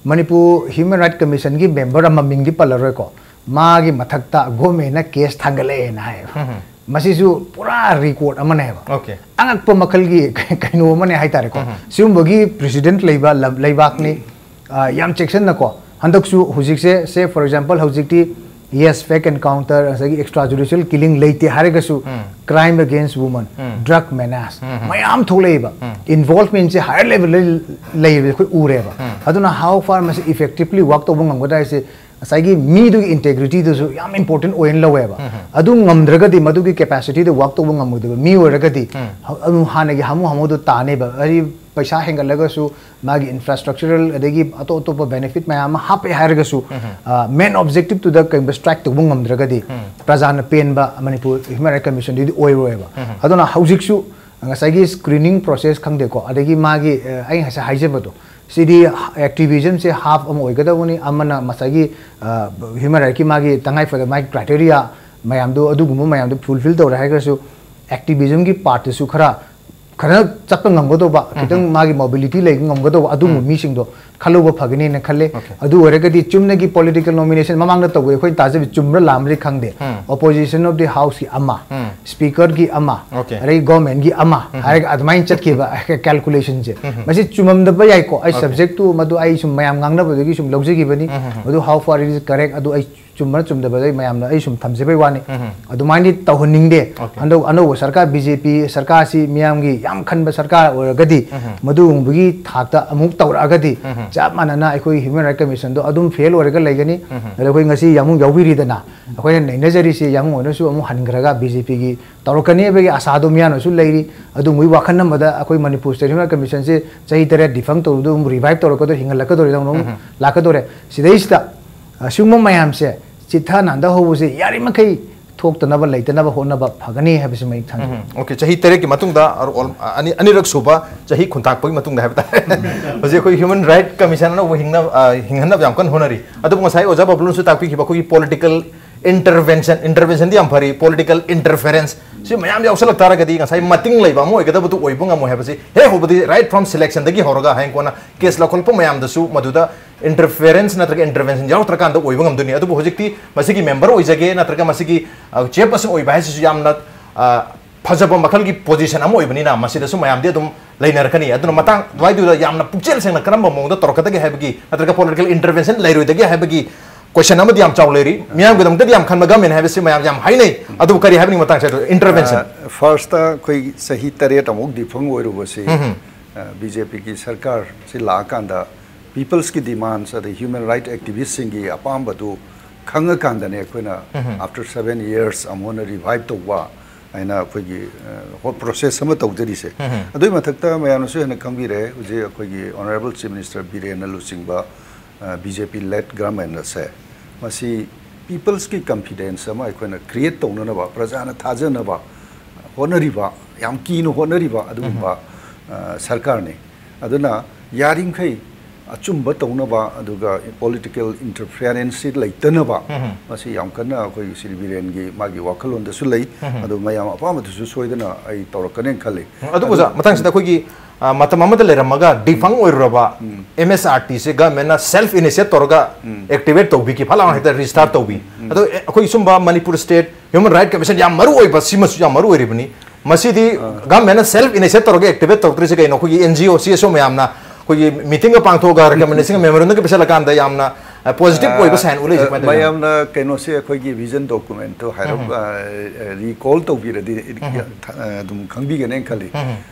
ꯃꯅꯤꯄꯨꯔ ꯍ꯭ꯌꯨꯃꯦꯟ ꯔꯥꯏꯠ ꯀꯃꯤꯁꯟꯒꯤ ꯃꯦꯝꯕꯔ ꯑꯃ, ꯃꯤꯡꯗꯤ ꯄꯜꯂꯔꯣꯏꯀꯣ, ꯃꯥꯒꯤ ꯃꯊꯛꯇ ꯒꯣꯔꯃꯦꯟꯅ ꯀꯦꯁ ꯊꯥꯡꯒꯠꯂꯛꯑꯦꯅ ꯍꯥꯏꯌꯦꯕ꯫ ꯃꯁꯤꯁꯨ ꯄꯨꯔꯥ ꯔꯤꯀꯣꯔꯠ ꯑꯃꯅꯦꯕ꯫ Okay. ꯑꯉꯛꯄ ꯃꯈꯜꯒꯤ ꯀꯩꯅꯣ ꯑꯃꯅꯦ ꯍꯥꯏꯇꯥꯔꯦꯀꯣ꯫ ꯁꯤꯒꯨꯝꯕꯒꯤ ꯄ꯭ꯔꯦꯁꯤꯗꯦꯟꯠ ꯂꯩꯕ ꯂꯝ-, ꯂꯩꯕꯥꯛꯅꯤ꯫ ꯑ, ꯌꯥꯝ ꯆꯦꯛꯁꯤꯟꯅꯀꯣ꯫ ꯍꯟꯗꯛꯁꯨ ꯍꯧꯖꯤꯛꯁꯦ, say for example, ꯍꯧꯖꯤꯛꯇꯤ yes, fake encounter, ꯉꯁꯥꯏꯒꯤ extrajudicial killing ꯂꯩꯇꯦ ꯍꯥꯏꯔꯒꯁꯨ, crime against women, drug menace, ꯃꯌꯥꯝ ꯊꯣꯛꯂꯛꯏꯕ꯫ ꯏꯟꯚꯣꯜꯚꯃꯦꯟꯁꯦ ꯍꯥꯌꯔ ꯂꯦꯚꯦꯜꯗ ꯂꯩꯕ ꯑꯩꯈꯣꯏ ꯎꯔꯦꯕ꯫ ꯑꯗꯨꯅ how far ꯃꯁꯤ ꯏꯐꯦꯛꯇꯤꯚꯂꯤ ꯋꯥꯛ ꯇꯧꯕ ꯉꯝꯒꯗ꯭ꯔꯥ ꯍꯥꯏꯁꯦ ꯉꯁꯥꯏꯒꯤ ꯃꯤꯗꯨꯒꯤ ꯏꯟꯇꯦꯒ꯭ꯔꯤꯇꯤꯗꯨꯁꯨ ꯌꯥꯝ ꯏꯝꯄꯣꯔꯇꯦꯟ ꯑꯣꯏꯅ ꯂꯧꯋꯦꯕ꯫ ꯑꯗꯨ ꯉꯝꯗ꯭ꯔꯒꯗꯤ, ꯃꯗꯨꯒꯤ ꯀꯦꯄꯥꯁꯤꯇꯤꯗ ꯋꯥꯛ ꯇꯧꯕ ꯉꯝꯃꯣꯏꯗꯕ ꯃꯤ ꯑꯣꯏꯔꯒꯗꯤ, ꯍ-, ꯑꯗꯨꯝ ꯍꯥꯟꯅꯒꯤ ꯍꯥꯃꯨ ꯍꯥꯃꯨꯗꯣ ꯇꯥꯅꯦꯕ꯫ ꯍꯥꯏꯗꯤ ꯄꯩꯁꯥ ꯍꯦꯟꯒꯠꯂꯒꯁꯨ, ꯃꯥꯒꯤ ꯏꯟꯐ꯭ꯔꯥꯁ꯭ꯇ꯭ꯔꯛꯆꯔꯦꯜ ꯑꯗꯒꯤ ꯑꯇꯣꯞ ꯑꯇꯣꯞꯄ ꯕꯦꯅꯤꯐꯤꯠ ꯃꯌꯥꯝ ꯑꯃ ꯍꯥꯞꯄꯦ ꯍꯥꯏꯔꯒꯁꯨ, ꯃꯦꯟ ꯑꯣꯕꯖꯦꯛꯇꯤꯞꯇꯨꯗ ꯀꯩꯒꯨꯝꯕ ꯁ꯭ꯇ꯭ꯔꯥꯏꯛ ꯇꯧꯕ ꯉꯝꯗ꯭ꯔꯒꯗꯤ, ꯄ꯭ꯔꯖꯥꯅ ꯄꯦꯟꯕ ꯃꯅꯤꯄꯨꯔ ꯍ꯭ꯌꯨꯃꯦꯟ ꯔꯥꯏꯠ ꯀꯃꯤꯁꯟꯗꯨꯗꯤ ꯑꯣꯏꯔꯣꯏꯕ꯫ ꯑꯗꯨꯅ ꯍꯧꯖꯤꯛꯁꯨ ꯉꯁꯥꯏꯒꯤ ꯁ꯭ꯀ꯭ꯔꯤꯅꯤꯡ ꯄ꯭ꯔꯣꯁꯦꯁ ꯈꯪꯗꯦꯀꯣ, ꯑꯗꯒꯤ ꯃꯥꯒꯤ, ꯑ, ꯑꯩ ꯉꯁꯥꯏ ꯍꯥꯏꯖꯕꯗꯣ, ꯁꯤꯗꯤ ꯑꯦꯛꯇꯤꯚꯤꯖꯝꯁꯦ ꯍꯥꯐ ꯑꯃ ꯑꯣꯏꯒꯗꯧꯕꯅꯤ, ꯑꯃꯅ ꯉꯁꯥꯏꯒꯤ, ꯑ, ꯍ꯭ꯌꯨꯃꯦꯟ ꯔꯥꯏꯠꯀꯤ ꯃꯥꯒꯤ ꯇꯉꯥꯏ ꯐꯗꯕ ꯃꯥꯒꯤ ꯀ꯭ꯔꯥꯏꯇꯦꯔꯤꯌꯥ ꯃꯌꯥꯝꯗꯣ, ꯑꯗꯨꯒꯨꯝꯕ ꯃꯌꯥꯝꯗꯣ ꯐꯨꯜꯐꯤꯜ ꯇꯧꯔꯦ ꯍꯥꯏꯈ꯭ꯔꯁꯨ, ꯑꯦꯛꯇꯤꯚꯤꯖꯝꯒꯤ ꯄꯥꯔꯠꯇꯨꯁꯨ ꯈꯔ, ꯈꯔ ꯆꯠꯄ ꯉꯝꯒꯗꯧꯕ, ꯈꯤꯇꯪ ꯃꯥꯒꯤ ꯃꯣꯕꯤꯂꯤꯇꯤ ꯂꯩꯕ ꯉꯝꯒꯗꯧꯕ ꯑꯗꯨꯒꯨꯝꯕ ꯃꯤꯁꯤꯡꯗꯣ ꯈꯜꯍꯧꯕ ꯐꯒꯅꯤꯅ ꯈꯜꯂꯦ꯫ ꯑꯗꯨ ꯑꯣꯏꯔꯒꯗꯤ ꯆꯨꯝꯅꯒꯤ ꯄꯣꯂꯤꯇꯤꯀꯦꯜ ꯅꯣꯃꯤꯅꯦꯁꯟ ꯃꯃꯥꯡꯗ ꯇꯧꯕꯗ ꯑꯩꯈꯣꯏꯅ ꯇꯥꯖꯕ ꯆꯨꯝꯕ꯭ꯔꯥ ꯂꯥꯟꯕ꯭ꯔꯗꯤ ꯈꯪꯗꯦ꯫ Opposition of the Houseꯀꯤ ꯑꯃ, ꯁ꯭ꯄꯤꯀꯔꯒꯤ ꯑꯃ, ꯑꯗꯩ ꯒꯣꯔꯃꯦꯟꯒꯤ ꯑꯃ ꯍꯥꯏꯔꯒ ꯑꯗꯨꯃꯥꯏꯅ ꯆꯠꯈꯤꯕ ꯀꯦꯜꯀꯨꯂꯦꯁꯟꯁꯦ꯫ ꯃꯁꯤ ꯆꯨꯝꯃꯝꯗꯕ ꯌꯥꯏꯀꯣ, ꯑꯩ ꯁꯕꯖꯦꯛꯇꯨ ꯃꯗꯨ ꯑꯩ ꯁꯨꯝ ꯃꯌꯥꯝ ꯉꯥꯡꯅꯕꯗꯒꯤ ꯁꯨꯝ ꯂꯧꯖꯈꯤꯕꯅꯤ꯫ ꯃꯗꯨ how far it is correct, ꯑꯗꯨ ꯑꯩ ꯆꯨꯝꯕ꯭ꯔꯥ ꯆꯨꯝꯗꯕꯗ ꯑꯩ ꯃꯌꯥꯝꯅ ꯑꯩ ꯁꯨꯝ ꯊꯝꯖꯕꯩ ꯋꯥꯅꯤ꯫ ꯑꯗꯨꯃꯥꯏꯅꯗꯤ ꯇꯧꯍꯟꯅꯤꯡꯗꯦ꯫ ꯍꯟꯗꯛ ꯑꯅꯧꯕ ꯁꯔꯀꯥꯔ, ꯕꯤ ꯖꯦ ꯄꯤ ꯁꯔꯀꯥꯔꯁꯤ ꯃꯤꯌꯥꯝꯒꯤ ꯌꯥꯝ ꯈꯟꯕ ꯁꯔꯀꯥꯔ ꯑꯣꯏꯔꯒꯗꯤ, ꯃꯗꯨꯒꯨꯝꯕꯒꯤ ꯊꯥꯛꯇ ꯑꯃꯨꯛ ꯇꯧꯔꯛꯑꯒꯗꯤ, ꯆꯞ ꯃꯥꯟꯅꯅ ꯑꯩꯈꯣꯏ ꯍ꯭ꯌꯨꯃꯦꯟ ꯔꯥꯏꯠ ꯀꯃꯤꯁꯟꯗꯣ ꯑꯗꯨꯝ ꯐꯦꯜ ꯑꯣꯏꯔꯒ ꯂꯩꯒꯅꯤ꯫ ꯑꯗꯣ ꯑꯩꯈꯣꯏ ꯉꯁꯤ ꯌꯥꯝ ꯌꯥꯎꯕꯤꯔꯤꯗꯅ, ꯑꯩꯈꯣꯏꯅ ꯅꯩꯅꯖꯔꯤꯁꯤ ꯌꯥꯝ ꯑꯣꯏꯅꯁꯨ ꯑꯃꯨꯛ ꯍꯟꯈ꯭ꯔꯒ ꯕꯤ ꯖꯦ ꯄꯤꯒꯤ ꯇꯧꯔꯛꯀꯅꯤ ꯍꯥꯏꯕꯒꯤ ꯑꯁꯥꯗꯣ ꯃꯤꯌꯥꯝꯅꯁꯨ ꯂꯩꯔꯤ꯫ ꯑꯗꯨꯒꯨꯝꯕꯒꯤ ꯋꯥꯈꯜ ꯑꯃꯗ ꯑꯩꯈꯣꯏ ꯃꯅꯤꯄꯨꯔ ꯁ꯭ꯇꯦꯠ ꯍ꯭ꯌꯨꯃꯦꯟ ꯔꯥꯏꯠ ꯀꯃꯤꯁꯟꯁꯦ ꯆꯍꯤ ꯇꯔꯦꯠ ꯗꯤꯐꯪ ꯇꯧꯔꯨꯕꯗꯣ ꯑꯃꯨꯛ ꯔꯤꯚꯥꯏꯚ ꯇꯧꯔꯛꯀꯗꯣꯏ, ꯍꯤꯡꯍꯜꯂꯛꯀꯗꯣꯏ, ꯅꯧꯅ ꯑꯃꯨꯛ ꯂꯥꯛꯀꯗꯣꯔꯦ꯫ ꯁꯤꯗꯩꯁꯤꯗ, ꯑ, ꯁꯤꯒꯨꯝꯕ ꯃꯌꯥꯝꯁꯦ ꯆꯤꯠꯊ ꯅꯥꯟꯊ ꯍꯧꯕꯁꯦ ꯌꯥꯔꯤꯃꯈꯩ ꯊꯣꯛꯇꯅꯕ, ꯂꯩꯇꯅꯕ ꯍꯣꯠꯅꯕ ꯐꯒꯅꯤ ꯍꯥꯏꯕꯁꯤꯃ ꯑꯩ ꯊꯝꯖꯒꯦ꯫ ꯎꯝ, okay, ꯆꯍꯤ ꯇꯔꯦꯠꯀꯤ ꯃꯇꯨꯡꯗ, ꯑꯔ-, ꯑꯣꯜ-, ꯑꯅꯤ-, ꯑꯅꯤꯔꯛ ꯁꯨꯕ ꯆꯍꯤ ꯈꯨꯟꯇꯥꯛꯄꯒꯤ ꯃꯇꯨꯡꯗ ꯍꯥꯏꯕ ꯇꯥꯔꯦ꯫ ꯍꯧꯖꯤꯛ ꯑꯩꯈꯣꯏ ꯍ꯭ꯌꯨꯃꯦꯟ ꯔꯥꯏꯠ ꯀꯃꯤꯁꯟ ꯑꯅꯧꯕ ꯍꯤꯡꯅꯕ, ꯑ, ꯍꯤꯡꯍꯟꯅꯕ ꯌꯥꯝ ꯀꯟꯅ ꯍꯣꯠꯅꯔꯤ꯫ ꯑꯗꯨꯕꯨ ꯉꯁꯥꯏ ꯑꯣꯖꯥ ꯕꯕꯂꯨꯅꯁꯨ ꯇꯥꯛꯄꯤꯈꯤꯕ ꯑꯩꯈꯣꯏꯒꯤ ꯄꯣꯂꯤꯇꯤꯀꯦꯜ ꯏꯟꯇꯔꯚꯦꯟꯁꯟ, ꯏꯟꯇꯔꯚꯦꯟꯁꯟꯗꯤ ꯌꯥꯝ ꯐꯔꯤ, ꯄꯣꯂꯤꯇꯤꯀꯦꯜ ꯏꯟꯇꯔꯐꯦꯔꯦꯟꯁ ꯁꯤ ꯃꯌꯥꯝ ꯌꯥꯎꯁꯜꯂꯛ ꯇꯥꯔꯒꯗꯤ ꯉꯁꯥꯏ ꯃꯇꯤꯡ ꯂꯩꯕ ꯑꯃ ꯑꯣꯏꯒꯗꯕꯗꯨ ꯑꯣꯏꯕ ꯉꯝꯃꯣꯏ ꯍꯥꯏꯕꯁꯤ ꯍꯦꯛ ꯍꯧꯕꯗꯤ right from selectionꯗꯒꯤ ꯍꯧꯔꯒ ꯍꯌꯦꯡ ꯀꯣꯟꯅ ꯀꯦꯁ ꯂꯧꯈꯠꯂꯛꯄ ꯃꯌꯥꯝꯗꯁꯨ ꯃꯗꯨꯗ ꯏꯟꯇꯔꯐꯦꯔꯦꯟꯁ ꯅꯠꯇ꯭ꯔꯒ ꯏꯟꯇꯔꯚꯦꯟꯁꯟ ꯌꯥꯎꯔꯛꯇ꯭ꯔꯀꯥꯟꯗ ꯑꯣꯏꯕ ꯉꯝꯗꯣꯏꯅꯤ꯫ ꯑꯗꯨꯕꯨ ꯍꯧꯖꯤꯛꯇꯤ ꯃꯁꯤꯒꯤ ꯃꯦꯝꯕꯔ ꯑꯣꯏꯖꯒꯦ ꯅꯠꯇ꯭ꯔꯒ ꯃꯁꯤꯒꯤ, ꯑ, ꯆꯤꯌꯔꯄꯔꯁꯟ ꯑꯣꯏꯕ ꯍꯥꯏꯁꯤꯁꯨ ꯌꯥꯝꯅ, ꯑ, ꯐꯖꯕ ꯃꯈꯜꯒꯤ ꯄꯣꯖꯤꯁꯟ ꯑꯃ ꯑꯣꯏꯕꯅꯤꯅ ꯃꯁꯤꯗꯁꯨ ꯃꯌꯥꯝꯗꯤ ꯑꯗꯨꯝ ꯂꯩꯅꯔꯛꯀꯅꯤ꯫ ꯑꯗꯨꯅ ꯃꯇꯥꯡ ꯑꯗꯨꯋꯥꯏꯗꯨꯗ ꯌꯥꯝꯅ ꯄꯨꯛꯆꯦꯜ ꯁꯦꯡꯅ ꯀꯔꯝꯕ ꯃꯑꯣꯡꯗ ꯇꯧꯔꯛꯀꯗꯒꯦ ꯍꯥꯏꯕꯒꯤ ꯅꯠꯇ꯭ꯔꯒ ꯄꯣꯂꯤꯇꯤꯀꯦꯜ ꯏꯟꯇꯔꯚꯦꯟꯁꯟ ꯂꯩꯔꯣꯏꯗꯒꯦ ꯍꯥꯏꯕꯒꯤ ꯀꯣꯏꯁꯟ ꯑꯃꯗꯤ ꯌꯥꯝ ꯆꯥꯎ ꯂꯩꯔꯤ꯫ ꯃꯤꯌꯥꯝꯒꯤꯗꯃꯛꯇꯗꯤ ꯌꯥꯝ ꯈꯟꯕ ꯒꯃꯦꯟ ꯍꯥꯏꯕꯁꯤ ꯃꯌꯥꯝ ꯌꯥꯝ ꯍꯥꯏꯅꯩ꯫ ꯑꯗꯨꯕꯨ ꯀꯔꯤ ꯍꯥꯏꯕꯅꯤ ꯃꯇꯥꯡꯁꯦ ꯏꯟꯇꯔꯚꯦꯟꯁꯟ? ꯐꯥꯔꯁꯇ ꯑꯩꯈꯣꯏ ꯆꯍꯤ ꯇꯔꯦꯠ ꯑꯃꯨꯛ ꯗꯤꯐꯪ ꯑꯣꯏꯔꯨꯕꯁꯤ ꯕꯤ ꯖꯦ ꯄꯤꯒꯤ ꯁꯔꯀꯥꯔꯁꯤ ꯂꯥꯛꯑꯀꯥꯟꯗ ꯄꯤꯄꯜꯁꯀꯤ ꯗꯤꯃꯥꯟꯁ ꯑꯗꯩ ꯍ꯭ꯌꯨꯃꯦꯟ ꯔꯥꯏꯠ ꯑꯦꯛꯇꯤꯚꯤꯁꯁꯤꯡꯒꯤ ꯑꯄꯥꯝꯕꯗꯨ ꯈꯪꯉꯀꯥꯟꯗꯅꯦ ꯑꯩꯈꯣꯏꯅ ꯑꯥꯐꯇꯔ ꯁꯚꯦꯟ ꯌꯔꯁ ꯑꯃꯨꯛ ꯍꯟꯅ ꯔꯤꯚꯥꯏꯚ ꯇꯧꯕ ꯍꯥꯏꯅ ꯑꯩꯈꯣꯏꯒꯤ ꯄ꯭ꯔꯣꯁꯦꯁ ꯑꯃ ꯇꯧꯖꯔꯤꯁꯦ꯫ ꯑꯗꯨꯒꯤ ꯃꯊꯛꯇ ꯃꯌꯥꯝꯅꯁꯨ ꯍꯦꯟꯅ ꯈꯪꯕꯤꯔꯦ, ꯍꯧꯖꯤꯛ ꯑꯩꯈꯣꯏꯒꯤ ꯑꯣꯅꯔꯦꯕꯜ ꯆꯤꯐ ꯃꯤꯅꯤꯁꯇꯔ ꯕꯤꯔꯦꯟꯅ ꯂꯨꯆꯤꯡꯕ ꯕꯤ ꯖꯦ ꯄꯤ ꯂꯦꯠ ꯒꯚꯔꯟꯃꯦꯟꯠ ꯑꯁꯦ, ꯃꯁꯤ ꯄꯤꯄꯜꯁꯀꯤ ꯀꯟꯐꯤꯗꯦꯟꯁ ꯑꯃ ꯑꯩꯈꯣꯏꯅ ꯀ꯭ꯔꯤꯌꯦꯠ ꯇꯧꯅꯅꯕ, ꯄ꯭ꯔꯖꯥꯅ ꯊꯥꯖꯅꯕ ꯍꯣꯠꯅꯔꯤꯕ, ꯌꯥꯝ ꯀꯤꯅ ꯍꯣꯠꯅꯔꯤꯕ ꯑꯗꯨꯒꯨꯝꯕ ꯑ, ꯁꯔꯀꯥꯔꯅꯤ꯫ ꯑꯗꯨꯅ ꯌꯥꯔꯤꯃꯈꯩ ꯑꯆꯨꯝꯕ ꯇꯧꯅꯕ, ꯑꯗꯨꯒ ꯄꯣꯂꯤꯇꯤꯀꯦꯜ ꯏꯟꯇꯔꯐꯤꯌꯔꯦꯟꯁꯁꯤ ꯂꯩꯇꯅꯕ, ꯃꯁꯤ ꯌꯥꯝ ꯀꯟꯅ ꯑꯩꯈꯣꯏꯒꯤ ꯁ꯭ꯔꯤ ꯕꯤꯔꯦꯟꯒꯤ ꯃꯥꯒꯤ ꯋꯥꯈꯜꯂꯣꯟꯗꯁꯨ ꯂꯩ꯫ ꯑꯗꯨ ꯃꯌꯥꯝ ꯑꯄꯥꯝꯕꯗꯨꯁꯨ ꯁꯣꯏꯗꯅ ꯑꯩ ꯇꯧꯔꯛꯀꯅꯦꯅ ꯈꯜꯂꯤ꯫ ꯎꯝ, ꯑꯗꯨ ꯑꯗꯨ ꯑꯣꯖꯥ, ꯃꯊꯪꯁꯤꯗ ꯑꯩꯈꯣꯏꯒꯤ, ꯑ, ꯃꯇꯝ ꯑꯃꯗ ꯂꯩꯔꯝꯃꯒ ꯗꯤꯐꯪ ꯑꯣꯏꯔꯨꯔꯕ ꯑꯦꯝ ꯑꯦꯁ ꯑꯥꯔ ꯇꯤꯁꯦ ꯒꯚꯔꯟꯃꯦꯟꯠꯅ ꯁꯦꯜꯐ ꯏꯅꯤꯁꯤꯌꯦꯠ ꯇꯧꯔꯒ ꯑꯦꯛꯇꯤꯚꯦꯠ ꯇꯧꯕꯤꯈꯤ, ꯐꯠ ꯂꯥꯎꯅ ꯍꯦꯛꯇ ꯔꯤꯁꯇꯥꯔꯠ ꯇꯧꯕꯤ꯫ ꯑꯗꯣ ꯑꯦ, ꯑꯩꯈꯣꯏ ꯁꯨꯝꯕ Manipur state human right commission ꯌꯥꯝ ꯃꯔꯨ ꯑꯣꯏꯕ, ꯁꯤꯃꯁꯨ ꯌꯥꯝ ꯃꯔꯨ ꯑꯣꯏꯔꯤꯕꯅꯤ꯫ ꯃꯁꯤꯗꯤ ꯒꯚꯔꯟꯃꯦꯟꯠꯅ ꯁꯦꯜꯐ ꯏꯅꯤꯁꯤꯌꯦꯠ ꯇꯧꯔꯒ ꯑꯦꯛꯇꯤꯚꯦꯠ ꯇꯧꯔꯛꯇ꯭ꯔꯤꯁꯦ ꯀꯩꯅꯣ? ꯑꯩꯈꯣꯏꯒꯤ and G O, C S ꯑꯣ ꯃꯌꯥꯝꯅ ꯑꯩꯈꯣꯏꯒꯤ ꯃꯤꯇꯤꯡꯒ ꯄꯥꯡꯊꯣꯛꯑꯒ ꯔꯤꯀꯃꯦꯟꯗꯦꯁꯟꯒ ꯃꯦꯃꯣꯔꯦꯟꯗꯝꯒ ꯄꯤꯁꯜꯂꯀꯥꯟꯗ ꯌꯥꯝꯅ ꯄꯣꯖꯤꯇꯤꯚ ꯑꯣꯏꯕ ꯁꯥꯏꯟ ꯎꯠꯂꯛꯏꯁꯦ ꯀꯃꯥꯏꯅ ꯇꯧꯔꯤꯅꯣ? ꯃꯌꯥꯝꯅ ꯀꯩꯅꯣꯁꯦ, ꯑꯩꯈꯣꯏꯒꯤ ꯚꯤꯖꯟ ꯗꯣꯀꯨꯃꯦꯟꯠꯇꯣ ꯍꯥꯏꯔꯞ, ꯑ, ꯔꯤꯀꯣꯜ ꯇꯧꯕꯤꯔꯗꯤ, ꯑ, ꯑꯗꯨꯝ ꯈꯪꯕꯤꯒꯅꯦꯅ ꯈꯜꯂꯤ꯫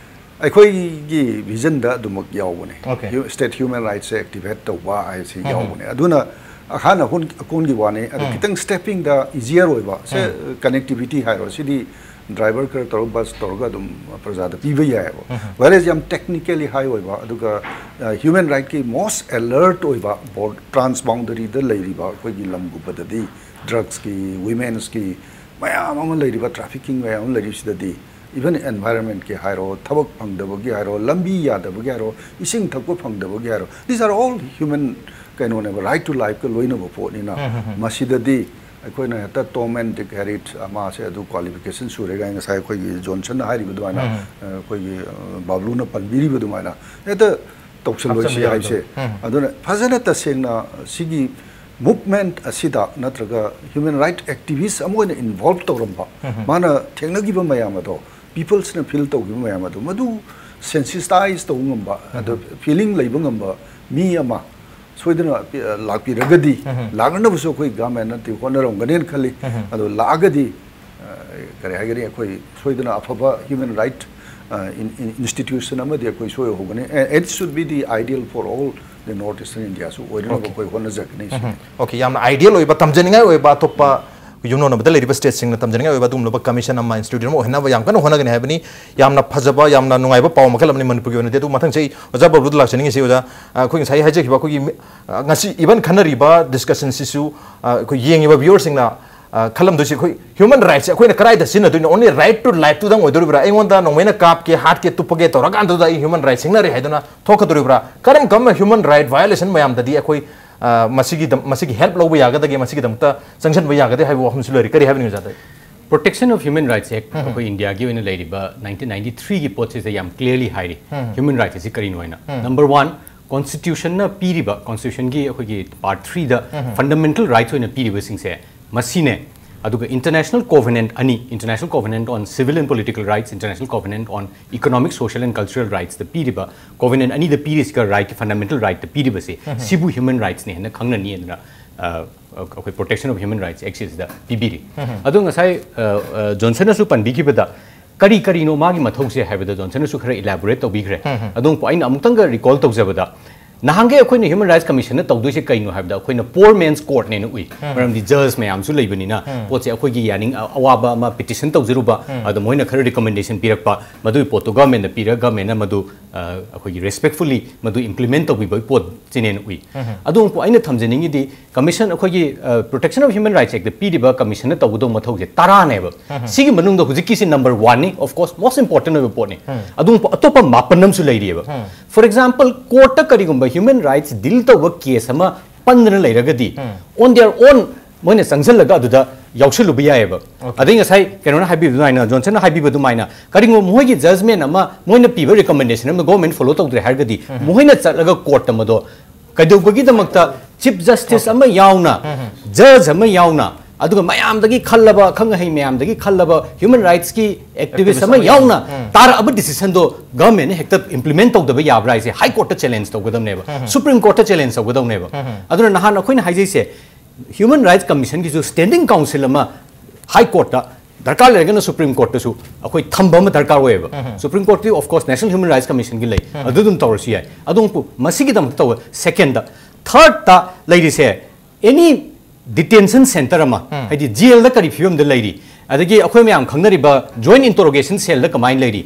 ꯑꯩꯈꯣꯏꯒꯤ ꯚꯤꯖꯟꯗ ꯑꯗꯨꯃꯛ ꯌꯥꯎꯕꯅꯦ꯫ Okay. ꯍ꯭ꯌꯨ-, ꯁ꯭ꯇꯦꯠ ꯍ꯭ꯌꯨꯃꯦꯟ ꯔꯥꯏꯠꯁꯦ ꯑꯦꯛꯇꯤꯚꯦꯠ ꯇꯧꯕ ꯍꯥꯏꯁꯤ ꯌꯥꯎꯕꯅꯦ꯫ ꯑꯗꯨꯅ ꯑꯍꯥꯟ ꯑꯍꯣꯟ ꯑꯀꯣꯟꯒꯤ ꯋꯥꯅꯤ꯫ ꯑꯗꯨ ꯈꯤꯇꯪ ꯁ꯭ꯇꯦꯞꯄꯤꯡꯗ ꯏꯖꯤꯌꯔ ꯑꯣꯏꯕ ꯁꯦ, ꯀꯅꯦꯛꯇꯤꯚꯤꯇꯤ ꯍꯥꯏꯔꯣ, ꯁꯤꯗꯤ ꯗ꯭ꯔꯥꯏꯚꯔ ꯈꯔ ꯇꯧꯔꯒ ꯕꯁ ꯇꯧꯔꯒ ꯑꯗꯨꯝ ꯄ꯭ꯔꯖꯥꯗ ꯄꯤꯕ ꯌꯥꯏꯑꯕ꯫ ꯋꯦꯔꯦꯖ ꯌꯥꯝ ꯇꯦꯛꯅꯤꯀꯦꯂꯤ ꯍꯥꯏ ꯑꯣꯏꯕ, ꯑꯗꯨꯒ, ꯑ, ꯍ꯭ꯌꯨꯃꯦꯟ ꯔꯥꯏꯠꯀꯤ ꯃꯣꯁ ꯑꯦꯂꯔꯠ ꯑꯣꯏꯕ ꯕꯣꯔꯗ ꯇ꯭ꯔꯥꯟꯁ ꯕꯥꯎꯟꯗꯔꯤꯗ ꯂꯩꯔꯤꯕ ꯑꯩꯈꯣꯏꯒꯤ ꯂꯝꯒꯨꯝꯕꯗꯗꯤ, ꯗ꯭ꯔꯒꯁꯀꯤ, ꯋꯤꯃꯦꯟꯁꯀꯤ ꯃꯌꯥꯝ ꯑꯃ ꯂꯩꯔꯤꯕ, ꯇ꯭ꯔꯥꯐꯤꯀꯤꯡ ꯃꯌꯥꯝ ꯑꯃ ꯂꯩꯔꯤꯕꯁꯤꯗꯗꯤ, ꯏꯚꯟ ꯑꯦꯟꯚꯥꯏꯔꯟꯃꯦꯟꯠꯀꯤ ꯍꯥꯏꯔꯣ, ꯊꯕꯛ ꯐꯪꯗꯕꯒꯤ ꯍꯥꯏꯔꯣ, ꯂꯝꯕꯤ ꯌꯥꯗꯕꯒꯤ ꯍꯥꯏꯔꯣ, ꯏꯁꯤꯡ ꯊꯛꯄ ꯐꯪꯗꯕꯒꯤ ꯍꯥꯏꯔꯣ, these are all human ꯀꯩꯅꯣꯅꯦꯕ, ꯔꯥꯏꯠ ꯇꯨ ꯂꯥꯏꯐꯀ ꯂꯣꯏꯅꯕ ꯄꯣꯠꯅꯤꯅ, ꯃꯁꯤꯗꯗꯤ ꯑꯩꯈꯣꯏꯅ ꯍꯦꯛꯇ ꯇꯣꯝ ꯑꯦꯟ ꯗꯤꯛ ꯍꯦꯔꯤꯠ, ꯑ, ꯃꯥꯁꯦ ꯑꯗꯨ ꯀ꯭ꯋꯥꯂꯤꯐꯤꯀꯦꯁꯟ ꯁꯨꯔꯦ ꯀꯥꯏꯅ ꯉꯁꯥꯏ ꯑꯩꯈꯣꯏꯒꯤ ꯖꯣꯟꯁꯟꯅ ꯍꯥꯏꯔꯤꯕ ꯑꯗꯨꯃꯥꯏꯅ, ꯑ, ꯑꯩꯈꯣꯏꯒꯤ, ꯑ, ꯕꯥꯕ꯭ꯂꯨꯅ ꯄꯟꯕꯤꯔꯤꯕ ꯑꯗꯨꯃꯥꯏꯅ ꯍꯦꯛꯇ ꯇꯧꯁꯜꯂꯣꯏꯁꯤ ꯍꯥꯞꯆꯤꯟꯕ ꯍꯥꯏꯁꯦ꯫ ꯌꯥꯔꯣꯏꯗꯕ꯫ ꯑꯗꯨꯅ ꯐꯖꯅ ꯇꯁꯦꯡꯅ ꯁꯤꯒꯤ ꯃꯨꯚꯃꯦꯟꯠ ꯑꯁꯤꯗ ꯅꯠꯇ꯭ꯔꯒ ꯍ꯭ꯌꯨꯃꯦꯟ ꯔꯥꯏꯠ ꯑꯦꯛꯇꯤꯚꯤꯁ ꯑꯃ ꯑꯣꯏꯅ ꯏꯟꯚꯣꯜꯕ ꯇꯧꯔꯝꯕ, ꯃꯥꯅ ꯊꯦꯡꯅꯈꯤꯕ ꯃꯌꯥꯝ ꯑꯗꯣ, ꯄꯤꯄꯜꯁꯅ ꯐꯤꯜ ꯇꯧꯈꯤꯕ ꯃꯌꯥꯝ ꯑꯗꯣ, ꯃꯗꯨ ꯁꯦꯟꯁꯤꯇꯥꯏꯁ ꯇꯧꯕ ꯉꯝꯕ, ꯑꯗꯣ ꯐꯤꯂꯤꯡ ꯂꯩꯕ ꯉꯝꯕ ꯃꯤ ꯑꯃ ꯁꯣꯏꯗꯅ ꯄꯤ-, ꯑ, ꯂꯥꯛꯄꯤꯔꯒꯗꯤ, ꯂꯥꯛꯅꯕꯁꯨ ꯑꯩꯈꯣꯏ ꯒꯚꯔꯟꯃꯦꯟꯠꯅꯗꯤ ꯍꯣꯠꯅꯔꯝꯒꯅꯦꯅ ꯈꯜꯂꯤ꯫ ꯑꯗꯣ ꯂꯥꯛꯑꯒꯗꯤ, ꯑ, ꯀꯔꯤ ꯍꯥꯏꯒꯅꯤ, ꯑꯩꯈꯣꯏ ꯁꯣꯏꯗꯅ ꯑꯐꯕ ꯍ꯭ꯌꯨꯃꯦꯟ ꯔꯥꯏꯠ ꯏꯟꯁꯇꯤꯇ꯭ꯌꯨꯁꯟ ꯑꯃꯗꯤ ꯑꯩꯈꯣꯏ ꯁꯣꯏꯍꯧꯒꯅꯤ꯫ It should be the ideal for all the North Eastern Indiaꯁꯨ ꯑꯣꯏꯅꯅꯕ ꯑꯩꯈꯣꯏ ꯍꯣꯠꯅꯖꯒꯅꯤ꯫ Okay, ꯌꯥꯝꯅ ideal ꯑꯣꯏꯕ, ꯇꯝꯖꯅꯤꯡꯉꯥꯏ ꯑꯣꯏꯕ ꯑꯇꯣꯞꯄ ꯌꯨꯝꯂꯣꯟꯅꯕꯗ ꯂꯩꯔꯤꯕ stateꯁꯤꯡꯅ ꯇꯝꯖꯅꯤꯡꯉꯥꯏ ꯑꯣꯏꯕ ꯑꯗꯨꯒꯨꯝꯂꯕ commission ꯑꯃ, institute ꯑꯃ ꯑꯣꯏꯍꯟꯅꯕ ꯌꯥꯝ ꯀꯟꯅ ꯍꯣꯠꯅꯒꯅꯤ ꯍꯥꯏꯕꯅꯤ꯫ ꯌꯥꯝꯅ ꯐꯖꯕ, ꯌꯥꯝꯅ ꯅꯨꯡꯉꯥꯏꯕ ꯄꯥꯎ ꯑꯃꯈꯛ ꯑꯃꯅꯤ ꯃꯅꯤꯄꯨꯔꯒꯤ ꯑꯣꯏꯅꯗꯤ꯫ ꯑꯗꯨ ꯃꯊꯪꯁꯦ ꯑꯩ ꯑꯣꯖꯥ ꯕꯕ꯭ꯂꯨꯗ ꯂꯥꯛꯆꯅꯤꯡꯉꯤꯁꯤ, ꯑꯣꯖꯥ, ꯑ, ꯑꯩꯈꯣꯏ ꯉꯁꯥꯏ ꯍꯥꯏꯖꯈꯤꯕ ꯑꯩꯈꯣꯏꯒꯤ ꯃꯤ-, ꯑ, ꯉꯁꯤ even ꯈꯟꯅꯔꯤꯕ discussionꯁꯤꯁꯨ, ꯑ, ꯑꯩꯈꯣꯏ ꯌꯦꯡꯉꯤꯕ viewerꯁꯤꯡꯅ, ꯑ, ꯈꯜꯂꯝꯗꯣꯏꯁꯤ, ꯑꯩꯈꯣꯏ human rightsꯁꯦ ꯑꯩꯈꯣꯏꯅ ꯀꯗꯥꯏꯗ ꯁꯤꯖꯤꯟꯅꯗꯣꯏꯅꯣ? Only right to lifeꯇꯨꯗꯪ ꯑꯣꯏꯗꯣꯔꯤꯕ꯭ꯔꯥ? ꯑꯩꯉꯣꯟꯗ ꯅꯣꯡꯃꯩꯅ ꯀꯥꯞꯀꯦ, ꯍꯥꯠꯀꯦ, ꯇꯨꯞꯄꯒꯦ ꯇꯧꯔꯀꯥꯟꯗꯨꯗ ꯑꯩ human rights ꯁꯤꯡꯅꯔꯦ ꯍꯥꯏꯗꯨꯅ ꯊꯣꯛꯀꯗꯣꯔꯤꯕ꯭ꯔꯥ? ꯀꯔꯝ ꯀꯔꯝꯕ human right violationꯃꯌꯥꯝꯗꯗꯤ ꯑꯩꯈꯣꯏ, ꯑ, ꯃꯁꯤꯒꯤꯗꯝ-, ꯃꯁꯤꯒꯤ help ꯂꯧꯕ ꯌꯥꯒꯗꯒꯦ, ꯃꯁꯤꯒꯤꯗꯃꯛꯇ ꯆꯪꯁꯤꯟꯕ ꯌꯥꯒꯗꯒꯦ ꯍꯥꯏꯕ ꯋꯥꯐꯝꯁꯨ ꯂꯩꯔꯤ꯫ ꯀꯔꯤ ꯍꯥꯏꯕꯅꯤ, ꯑꯣꯖꯥꯗ? Protection of Human Rights Act ꯑꯩꯈꯣꯏ ꯏꯟꯗꯤꯌꯥꯒꯤ ꯑꯣꯏꯅ ꯂꯩꯔꯤꯕ nineteen ninety threeꯒꯤ ꯄꯣꯠꯁꯤꯗ ꯌꯥꯝ clearly ꯍꯥꯏꯔꯤ꯫ Human rights ꯑꯁꯤ ꯀꯔꯤꯅꯣ ꯍꯥꯏꯅ꯫ Number one, constitutionꯅ ꯄꯤꯔꯤꯕ, constitutionꯒꯤ ꯑꯩꯈꯣꯏꯒꯤ part threeꯗ fundamental rights ꯑꯣꯏꯅ ꯄꯤꯔꯤꯕꯁꯤꯡꯁꯦ ꯃꯁꯤꯅꯦ꯫ ꯑꯗꯨꯒ international covenant ꯑꯅꯤ, International Covenant on Civil and Political Rights, International Covenant on Economic, Social and Cultural Rightsꯇ ꯄꯤꯔꯤꯕ, covenant ꯑꯅꯤꯗ ꯄꯤꯔꯤꯁꯤꯒ right, fundamental rightꯇ ꯄꯤꯔꯤꯕꯁꯦ, ꯁꯤꯕꯨ human rightsꯅꯦ ꯍꯥꯏꯅ ꯈꯪꯅꯅꯤ ꯑꯗꯨꯅ, ꯑ, ꯑꯩꯈꯣꯏ Protection of Human Rights Actꯁꯤꯗ ꯄꯤꯕꯤꯔꯤ꯫ ꯑꯗꯣ ꯉꯁꯥꯏ, ꯑ, ꯑ, ꯖꯣꯟꯁꯟꯅꯁꯨ ꯄꯟꯕꯤꯈꯤꯕꯗ ꯀꯔꯤ ꯀꯔꯤꯅꯣ ꯃꯥꯒꯤ ꯃꯊꯧꯁꯦ ꯍꯥꯏꯕꯗ ꯖꯣꯟꯁꯟꯅꯁꯨ ꯈꯔ elaborate ꯇꯧꯕꯤꯈ꯭ꯔꯦ꯫ ꯑꯗꯨꯝ ꯑꯩꯅ ꯑꯃꯨꯛꯇꯪꯒ recall ꯇꯧꯖꯕꯗ, ꯅꯍꯥꯟꯒꯩ ꯑꯩꯈꯣꯏꯅ Human Rights Commissionꯅ ꯇꯧꯗꯣꯏꯁꯦ ꯀꯩꯅꯣ ꯍꯥꯏꯕꯗ, ꯑꯩꯈꯣꯏꯅ poor man's courtꯅꯦꯅ ꯎꯏ꯫ ꯃꯔꯝꯗꯤ judge ꯃꯌꯥꯝꯁꯨ ꯂꯩꯕꯅꯤꯅ ꯄꯣꯠꯁꯦ ꯑꯩꯈꯣꯏꯒꯤ ꯌꯥꯅꯤꯡ ꯑ-, ꯑꯋꯥꯕ ꯑꯃ petition ꯇꯧꯖꯔꯨꯕ, ꯑꯗ ꯃꯣꯏꯅ ꯈꯔ recommendation ꯄꯤꯔꯛꯄ, ꯃꯗꯨꯒꯤ ꯄꯣꯠꯇꯣ governmentꯅ ꯄꯤꯔꯒ governmentꯅ ꯃꯗꯨ, ꯑ, ꯑꯩꯈꯣꯏꯒꯤ respectfully ꯃꯗꯨ implement ꯇꯧꯕꯤꯕꯒꯤ ꯄꯣꯠꯁꯤꯅꯦꯅ ꯎꯏ꯫ ꯑꯗꯨ ꯑꯃꯨꯛ ꯑꯩꯅ ꯊꯝꯖꯅꯤꯡꯉꯤꯗꯤ, Commission, ꯑꯩꯈꯣꯏꯒꯤ, ꯑ, Protection of Human Rights Actꯇ ꯄꯤꯔꯤꯕ commissionꯅ ꯇꯧꯒꯗꯧꯕ ꯃꯊꯧꯁꯦ ꯇꯔꯥꯅꯦꯕ꯫ ꯁꯤꯒꯤ ꯃꯅꯨꯡꯗ ꯍꯧꯖꯤꯛꯀꯤꯁꯤ number oneꯅꯤ, of course most important ꯑꯣꯏꯕ ꯄꯣꯠꯅꯤ꯫ ꯑꯗꯨ ꯑꯇꯣꯞꯄ ꯃꯥꯄꯟ ꯑꯃꯁꯨ ꯂꯩꯔꯤꯑꯕ꯫ For example, courtꯇ ꯀꯔꯤꯒꯨꯝꯕ human rights deal ꯇꯧꯕ case ꯑꯃ ꯄꯟꯗꯅ ꯂꯩꯔꯒꯗꯤ, on their own ꯃꯣꯏꯅ ꯆꯪꯁꯤꯜꯂꯒ ꯑꯗꯨꯗ ꯌꯥꯎꯁꯜꯂꯨꯕ ꯌꯥꯏꯑꯕ꯫ ꯑꯗꯩ ꯉꯁꯥꯏ ꯀꯩꯅꯣꯅ ꯍꯥꯏꯕꯤꯕ ꯑꯗꯨꯃꯥꯏꯅ, ꯖꯣꯟꯁꯟꯅ ꯍꯥꯏꯕꯤꯕ ꯑꯗꯨꯃꯥꯏꯅ, ꯀꯔꯤꯒꯨꯝꯕ ꯃꯣꯏꯒꯤ judgment ꯑꯃ, ꯃꯣꯏꯅ ꯄꯤꯕ recommendation ꯑꯃ government follow ꯇꯧꯗ꯭ꯔꯦ ꯍꯥꯏꯔꯒꯗꯤ, ꯃꯈꯣꯏꯅ ꯆꯠꯂꯒ courtꯇ ꯃꯗꯣ ꯀꯩꯗꯧꯕꯒꯤꯗꯃꯛꯇ Chief Justice ꯑꯃ ꯌꯥꯎꯅ, judge ꯑꯃ ꯌꯥꯎꯅ, ꯑꯗꯨꯒ ꯃꯌꯥꯝꯗꯒꯤ ꯈꯜꯂꯕ, ꯑꯈꯪ ꯑꯍꯩ ꯃꯌꯥꯝꯗꯒꯤ ꯈꯜꯂꯕ human rightsꯀꯤ activist ꯑꯃ ꯌꯥꯎꯅ ꯇꯥꯔꯛꯑꯕ decisionꯗꯣ governmentꯅ ꯍꯦꯛꯇ implement ꯇꯧꯗꯕ ꯌꯥꯕ꯭ꯔꯥ ꯍꯥꯏꯁꯦ High Courtꯇ challenge ꯇꯧꯒꯗꯕꯅꯦꯕ, Supreme Courtꯇ challenge ꯇꯧꯒꯗꯕꯅꯦꯕ꯫ ꯑꯗꯨꯅ ꯅꯍꯥꯟ ꯑꯩꯈꯣꯏꯅ ꯍꯥꯏꯖꯩꯁꯦ, Human Rights Commissionꯒꯤꯁꯨ standing counsel ꯑꯃ High Courtꯇ ꯗꯔꯀꯥꯔ ꯂꯩꯔꯒꯅ ꯁꯨꯄ꯭ꯔꯤꯝ ꯀꯣꯔꯠꯇꯁꯨ ꯑꯩꯈꯣꯏ ꯊꯝꯕ ꯑꯃ ꯗꯔꯀꯥꯔ ꯑꯣꯏꯌꯦꯕ꯫ ꯁꯨꯄ꯭ꯔꯤꯝ ꯀꯣꯔꯠꯇꯤ, of course, National Human Rights Commission ꯒꯤ ꯂꯩ, ꯑꯗꯨ ꯑꯗꯨꯝ ꯇꯧꯔꯁꯨ ꯌꯥꯏ꯫ ꯑꯗꯨ ꯑꯃꯨꯛ ꯃꯁꯤꯒꯤꯗꯃꯛꯇ ꯇꯧꯕ꯫ Second, third ꯂꯩꯔꯤꯁꯦ, any detention centre ꯑꯃ, ꯍꯥꯏꯗꯤ ꯖꯦꯜꯗ ꯀꯔꯤ ꯐꯤꯕꯝꯗ ꯂꯩꯔꯤ, ꯑꯗꯒꯤ ꯑꯩꯈꯣꯏ ꯃꯌꯥꯝ ꯈꯪꯅꯔꯤꯕ joint interrogation cell ꯗ ꯀꯃꯥꯏꯅ ꯂꯩꯔꯤ,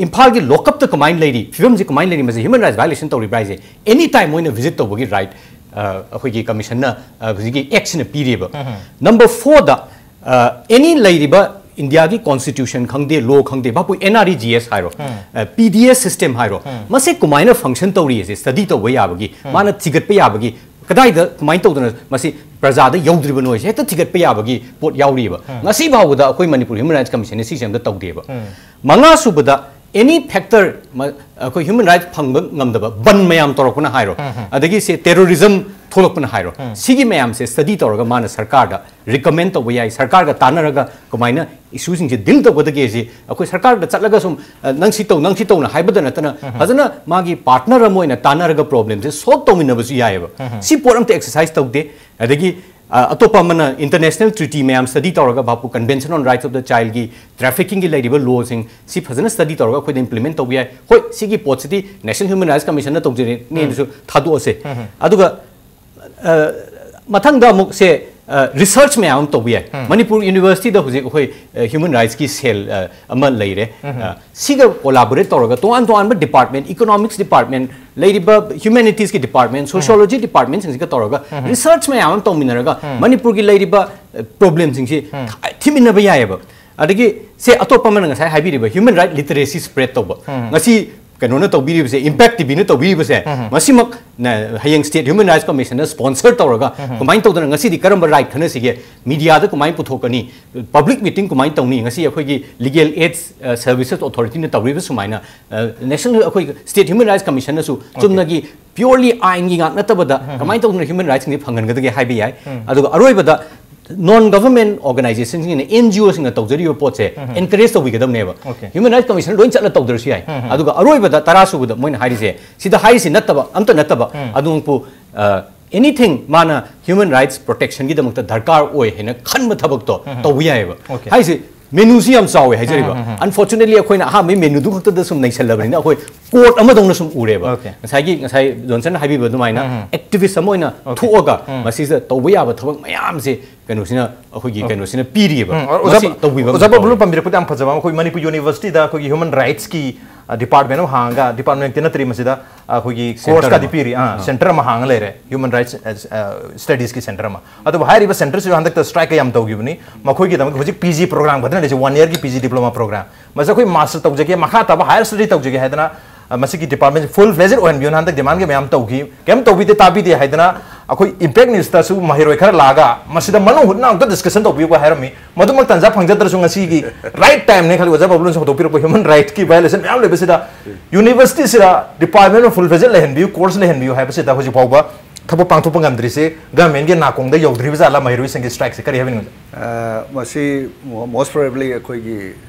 ꯏꯝꯐꯥꯜꯒꯤ ꯂꯣꯀꯞꯇ ꯀꯃꯥꯏꯅ ꯂꯩꯔꯤ, ꯐꯤꯕꯝꯁꯤ ꯀꯃꯥꯏꯅ ꯂꯩꯔꯤ, ꯃꯁꯤ human rights violation ꯇꯧꯔꯤꯕ꯭ꯔꯥ ꯍꯥꯏꯁꯦ any time ꯃꯣꯏꯅ visit ꯇꯧꯕꯒꯤ right, ꯑ, ꯑꯩꯈꯣꯏꯒꯤ ꯀꯃꯤꯁꯟꯅ, ꯑ, ꯍꯧꯖꯤꯛꯀꯤ act ꯁꯤꯅ ꯄꯤꯔꯤꯕ꯫ Number four ꯗ, ꯑ, any ꯂꯩꯔꯤꯕ ꯏꯟꯗꯤꯌꯥꯒꯤ constitution ꯈꯪꯗꯦ, law ꯈꯪꯗꯦ, ꯚꯥꯄꯨ N R E G S ꯍꯥꯏꯔꯣ, ꯑ, P D S system ꯍꯥꯏꯔꯣ, ꯃꯁꯤ ꯀꯃꯥꯏꯅ function ꯇꯧꯔꯤ ꯍꯥꯏꯁꯦ study ꯇꯧꯕ ꯌꯥꯕꯒꯤ, ꯃꯥꯅ ꯊꯤꯒꯠꯄ ꯌꯥꯕꯒꯤ, ꯀꯗꯥꯏꯗ ꯀꯃꯥꯏꯅ ꯇꯧꯗꯅ ꯃꯁꯤ ꯄ꯭ꯔꯖꯥꯗ ꯌꯧꯗ꯭ꯔꯤꯕꯅꯣ ꯍꯥꯏꯁꯦ ꯍꯦꯛꯇ ꯊꯤꯒꯠꯄ ꯌꯥꯕꯒꯤ ꯄꯣꯠ ꯌꯥꯎꯔꯤꯕ꯫ ꯉꯁꯤ ꯐꯥꯎꯕꯗ ꯑꯩꯈꯣꯏ ꯃꯅꯤꯄꯨꯔ Human Rights Commission ꯅ ꯁꯤꯁꯦ ꯑꯝꯇ ꯇꯧꯗꯦꯕ꯫ ꯃꯉꯥ ꯁꯨꯕꯗ, any factor, ꯃ-, ꯑꯩꯈꯣꯏ human rights ꯐꯪꯕ ꯉꯝꯗꯕ ꯕꯟ ꯃꯌꯥꯝ ꯇꯧꯔꯛꯄꯅ ꯍꯥꯏꯔꯣ, ꯑꯗꯒꯤ ꯁꯦ terrorism ꯊꯣꯛꯂꯛꯄꯅ ꯍꯥꯏꯔꯣ, ꯁꯤꯒꯤ ꯃꯌꯥꯝꯁꯦ study ꯇꯧꯔꯒ ꯃꯥꯅ ꯁꯔꯀꯥꯔꯗ recommend ꯇꯧꯕ ꯌꯥꯏ, ꯁꯔꯀꯥꯔꯒ ꯇꯥꯟꯅꯔꯒ ꯀꯃꯥꯏꯅ issue ꯁꯤꯡꯁꯦ deal ꯇꯧꯒꯗꯒꯦ ꯁꯤ ꯑꯩꯈꯣꯏ ꯁꯔꯀꯥꯔꯗ ꯆꯠꯂꯒ ꯁꯨꯝ, ꯑ, "ꯅꯪ ꯁꯤ ꯇꯧ, ꯅꯪ ꯁꯤ ꯇꯧꯅ" ꯍꯥꯏꯕꯗ ꯅꯠꯇꯅ, ꯐꯖꯅ ꯃꯥꯒꯤ partner ꯑꯃ ꯑꯣꯏꯅ ꯇꯥꯟꯅꯔꯒ problem ꯁꯦ solve ꯇꯧꯃꯤꯟꯅꯕꯁꯨ ꯌꯥꯏꯑꯕ꯫ ꯁꯤ ꯄꯣꯠ ꯑꯝꯇ exercise ꯇꯧꯗꯦ꯫ ꯑꯗꯒꯤ, ꯑ, ꯑꯇꯣꯞꯄ ꯑꯃꯅ international treaty ꯃꯌꯥꯝ study ꯇꯧꯔꯒ, ꯚꯥꯄꯨ Convention on Rights of the Child ꯒꯤ, trafficking ꯒꯤ ꯂꯩꯔꯤꯕ law ꯁꯤꯡ ꯁꯤ ꯐꯖꯅ study ꯇꯧꯔꯒ ꯑꯩꯈꯣꯏꯗ implement ꯇꯧꯕ ꯌꯥꯏ꯫ ꯍꯣꯏ, ꯁꯤꯒꯤ ꯄꯣꯠꯁꯤꯗꯤ National Human Rights Commission ꯅ ꯇꯧꯖꯔꯦꯅꯦꯅꯁꯨ ꯊꯥꯗꯣꯛꯑꯁꯦ꯫ ꯑꯗꯨꯒ, ꯑ, ꯃꯊꯪꯗ ꯑꯃꯨꯛ ꯁꯦ, ꯑ, research ꯃꯌꯥꯝ ꯑꯃ ꯇꯧꯕ ꯌꯥꯏ꯫ ꯃꯅꯤꯄꯨꯔ University ꯗ ꯍꯧꯖꯤꯛ ꯑꯩꯈꯣꯏ, ꯑ, human rights ꯀꯤ cell, ꯑ, ꯑꯃ ꯂꯩꯔꯦ꯫ ꯑ, ꯁꯤꯒ collaborate ꯇꯧꯔꯒ ꯇꯣꯉꯥꯟ ꯇꯣꯉꯥꯟꯕ department, economics department, ꯂꯩꯔꯤꯕ humanities ꯀꯤ department, sociology department ꯁꯤꯡꯁꯤꯒ ꯇꯧꯔꯒ research ꯃꯌꯥꯝ ꯑꯃ ꯇꯧꯃꯤꯟꯅꯔꯒ ꯃꯅꯤꯄꯨꯔꯒꯤ ꯂꯩꯔꯤꯕ, ꯑ, problem ꯁꯤꯡꯁꯤ ꯊꯤꯃꯤꯟꯅꯕ ꯌꯥꯏꯑꯕ꯫ ꯑꯗꯒꯤ ꯁꯦ ꯑꯇꯣꯞꯄ ꯑꯃꯅ ꯉꯁꯥꯏ ꯍꯥꯏꯕꯤꯔꯤꯕ human right literacy spread ꯇꯧꯕ꯫ ꯉꯁꯤ ꯀꯩꯅꯣꯅ ꯇꯧꯕꯤꯔꯤꯕꯁꯦ, Impact T V ꯅ ꯇꯧꯕꯤꯔꯤꯕꯁꯦ, ꯃꯁꯤꯃꯛ ꯅ-, ꯍꯌꯦꯡ State Human Rights Commission ꯅ sponsor ꯇꯧꯔꯒ ꯀꯃꯥꯏꯅ ꯇꯧꯗꯅ ꯉꯁꯤꯗꯤ ꯀꯔꯝꯕ right ꯈꯟꯅꯁꯤꯒꯦ, media ꯗ ꯀꯃꯥꯏꯅ ꯄꯨꯊꯣꯛꯀꯅꯤ, public meeting ꯀꯃꯥꯏꯅ ꯇꯧꯅꯤ, ꯉꯁꯤ ꯑꯩꯈꯣꯏꯒꯤ Legal Aid, ꯑ, Services Authority ꯅ ꯇꯧꯔꯤꯕ ꯁꯨꯃꯥꯏꯅ, ꯑ, National, ꯑꯩꯈꯣꯏ State Human Rights Commission ꯅꯁꯨ ꯆꯨꯝꯅꯒꯤ purely ꯑꯥꯏꯟꯒꯤ ꯉꯥꯛ ꯅꯠꯇꯕꯗ ꯀꯃꯥꯏꯅ ꯇꯧꯗꯅ human rights ꯁꯤꯡꯁꯦ ꯐꯪꯍꯟꯒꯗꯒꯦ ꯍꯥꯏꯕ ꯌꯥꯏ꯫ ꯑꯗꯨꯒ ꯑꯔꯣꯏꯕꯗ non government organization ꯁꯤꯡꯅ, N G O ꯁꯤꯡꯅ ꯇꯧꯖꯔꯤꯕ ꯄꯣꯠꯁꯦ encourage ꯇꯧꯕꯤꯒꯗꯕꯅꯦꯕ꯫ Okay. Human Rights Commission ꯂꯣꯏ ꯆꯠꯂ ꯇꯧꯗ꯭ꯔꯁꯨ ꯌꯥꯏ꯫ ꯑꯗꯨꯒ ꯑꯔꯣꯏꯕꯗ ꯇꯔꯥ ꯁꯨꯕꯗ ꯃꯣꯏꯅ ꯍꯥꯏꯔꯤꯁꯦ, ꯁꯤꯗ ꯍꯥꯏꯔꯤꯁꯤ ꯅꯠꯇꯕ, ꯑꯝꯇ ꯅꯠꯇꯕ, ꯑꯗꯨꯃꯛꯄꯨ, ꯑ, anything ꯃꯥꯅ human rights protection ꯒꯤꯗꯃꯛꯇ ꯗꯔꯀꯥꯔ ꯑꯣꯏ ꯍꯥꯏꯅ ꯈꯟꯕ ꯊꯕꯛꯇꯣ ꯇꯧꯕ ꯌꯥꯏꯑꯕ꯫ Okay. ꯍꯥꯏꯁꯦ ꯃꯦꯅꯨꯁꯤ ꯌꯥꯝ ꯆꯥꯎꯋꯦ ꯍꯥꯏꯖꯔꯤꯕ꯫ ꯑꯟꯐꯣꯔꯆꯨꯅꯦꯠꯂꯤ ꯑꯩꯈꯣꯏꯅ ꯑꯍꯥꯟꯕꯒꯤ ꯃꯦꯅꯨꯗꯨ ꯈꯛꯇꯗ ꯁꯨꯝ ꯅꯩꯁꯜꯂꯕꯅꯤꯅ ꯑꯩꯈꯣꯏ ꯀꯣꯔꯠ ꯑꯃꯗꯧꯅ ꯁꯨꯝ ꯎꯔꯦꯕ꯫ Okay. ꯉꯁꯥꯏꯒꯤ ꯉꯁꯥꯏ ꯖꯣꯟꯁꯟ ꯍꯥꯏꯕꯤꯕ ꯑꯗꯨꯃꯥꯏꯅ ꯑꯦꯛꯇꯤꯚꯤꯁ ꯑꯃ ꯑꯣꯏꯅ ꯊꯣꯛꯑꯒ ꯃꯁꯤꯗ ꯇꯧꯕ ꯌꯥꯕ ꯊꯕꯛ ꯃꯌꯥꯝꯁꯦ ꯀꯩꯅꯣꯁꯤꯅ ꯑꯩꯈꯣꯏꯒꯤ ꯀꯩꯅꯣꯁꯤꯅ ꯄꯤꯔꯤꯑꯕ꯫ ꯎꯝ, ꯑꯣꯖꯥ ꯃꯁꯤ ꯇꯧꯕꯤꯕ ꯑꯃ ꯑꯣꯖꯥ ꯕꯕꯂꯨ ꯇꯧꯋꯦ꯫ ꯄꯟꯕꯤꯔꯛꯄꯗ ꯌꯥꯝ ꯐꯖꯕ ꯑꯃ, ꯑꯩꯈꯣꯏ ꯃꯅꯤꯄꯨꯔ ꯌꯨꯅꯤꯚꯔꯁꯤꯇꯤꯗ ꯑꯩꯈꯣꯏꯒꯤ ꯍ꯭ꯌꯨꯃꯟ ꯔꯥꯏꯠꯁꯀꯤ ꯗꯤꯄꯥꯔꯠꯃꯦꯟ ꯑꯃ ꯍꯥꯡꯉꯒ, ꯗꯤꯄꯥꯔꯠꯃꯦꯟꯇꯤ ꯅꯠꯇ꯭ꯔꯤ ꯃꯁꯤꯗ, ꯑꯩꯈꯣꯏꯒꯤ Center ꯀꯣꯔꯁꯀꯗꯤ ꯑꯃ꯫ ꯄꯤꯔꯤ, ꯑꯥ, ꯁꯦꯟꯇꯔ ꯑꯃ ꯍꯥꯡꯉ ꯂꯩꯔꯦ, ꯍ꯭ꯌꯨꯃꯟ ꯔꯥꯏꯠꯁ ꯁ꯭ꯇꯗꯤꯁꯀꯤ ꯁꯦꯟꯇꯔ ꯑꯃ꯫ ꯑꯗꯨꯕꯨ ꯍꯥꯏꯔꯤꯕ ꯁꯦꯟꯇꯔꯁꯤꯁꯨ ꯍꯟꯗꯛꯇ ꯁ꯭ꯇꯔꯥꯏꯛꯀ ꯌꯥꯝ ꯇꯧꯈꯤꯕꯅꯤ꯫ ꯃꯈꯣꯏꯒꯤꯗꯃꯛ ꯍꯧꯖꯤꯛ ꯄꯤ ꯖꯤ ꯄ꯭ꯔꯣꯒ꯭ꯔꯥꯝ ꯈꯛꯇꯅ ꯂꯩꯁꯦ, ꯋꯥꯟ ꯏꯌꯔꯒꯤ ꯄꯤ ꯖꯤ ꯗꯤꯄ꯭ꯂꯣꯃꯥ ꯄ꯭ꯔꯣꯒ꯭ꯔꯥꯝ꯫ ꯃꯁꯤ ꯑꯩꯈꯣꯏ ꯃꯥꯁꯇꯔ ꯇꯧꯖꯒꯦ, ꯃꯈꯥ ꯇꯥꯕ ꯍꯥꯌꯔ ꯁ꯭ꯇꯗꯤ ꯇꯧꯖꯒꯦ ꯍꯥꯏꯗꯅ, ꯑ, ꯃꯁꯤꯒꯤ ꯗꯤꯄꯥꯔꯠꯃꯦꯟꯁꯤ ꯐꯨꯜ ꯐ꯭ꯂꯦꯖꯦꯗ ꯑꯣꯏꯍꯟꯕꯤꯌꯨꯅ ꯍꯟꯗꯛ ꯗꯤꯃꯥꯟꯒ ꯃꯌꯥꯝ ꯇꯧꯈꯤ꯫ ꯀꯩꯝ ꯇꯧꯕꯤꯗꯦ, ꯇꯥꯕꯤꯗꯦ ꯍꯥꯏꯗꯅ ꯑꯩꯈꯣꯏ ꯏꯝꯄꯦꯛ ꯅ꯭ꯌꯨꯁꯇꯁꯨ ꯃꯍꯩꯔꯣꯏ ꯈꯔ ꯂꯥꯛꯑꯒ ꯃꯁꯤꯗ ꯃꯅꯨꯡ ꯍꯨꯠꯅ ꯑꯝꯇ ꯗꯤꯁꯀꯁꯟ ꯇꯧꯕꯤꯌꯨ ꯍꯥꯏꯔꯝꯃꯤ꯫ ꯃꯗꯨꯃꯛ ꯇꯥꯟꯖꯥ ꯐꯪꯖꯗ꯭ꯔꯁꯨ ꯉꯁꯤꯒꯤ ꯔꯥꯏꯠ ꯇꯥꯏꯝꯅꯦ ꯈꯜꯂꯤ ꯑꯣꯖꯥ ꯕꯕꯂꯨꯅꯁꯨ ꯍꯧꯗꯣꯛꯄꯤꯔꯛꯄ ꯍ꯭ꯌꯨꯃꯟ ꯔꯥꯏꯠꯀꯤ ꯚꯥꯏꯑꯣꯂꯦꯁꯟ ꯃꯌꯥꯝ ꯂꯩꯕꯁꯤꯗ ꯌꯨꯅꯤꯚꯔꯁꯤꯇꯤꯁꯤꯗ ꯗꯤꯄꯥꯔꯠꯃꯦꯟ ꯑꯃ ꯐꯨꯜ ꯐ꯭ꯂꯦꯖꯦꯗ ꯂꯩꯍꯟꯕꯤꯌꯨ, ꯀꯣꯔꯁ ꯂꯩꯍꯟꯕꯤꯌꯨ ꯍꯥꯏꯕꯁꯤꯗ ꯍꯧꯖꯤꯛ ꯐꯥꯎꯕ ꯊꯕꯛ ꯄꯥꯡꯊꯣꯛꯄ ꯉꯝꯗ꯭ꯔꯤꯁꯦ ꯒꯚꯔꯟꯃꯦꯟꯒꯤ ꯅꯥꯀꯣꯡꯗ ꯌꯧꯗ꯭ꯔꯤꯕ ꯖꯥꯠꯂ ꯃꯍꯩꯔꯣꯏꯁꯤꯡꯒꯤ ꯁ꯭ꯇ꯭ꯔꯥꯏꯛꯁꯦ? ꯀꯔꯤ ꯍꯥꯏꯕꯤꯅꯤꯡꯕ? ꯑ, ꯃꯁꯤ ꯃꯣꯁ ꯄ꯭ꯔꯣꯕꯦꯕꯂꯤ ꯑꯩꯈꯣꯏꯒꯤ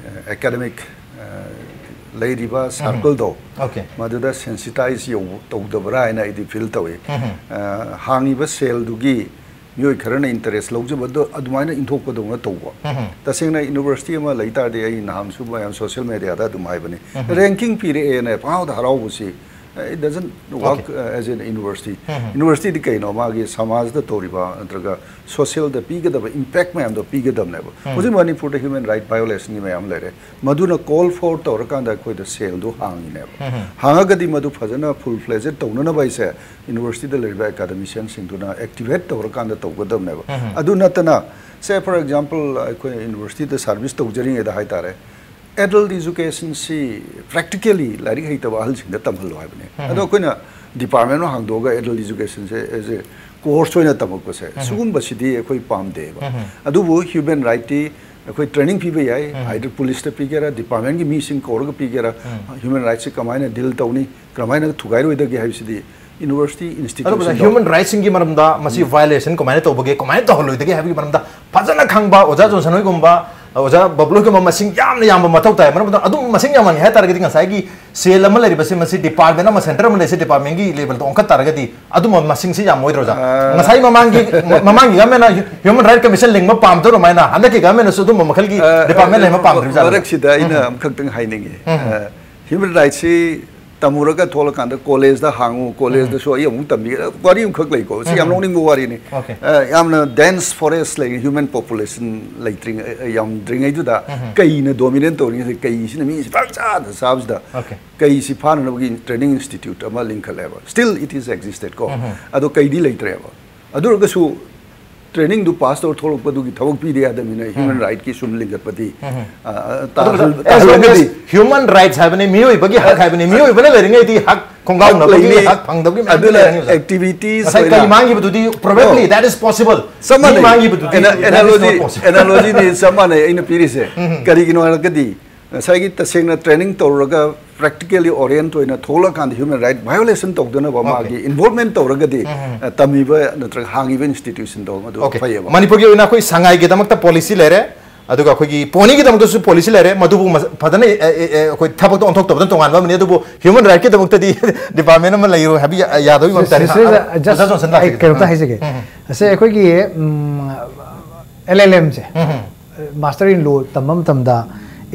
ꯑꯦꯀꯥꯗꯃꯤꯛ ꯂꯩꯔꯤꯕ ꯁꯥꯔꯀꯜꯗꯣ Okay. ꯃꯗꯨꯗ ꯁꯦꯟꯁꯤꯇꯥꯏꯁ ꯌꯧ ꯇꯧꯗꯕ꯭ꯔꯥ ꯍꯥꯏꯅ ꯑꯩꯗꯤ ꯐꯤꯜ ꯇꯧꯏ꯫ ꯑ, ꯍꯥꯡꯉꯤꯕ ꯁꯦꯜꯗꯨꯒꯤ ꯃꯤꯑꯣꯏ ꯈꯔꯅ ꯏꯟꯇꯔꯦꯁ ꯂꯧꯖꯕꯗꯣ ꯑꯗꯨꯃꯥꯏꯅ ꯏꯟꯊꯣꯛꯄꯗꯧꯅ ꯇꯧꯕ꯫ ꯇꯁꯦꯡꯅ ꯌꯨꯅꯤꯚꯔꯁꯤꯇꯤ ꯑꯃ ꯂꯩ ꯇꯥꯔꯗꯤ, ꯑꯩ ꯅꯍꯥꯟꯁꯨ ꯃꯌꯥꯝ ꯁꯣꯁꯤꯌꯦꯜ ꯃꯦꯗꯤꯌꯥꯗ ꯑꯗꯨꯝ ꯍꯥꯏꯕꯅꯤ, ꯔꯦꯡꯀꯤꯡ ꯄꯤꯔꯛꯑꯦꯅ ꯄꯪꯍꯥꯎꯗ ꯍꯔꯥꯎꯕꯁꯤ, it doesn't work as an university꯫ ꯌꯨꯅꯤꯚꯔꯁꯤꯇꯤꯗꯤ ꯀꯩꯅꯣ? ꯃꯥꯒꯤ ꯁꯃꯥꯖꯗ ꯇꯧꯔꯤꯕ ꯅꯠꯇ꯭ꯔꯒ ꯁꯣꯁꯤꯌꯦꯜꯗ ꯄꯤꯒꯗꯕ ꯏꯝꯄꯦꯛ ꯃꯌꯥꯝꯗꯣ ꯄꯤꯒꯗꯕꯅꯦꯕ꯫ ꯍꯧꯖꯤꯛ ꯃꯅꯤꯄꯨꯔꯗ ꯍ꯭ꯌꯨꯃꯦꯟ ꯔꯥꯏꯠ ꯚꯥꯏꯑꯣꯂꯦꯁꯟꯒꯤ ꯃꯌꯥꯝ ꯂꯩꯔꯦ, ꯃꯗꯨꯅ ꯀꯣꯜ ꯐꯣꯔ ꯇꯧꯔꯀꯥꯟꯗ ꯑꯩꯈꯣꯏꯗ ꯁꯦꯜꯗꯣ ꯍꯥꯡꯉꯤꯅꯦꯕ꯫ ꯍꯥꯡꯉꯒꯗꯤ ꯃꯗꯨ ꯐꯖꯅ ꯐꯨꯜ ꯐ꯭ꯂꯦꯖꯦꯗ ꯇꯧꯅꯅꯕ ꯑꯩꯁꯦ ꯌꯨꯅꯤꯚꯔꯁꯤꯇꯤꯗ ꯂꯩꯔꯤꯕ ꯑꯦꯀꯥꯗꯃꯤꯁꯤꯌꯟꯁꯤꯡꯗꯨꯅ ꯑꯦꯛꯇꯤꯚꯦꯠ ꯇꯧꯔꯀꯥꯟꯗ ꯇꯧꯒꯗꯕꯅꯦꯕ꯫ ꯑꯗꯨ ꯅꯠꯇꯅ, ꯁꯦ ꯐꯣꯔ ꯑꯦꯛꯖꯥꯝꯄꯜ, ꯑꯩꯈꯣꯏ ꯌꯨꯅꯤꯚꯔꯁꯤꯇꯤꯗ ꯁꯥꯔꯚꯤꯁ ꯇꯧꯖꯔꯤꯉꯩꯗ ꯍꯥꯏꯇꯥꯔꯦ, ꯑꯦꯗꯜꯠ ꯏꯖꯨꯀꯦꯁꯟꯁꯤ ꯄ꯭ꯔꯦꯛꯇꯤꯀꯦꯂꯤ ꯂꯥꯏꯔꯤꯛ ꯍꯩꯇꯕ ꯑꯍꯜꯁꯤꯡꯗ ꯇꯝꯍꯜꯂꯣ ꯍꯥꯏꯕꯅꯦ꯫ ꯑꯗꯣ ꯑꯩꯈꯣꯏꯅ ꯗꯤꯄꯥꯔꯠꯃꯦꯟ ꯑꯃ ꯍꯥꯡꯗꯣꯛꯑꯒ ꯑꯦꯗꯜꯠ ꯏꯖꯨꯀꯦꯁꯟꯁꯦ ꯑꯦꯖ ꯑꯦ ꯀꯣꯔꯁ ꯑꯣꯏꯅ ꯇꯝꯃꯛꯄꯁꯦ, ꯁꯤꯒꯨꯝꯕꯁꯤꯗꯤ ꯑꯩꯈꯣꯏ ꯄꯥꯝꯗꯦꯕ꯫ ꯑꯗꯨꯕꯨ ꯍ꯭ꯌꯨꯃꯦꯟ ꯔꯥꯏꯠꯇꯤ ꯑꯩꯈꯣꯏ ꯇ꯭ꯔꯦꯅꯤꯡ ꯄꯤꯕ ꯌꯥꯏ, either ꯄꯨꯂꯤꯁꯇ ꯄꯤꯒꯦꯔꯥ, ꯗꯤꯄꯥꯔꯠꯃꯦꯟꯒꯤ ꯃꯤꯁꯤꯡ ꯀꯧꯔꯒ ꯄꯤꯒꯦꯔꯥ, ꯍ꯭ꯌꯨꯃꯦꯟ ꯔꯥꯏꯠꯁꯤ ꯀꯃꯥꯏꯅ ꯗꯤꯜ ꯇꯧꯅꯤ, ꯀꯔꯝꯍꯥꯏꯅ ꯊꯨꯒꯥꯏꯔꯣꯏꯗꯒꯦ ꯍꯥꯏꯕꯁꯤꯗꯤ ꯌꯨꯅꯤꯚꯔꯁꯤꯇꯤ ꯑꯗꯨꯕꯨ ꯏꯟꯁꯇꯤꯇ꯭ꯌꯨꯁꯟ ꯍ꯭ꯌꯨꯃꯟ ꯔꯥꯏꯠꯁꯤꯡꯒꯤ ꯃꯔꯝꯗ ꯃꯁꯤ ꯚꯥꯏꯑꯣꯂꯦꯁꯟ ꯀꯃꯥꯏꯅ ꯇꯧꯕꯒꯦ, ꯀꯃꯥꯏꯅ ꯇꯧꯍꯜꯂꯣꯏꯗꯒꯦ ꯍꯥꯏꯕꯒꯤ ꯃꯔꯝꯗ ꯐꯖꯅ ꯈꯪꯕ ꯑꯣꯖꯥ ꯖꯣꯟꯁꯟ ꯍꯣꯏꯒꯨꯝꯕ ꯑꯣꯖꯥ ꯕꯕ꯭ꯂꯨꯒꯨꯝꯕ ꯃꯁꯤꯡ ꯌꯥꯝꯅ ꯌꯥꯝꯕ ꯃꯊꯧ ꯇꯥꯏ꯫ ꯃꯔꯝ ꯑꯗꯨꯅ ꯑꯗꯨꯝ ꯃꯁꯤꯡ ꯌꯥꯝꯍꯟꯒꯦ ꯍꯥꯏ ꯇꯥꯔꯒꯗꯤ ꯉꯁꯥꯏꯒꯤ ꯁꯦꯜ ꯑꯃ ꯂꯩꯔꯤꯕꯁꯤ ꯃꯁꯤ ꯗꯤꯄꯥꯔꯠꯃꯦꯟ ꯑꯃ, ꯁꯦꯟꯇꯔ ꯑꯃ ꯂꯩꯔꯤꯁꯦ ꯗꯤꯄꯥꯔꯠꯃꯦꯟꯒꯤ ꯂꯦꯕꯦꯜꯗ ꯑꯣꯟꯈꯠ ꯇꯥꯔꯒꯗꯤ ꯑꯗꯨꯝꯕ ꯃꯁꯤꯡꯁꯤ ꯌꯥꯝꯃꯣꯏꯗ꯭ꯔꯣ ꯑꯣꯖꯥ? ꯑꯥ꯫ ꯉꯁꯥꯏ ꯃꯃꯥꯡꯒꯤ, ꯃꯃꯥꯡꯒꯤ ꯒꯚꯔꯟꯃꯦꯟꯅ ꯍ꯭ꯌꯨꯃꯦꯟ ꯔꯥꯏꯠ ꯀꯃꯤꯁꯟ ꯂꯤꯡꯕ ꯄꯥꯝꯗꯧꯔ ꯑꯗꯨꯃꯥꯏꯅ ꯍꯟꯗꯛꯀꯤ ꯒꯚꯔꯟꯃꯦꯟꯅꯁꯨ ꯑꯗꯨꯝꯕ ꯃꯈꯜꯒꯤ ꯑ, ꯗꯤꯄꯥꯔꯠꯃꯦꯟ ꯂꯩ ꯑꯃ ꯄꯥꯝꯗ꯭ꯔꯤꯕ ꯖꯥꯠꯂꯣ? ꯃꯔꯛꯁꯤꯗ ꯑꯩꯅ ꯎꯝ꯫ ꯑꯃꯈꯛꯇꯪ ꯍꯥꯏꯅꯤꯡꯉꯤ꯫ ꯎꯝ꯫ ꯑ, ꯍ꯭ꯌꯨꯃꯦꯟ ꯔꯥꯏꯠꯁꯤ ꯇꯝꯃꯨꯔꯒ ꯊꯣꯛꯂꯀꯥꯟꯗ ꯀꯣꯂꯦꯖꯇ ꯍꯥꯡꯉꯨ, ꯀꯣꯂꯦꯖꯇꯁꯨ ꯑꯩ ꯑꯃꯨꯛ ꯇꯝꯕꯤꯒꯦ꯫ ꯋꯥꯔꯤ ꯑꯃꯈꯛ ꯂꯩꯀꯣ, ꯁꯤ ꯌꯥꯝ ꯎꯝ꯫ ꯅꯣꯛꯅꯤꯡꯕ ꯋꯥꯔꯤꯅꯤ꯫ Okay. ꯑ, ꯌꯥꯝꯅ ꯗꯦꯟꯁ ꯐꯣꯔꯦꯁ ꯂꯩ, ꯍ꯭ꯌꯨꯃꯦꯟ ꯄꯣꯄꯨꯂꯦꯁꯟ ꯂꯩꯇ꯭ꯔꯤꯉꯩ, ꯑ, ꯌꯥꯝꯗ꯭ꯔꯤꯉꯩꯗꯨꯗ ꯎꯝ꯫ ꯀꯩꯅ ꯗꯣꯃꯤꯅꯦꯠ ꯇꯧꯔꯤꯉꯩꯗ ꯀꯩꯁꯤꯅ ꯃꯤꯁꯤ ꯄꯪꯆꯥꯗ ꯆꯥꯕꯁꯤꯗ Okay. ꯀꯩꯁꯤ ꯐꯥꯅꯅꯕꯒꯤ ꯇ꯭ꯔꯦꯅꯤꯡ ꯏꯟꯁꯇꯤꯇ꯭ꯌꯨꯠ ꯑꯃ ꯂꯤꯡꯈꯠꯂꯦꯕ꯫ Still it is existed ꯀꯣ꯫ ꯎꯝ꯫ ꯑꯗꯣ ꯀꯩꯗꯤ ꯂꯩꯇ꯭ꯔꯦꯕ꯫ ꯑꯗꯨ ꯑꯣꯏꯔꯒꯁꯨ ꯇ꯭ꯔꯦꯅꯤꯡꯗꯨ ꯄꯥꯁ ꯇꯧꯔ ꯊꯣꯛꯂꯛꯄꯗꯨꯒꯤ ꯊꯕꯛ ꯄꯤꯗ ꯌꯥꯗꯕꯅꯤꯅ ꯍ꯭ꯌꯨꯃꯦꯟ ꯎꯝ꯫ ꯔꯥꯏꯠꯀꯤ ꯁꯨꯝ ꯂꯤꯡꯈꯠꯄꯗꯤ, ꯎꯝ꯫ ꯑ, ꯑ, ꯑꯗꯨꯒ ꯇꯥꯍꯜ-, as long ꯇꯥꯍꯜꯂꯒꯗꯤ as human rights ꯍꯥꯏꯕꯅꯤ, ꯃꯤꯑꯣꯏꯕꯒꯤ ꯍꯛ ꯍꯥꯏꯕꯅꯤ, ꯃꯤꯑꯣꯏꯕꯅ ꯂꯩꯔꯤꯉꯩꯗꯤ ꯍꯛ ꯈꯣꯡꯒꯥꯎꯅꯕꯒꯤ ꯂꯩꯅꯤ꯫ ꯍꯛ ꯐꯪꯗꯕꯒꯤ ꯃꯌꯥꯝ ꯑꯗꯨꯅ ꯂꯩꯔꯅꯤ, ꯑꯣꯖꯥ꯫ Activities ꯉꯁꯥꯏ ꯑꯣꯏꯅ ꯀꯩ ꯃꯥꯡꯈꯤꯕꯗꯨꯗꯤ probably No. that is possible. ꯆꯞ ꯃꯤ ꯃꯥꯟꯅꯩ꯫ ꯃꯥꯡꯈꯤꯕꯗꯨꯗꯤ ꯑꯦꯅ-, that is not analogy, possible. Analogyꯗꯤ ꯆꯞ ꯃꯥꯟꯅꯩ ꯑꯩꯅ ꯄꯤꯔꯤꯁꯦ꯫ ꯎꯝ꯫ ꯀꯔꯤꯒꯤꯅꯣ ꯍꯥꯏꯔꯒꯗꯤ ꯉꯁꯥꯏꯒꯤ ꯇꯁꯦꯡꯅ ꯇ꯭ꯔꯦꯅꯤꯡ ꯇꯧꯔꯒ practically orient ꯑꯣꯏꯅ ꯊꯣꯛꯂꯀꯥꯟꯗ ꯍ꯭ꯌꯨꯃꯦꯟ ꯔꯥꯏꯠ ꯚꯥꯏꯑꯣꯂꯦꯁꯟ ꯇꯧꯗꯅꯕ Okay. ꯃꯥꯒꯤ ꯏꯟꯚꯣꯜꯚꯃꯦꯟ ꯇꯧꯔꯒꯗꯤ, ꯎꯝ꯫ ꯑ, ꯇꯝꯃꯤꯕ ꯅꯠꯇ꯭ꯔꯒ ꯍꯥꯡꯉꯤꯕ ꯏꯟꯁꯇꯤꯇ꯭ꯌꯨꯁꯟꯗꯣ ꯃꯗꯨ Okay. ꯐꯩꯌꯦꯕ꯫ ꯃꯅꯤꯄꯨꯔꯒꯤ ꯑꯣꯏꯅ ꯑꯩꯈꯣꯏ ꯁꯉꯥꯏꯒꯤꯗꯃꯛꯇ ꯄꯣꯂꯤꯁꯤ ꯂꯩꯔꯦ, ꯑꯗꯨꯒ ꯑꯩꯈꯣꯏꯒꯤ ꯄꯣꯅꯤꯒꯤꯗꯃꯛꯇꯁꯨ ꯄꯣꯂꯤꯁꯤ ꯂꯩꯔꯦ, ꯃꯗꯨꯕꯨ ꯃꯁ-, ꯐꯖꯅ, ꯑꯦ, ꯑꯦ, ꯑꯦ, ꯑꯩꯈꯣꯏ ꯊꯕꯛꯇ ꯑꯣꯟꯊꯣꯛꯇꯕꯗ ꯇꯣꯉꯥꯟꯕ ꯑꯃꯅꯤ꯫ ꯑꯗꯨꯕꯨ ꯍ꯭ꯌꯨꯃꯦꯟ ꯔꯥꯏꯠꯀꯤꯗꯃꯛꯇꯗꯤ ꯗꯤꯄꯥꯔꯠꯃꯦꯟ ꯑꯃ ꯂꯩꯔꯣꯏ ꯍꯥꯏꯕ ꯌꯥ-, ꯌꯥꯗꯕꯒꯤ ꯃꯑꯣꯡ ꯇꯥꯔꯦ꯫ ꯁꯤꯁꯇꯔ ꯑ, ꯖꯣꯟꯁꯟ ꯑꯣꯖꯥ ꯖꯣꯟꯁꯟ ꯑꯩ ꯂꯥꯛꯄꯤꯒꯦ꯫ ꯀꯩꯅꯣꯝꯇ ꯎꯝ꯫ ꯍꯥꯏꯖꯒꯦ꯫ ꯎꯝ, ꯎꯝ꯫ ꯑꯁꯦ ꯑꯩꯈꯣꯏꯒꯤ, ꯎꯝ, ꯑꯦꯜ ꯑꯦꯜ ꯑꯦꯝꯁꯦ, um, um. Master in Law ꯇꯝꯕ ꯃꯇꯝꯗ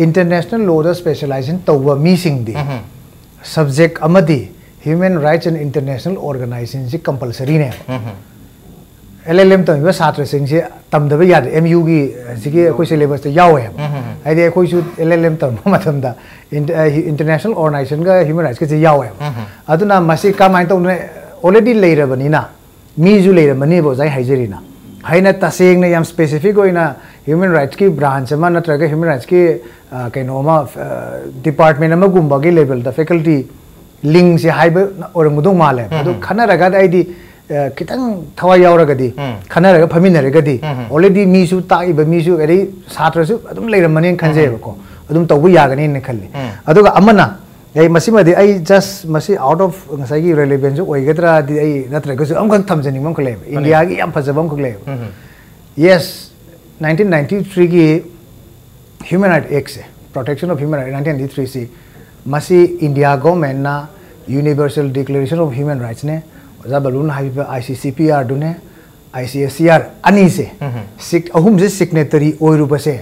international lawꯗ specialization ꯇꯧꯕ ꯃꯤꯁꯤꯡꯗꯤ ꯎꯝ, ꯎꯝ꯫ Subject ꯑꯃꯗꯤ human rights and international organizationꯁꯤ compulsoryꯅꯦꯕ꯫ Um, um. L L M ꯇꯝꯃꯤꯕ ꯁꯥꯇ꯭ꯔꯁꯤꯡꯁꯤ ꯇꯝꯗꯕ ꯌꯥꯗꯦ꯫ ꯑꯦꯝ ꯌꯨꯒꯤ ꯁꯤꯒꯤ ꯑꯩꯈꯣꯏ syllabusꯇ ꯌꯥꯎꯋꯦꯕ꯫ ꯎꯝ, ꯎꯝ, ꯎꯝ꯫ ꯍꯥꯏꯗꯤ ꯑꯩꯈꯣꯏꯁꯨ ꯑꯦꯜ ꯑꯦꯜ ꯑꯦꯝ ꯇꯝꯕ ꯃꯇꯝꯗ ꯏꯟ-, ꯑ, international organizationꯒ human rightsꯀꯁꯦ ꯌꯥꯎꯋꯦꯕ꯫ ꯎꯝ, ꯎꯝ꯫ ꯑꯗꯨꯅ ꯃꯁꯤ ꯀꯃꯥꯏꯅ ꯇꯧꯗꯅ already ꯂꯩꯔꯕꯅꯤꯅ ꯃꯤꯁꯨ ꯂꯩꯔꯝꯃꯅꯦꯕ ꯑꯣꯖꯥ ꯑꯩ ꯍꯥꯏꯖꯔꯤꯅ꯫ ꯍꯥꯏꯅ ꯇꯁꯦꯡꯅ ꯌꯥꯝ specific ꯑꯣꯏꯅ human rightsꯀꯤ branch ꯑꯃ ꯅꯠꯇ꯭ꯔꯒ human rightsꯀꯤ, ꯑ, ꯀꯩꯅꯣ ꯑꯃ, ꯑ, department ꯑꯃꯒꯨꯝꯕꯒꯤ levelꯗ faculty ꯂꯤꯡꯁꯦ ꯍꯥꯏꯕ ꯑꯣꯏꯔꯝꯒꯗꯧ ꯃꯥꯜꯂꯦꯕ꯫ ꯑꯗꯨ ꯎꯝ꯫ ꯈꯟꯅꯔꯀꯥꯟꯗ ꯑꯩꯗꯤ, ꯑ, ꯈꯤꯇꯪ ꯊꯋꯥꯏ ꯌꯥꯎꯔꯒꯗꯤ, ꯎꯝ꯫ ꯈꯟꯅꯔꯒ ꯐꯝꯃꯤꯟꯅꯔꯒꯗꯤ, ꯎꯝ꯫ Already ꯃꯤꯁꯨ ꯇꯥꯛꯏꯕ ꯃꯤꯁꯨ ꯑꯗꯩ ꯁꯥꯇ꯭ꯔꯁꯨ ꯑꯗꯨꯝ ꯂꯩꯔꯝꯃꯅꯤꯅ ꯈꯟꯖꯩꯕꯀꯣ꯫ ꯎꯝ꯫ ꯑꯗꯨꯝ ꯇꯧꯕ ꯌꯥꯒꯅꯤꯅ ꯈꯜꯂꯤ꯫ ꯎꯝ꯫ ꯑꯗꯨꯒ ꯑꯃꯅ, ꯑꯩ ꯃꯁꯤꯃꯗꯤ ꯑꯩ just ꯃꯁꯤ out of ꯉꯁꯥꯏꯒꯤ relevanceꯁꯨ ꯑꯣꯏꯒꯗ꯭ꯔꯥꯗꯤ ꯑꯩ ꯅꯠꯇ꯭ꯔꯒꯁꯨ ꯑꯃꯈꯛ ꯊꯝꯖꯅꯤꯡꯕ ꯑꯃꯈꯛ ꯂꯩꯌꯦꯕ꯫ ꯃꯥꯅꯦ꯫ ꯏꯟꯗꯤꯌꯥꯒꯤ ꯌꯥꯝ ꯐꯖꯕ ꯑꯃꯈꯛ ꯂꯩꯌꯦꯕ꯫ ꯎꯝ꯫ Yes, nineteen ninety threeꯒꯤ Human Rights Act say, Protection of Human Rights nineteen ninety three ꯁꯤ, ꯃꯁꯤ India government ꯅ Universal Declaration of Human Rights ꯅꯦ, ꯑꯣꯖꯥ ꯕꯂꯨꯅ ꯍꯥꯏꯕꯤꯕ I C C P R ꯗꯨꯅꯦ, I C S C R ꯑꯅꯤꯁꯦ, ꯁꯤꯛ ꯑꯍꯨꯝꯁꯦ signatory ꯑꯣꯏꯔꯨꯕꯁꯦ,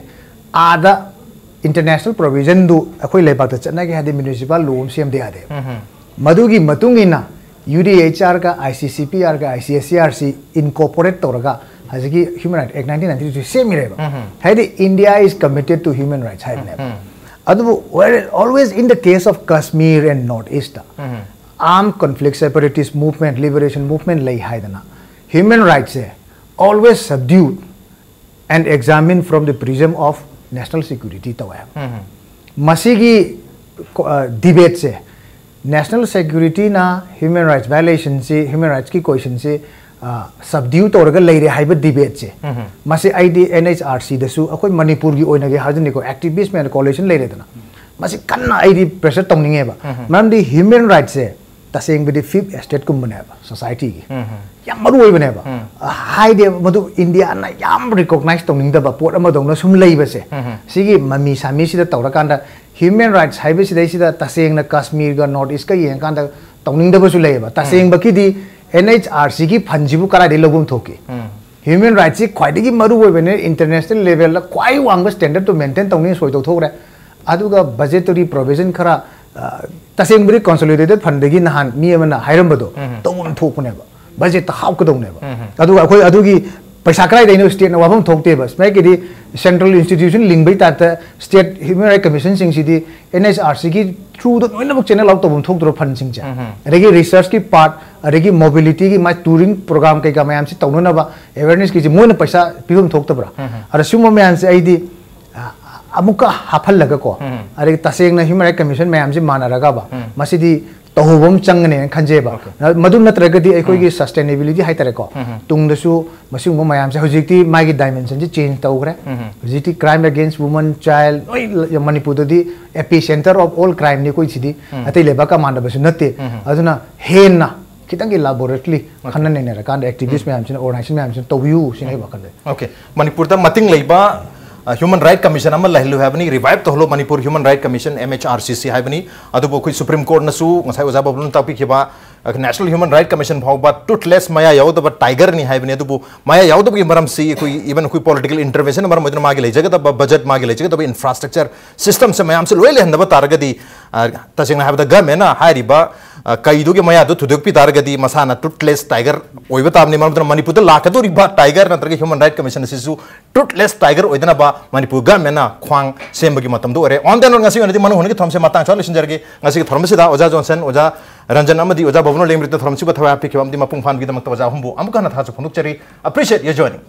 ꯑꯥꯗ international provision ꯗꯨ ꯑꯩꯈꯣꯏ ꯂꯩꯕꯥꯛꯇ ꯆꯠꯅꯒꯦ ꯍꯥꯏꯗꯤ municipal law ꯑꯃ ꯁꯦꯝꯗ ꯌꯥꯗꯦꯕ꯫ ꯃꯗꯨꯒꯤ ꯃꯇꯨꯡ ꯏꯟꯅ U D H R ꯒ I C C P R ꯒ I C S C R ꯁꯤ incorporate ꯇꯧꯔꯒ ꯍꯧꯖꯤꯛꯀꯤ Human Rights Act nineteen ninety three ꯁꯦꯝꯃꯤꯔꯦꯕ꯫ ꯍꯥꯏꯗꯤ India is committed to human rights ꯍꯥꯏꯕꯅꯦꯕ꯫ ꯑꯗꯨꯕꯨ where, always in the case of Kashmir and North East, armed conflict, separatist movement, liberation movement ꯂꯩ ꯍꯥꯏꯗꯅ human rights say always subdued and examined from the prism of national security ꯇꯧꯋꯦ ꯍꯥꯏꯕ꯫ ꯃꯁꯤꯒꯤ ꯀꯣ-, ꯑ, debate ꯁꯦ national security ꯅ human rights violation ꯁꯤ, human rights ꯀꯤ question ꯁꯤ, ꯑ, subdue ꯇꯧꯔꯒ ꯂꯩꯔꯦ ꯍꯥꯏꯕ debate ꯁꯦ, ꯃꯁꯤ ꯑꯩꯗꯤ N H R C ꯗꯁꯨ ꯑꯩꯈꯣꯏ ꯃꯅꯤꯄꯨꯔꯒꯤ ꯑꯣꯏꯅꯒꯦ ꯍꯥꯏꯖꯅꯤꯀꯣ, activist ꯃꯌꯥꯝ coalition ꯂꯩꯔꯦꯗꯅ, ꯃꯁꯤ ꯀꯟꯅ ꯑꯩꯗꯤ pressure ꯇꯧꯅꯤꯡꯉꯦꯕ꯫ ꯃꯔꯝꯗꯤ human rights ꯁꯦ ꯇꯁꯦꯡꯕꯗꯤ fifth estate ꯀꯨꯝꯕꯅꯦꯕ society ꯒꯤ꯫ ꯌꯥꯝ ꯃꯔꯨ ꯑꯣꯏꯕꯅꯦꯕ꯫ ꯑ, ꯍꯥꯏꯗꯤ ꯃꯗꯨ India ꯅ ꯌꯥꯝ recognize ꯇꯧꯅꯤꯡꯗꯕ ꯄꯣꯠ ꯑꯃꯗꯧꯅ ꯁꯨꯝ ꯂꯩꯕꯁꯦ, ꯁꯤꯒꯤ ꯃꯃꯤ ꯁꯥꯃꯤꯁꯤꯗ ꯇꯧꯔꯀꯥꯟꯗ human rights ꯍꯥꯏꯕꯁꯤꯗꯩꯁꯤꯗ ꯇꯁꯦꯡꯅ Kashmir ꯒ North East ꯀ ꯌꯦꯡꯉꯀꯥꯟꯗ ꯇꯧꯅꯤꯡꯗꯕꯁꯨ ꯂꯩꯌꯦꯕ꯫ ꯇꯁꯦꯡꯕꯒꯤꯗꯤ N H R C ꯒꯤ fund ꯁꯤꯕꯨ ꯀꯗꯥꯏꯗꯒꯤ ꯂꯧꯐꯝ ꯊꯣꯛꯀꯦ? Human rights ꯁꯤ ꯈ꯭ꯋꯥꯏꯗꯒꯤ ꯃꯔꯨ ꯑꯣꯏꯕꯅꯦ, international level ꯗ ꯈ꯭ꯋꯥꯏ ꯋꯥꯡꯕ standard ꯇꯨ maintain ꯇꯧꯅꯤ ꯁꯣꯏ ꯇꯧꯊꯣꯛꯈ꯭ꯔꯦ꯫ ꯑꯗꯨꯒ budgetary provision ꯈꯔ, ꯑ, ꯇꯁꯦꯡꯕꯗꯤ consolidated fund ꯗꯒꯤ ꯅꯍꯥꯟ ꯃꯤ ꯑꯃꯅ ꯍꯥꯏꯔꯝꯕꯗꯣ ꯇꯧꯐꯝ ꯊꯣꯛꯄꯅꯦꯕ, budget ꯇ ꯍꯥꯞꯀꯗꯧꯅꯦꯕ꯫ ꯑꯗꯨꯒ ꯑꯩꯈꯣꯏ ꯑꯗꯨꯒꯤ ꯄꯩꯁꯥ ꯀꯗꯥꯏꯗꯩꯅꯣ state ꯅ ꯋꯥꯐꯝ ꯊꯣꯛꯇꯦꯕ꯫ ꯁꯨꯃꯥꯏꯒꯤꯗꯤ central institution ꯂꯤꯡꯕꯩ type ꯇ state human rights commission ꯁꯤꯡꯁꯤꯗꯤ N H R C ꯒꯤ through ꯗ ꯂꯣꯏꯅꯃꯛ channel out ꯇꯧꯐꯝ ꯊꯣꯛꯇ꯭ꯔꯣ fund ꯁꯤꯡꯁꯦ? ꯑꯗꯒꯤ research ꯀꯤ part, ꯑꯗꯒꯤ mobility ꯒꯤ ꯃꯥꯏ touring program ꯀꯩꯀꯥ ꯃꯌꯥꯝꯁꯤ ꯇꯧꯅꯅꯕ awareness ꯀꯤꯁꯤ ꯃꯣꯏꯅ ꯄꯩꯁꯥ ꯄꯤꯐꯝ ꯊꯣꯛꯇꯕ꯭ꯔꯥ? ꯑꯗ ꯁꯤꯒꯨꯝꯕ ꯃꯌꯥꯝꯁꯦ ꯑꯩꯗꯤ, ꯑ, ꯑꯃꯨꯛꯀ ꯍꯥꯞꯍꯜꯂꯒꯀꯣ, ꯑꯗꯒꯤ ꯇꯁꯦꯡꯅ human rights commission ꯃꯌꯥꯝꯁꯤ ꯃꯥꯟꯅꯔꯒꯕ, ꯃꯁꯤꯗꯤ ꯇꯧꯍꯧꯕ ꯑꯃ ꯆꯪꯒꯅꯦꯅ ꯈꯟꯖꯩꯕ꯫ ꯃꯗꯨ ꯅꯠꯇ꯭ꯔꯒꯗꯤ ꯑꯩꯈꯣꯏꯒꯤ sustainability ꯍꯥꯏꯇꯥꯔꯦꯀꯣ, ꯇꯨꯡꯗꯁꯨ ꯃꯁꯤꯒꯨꯝꯕ ꯃꯌꯥꯝꯁꯦ ꯍꯧꯖꯤꯛꯇꯤ ꯃꯥꯒꯤ dimension ꯁꯦ change ꯇꯧꯈ꯭ꯔꯦ꯫ ꯍꯧꯖꯤꯛꯇꯤ crime against women, child, ꯂꯣꯏ ꯂ-, ꯃꯅꯤꯄꯨꯔꯗꯗꯤ epicenter of all crime ꯅꯤ ꯑꯩꯈꯣꯏ ꯁꯤꯗꯤ꯫ ꯑꯇꯩ ꯂꯩꯕꯥꯛꯀ ꯃꯥꯟꯅꯕꯁꯨ ꯅꯠꯇꯦ꯫ ꯑꯗꯨꯅ ꯍꯦꯟꯅ ꯈꯤꯇꯪ elaborately ꯈꯟꯅ ꯅꯩꯅꯔꯀꯥꯟꯗ activist ꯃꯌꯥꯝꯁꯤꯅ, organization ꯃꯌꯥꯝꯁꯤꯅ ꯇꯧꯕꯤꯌꯨ ꯁꯤꯅꯤ ꯑꯩ ꯋꯥꯈꯜꯗ꯫ Okay, ꯃꯅꯤꯄꯨꯔꯗ ꯃꯇꯤꯡ ꯂꯩꯕ ꯍ꯭ꯌꯨꯃꯟ ꯔꯥꯏꯠ ꯀꯃꯤꯁꯟ ꯑꯃ ꯂꯩꯍꯜꯂꯨ ꯍꯥꯏꯕꯅꯤ, ꯔꯤꯚꯥꯏꯚ ꯇꯧꯍꯜꯂꯨ Manipur human right commission, M H R C ꯁꯤ ꯍꯥꯏꯕꯅꯤ꯫ ꯑꯗꯨꯕꯨ ꯑꯩꯈꯣꯏ ꯁꯨꯄ꯭ꯔꯤꯝ ꯀꯣꯔꯠꯅꯁꯨ ꯉꯁꯥꯏ ꯑꯣꯖꯥ ꯕꯕꯂꯨꯅ ꯇꯥꯛꯄꯤꯈꯤꯕ ꯅꯦꯁꯅꯦꯜ ꯍ꯭ꯌꯨꯃꯟ ꯔꯥꯏꯠ ꯀꯃꯤꯁꯟ ꯐꯥꯎꯕ ꯇꯨꯠꯂꯦꯁ, ꯃꯌꯥ ꯌꯥꯎꯗꯕ ꯇꯥꯏꯒꯔꯅꯤ ꯍꯥꯏꯕꯅꯤ꯫ ꯑꯗꯨꯕꯨ ꯃꯌꯥ ꯌꯥꯎꯗꯕꯒꯤ ꯃꯔꯝꯁꯤ ꯑꯩꯈꯣꯏ ꯏꯚꯟ ꯑꯩꯈꯣꯏ ꯄꯣꯂꯤꯇꯤꯀꯦꯜ ꯏꯟꯇꯔꯚꯦꯟꯁꯟꯅ ꯃꯔꯝ ꯑꯣꯏꯗꯨꯅ ꯃꯥꯒꯤ ꯂꯩꯖꯒꯗꯕ ꯕꯖꯦꯠ, ꯃꯥꯒꯤ ꯂꯩꯖꯒꯗꯕ ꯏꯟꯐ꯭ꯔꯥꯁ꯭ꯇ꯭ꯔꯛꯆꯔ ꯁꯤꯁꯇꯝꯁꯦ ꯃꯌꯥꯝꯁꯦ ꯂꯣꯏ ꯂꯩꯍꯟꯗꯕ ꯇꯥꯔꯒꯗꯤ, ꯑ, ꯇꯁꯦꯡꯅ ꯍꯥꯏꯕꯗ ꯒꯚꯔꯟꯃꯦꯟꯅ ꯍꯥꯏꯔꯤꯕ, ꯑ, ꯀꯩꯗꯨꯒꯤ ꯃꯌꯥꯗꯨ ꯊꯨꯗꯣꯛꯄꯤ ꯇꯥꯔꯒꯗꯤ ꯃꯁꯥꯅ ꯇꯨꯠꯂꯦꯁ ꯇꯥꯏꯒꯔ ꯑꯣꯏꯕ ꯇꯥꯕꯅꯤ꯫ ꯃꯔꯝ ꯑꯗꯨꯅ ꯃꯅꯤꯄꯨꯔꯗ ꯂꯥꯛꯀꯗꯧꯔꯤꯕ ꯇꯥꯏꯒꯔ ꯅꯠꯇ꯭ꯔꯒ ꯍ꯭ꯌꯨꯃꯟ ꯔꯥꯏꯠ ꯀꯃꯤꯁꯟ ꯑꯁꯤꯁꯨ ꯇꯨꯠꯂꯦꯁ ꯇꯥꯏꯒꯔ ꯑꯣꯏꯗꯅꯕ ꯃꯅꯤꯄꯨꯔ ꯒꯚꯔꯟꯃꯦꯟꯅ ꯈ꯭ꯋꯥꯡ ꯁꯦꯝꯕꯒꯤ ꯃꯇꯝꯗꯨ ꯑꯣꯏꯔꯦ꯫ On that note, ꯉꯁꯤꯒꯤ ꯑꯣꯏꯅꯗꯤ ꯃꯅꯨ ꯍꯨꯟꯒꯤ ꯊꯧꯔꯝꯁꯦ ꯃꯇꯥꯡ ꯆꯥꯅ ꯂꯣꯏꯁꯤꯟꯖꯔꯒꯦ꯫ ꯉꯁꯤꯒꯤ ꯊꯧꯔꯝ ꯑꯁꯤꯗ ꯑꯣꯖꯥ ꯖꯣꯟꯁꯟ, ꯑꯣꯖꯥ ꯔꯟꯖꯟ ꯑꯃꯗꯤ ꯑꯣꯖꯥ ꯕꯕꯨꯅ ꯂꯦꯡꯕꯤꯔꯛꯇ ꯊꯧꯔꯝꯁꯤꯕꯨ ꯊꯋꯥꯏ ꯍꯥꯞꯄꯤꯈꯤꯕ ꯑꯃꯗꯤ ꯃꯄꯨꯡ ꯐꯥꯍꯟꯕꯤꯗꯃꯛꯇ ꯑꯣꯖꯥ ꯑꯍꯨꯝꯕꯨ ꯑꯃꯨꯛ ꯍꯟꯅ ꯊꯥꯒꯠꯆꯕ ꯐꯣꯡꯗꯣꯛꯆꯔꯤ꯫ Appreciate your joining.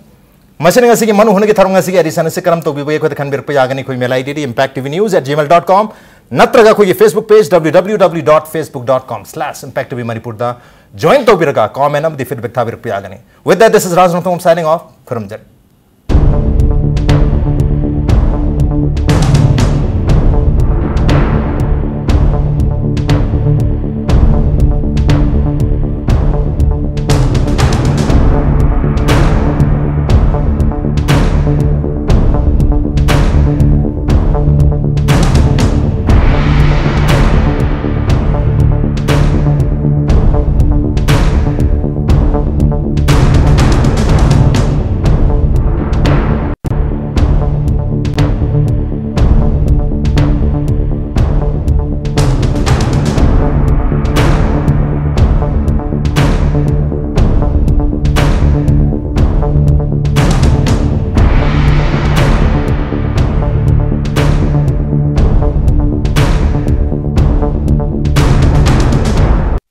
ꯃꯁꯤꯅ ꯉꯁꯤꯒꯤ ꯃꯅꯨ ꯍꯨꯟꯒꯤ ꯊꯧꯔꯝ ꯉꯁꯤꯒꯤ edition ꯑꯁꯤ ꯀꯔꯝ ꯇꯧꯕꯤꯕꯒꯦ ꯑꯩꯈꯣꯏꯗ ꯈꯟꯕꯤꯔꯛꯄ ꯌꯥꯒꯅꯤ꯫ ꯑꯩꯈꯣꯏ mail I D D impact T V news at gmail dot com ꯅꯠꯇ꯭ꯔꯒ ꯑꯩꯈꯣꯏꯒꯤ Facebook page W W W dot facebook dot com slash impact T V Manipur ꯗ join ꯇꯧꯕꯤꯔꯒ comment ꯑꯃꯗꯤ feedback ꯊꯥꯕꯤꯔꯛꯄ ꯌꯥꯒꯅꯤ꯫ With that, this is Raj Rongthong signing off. ꯈꯨꯔꯨꯝꯖꯔꯤ꯫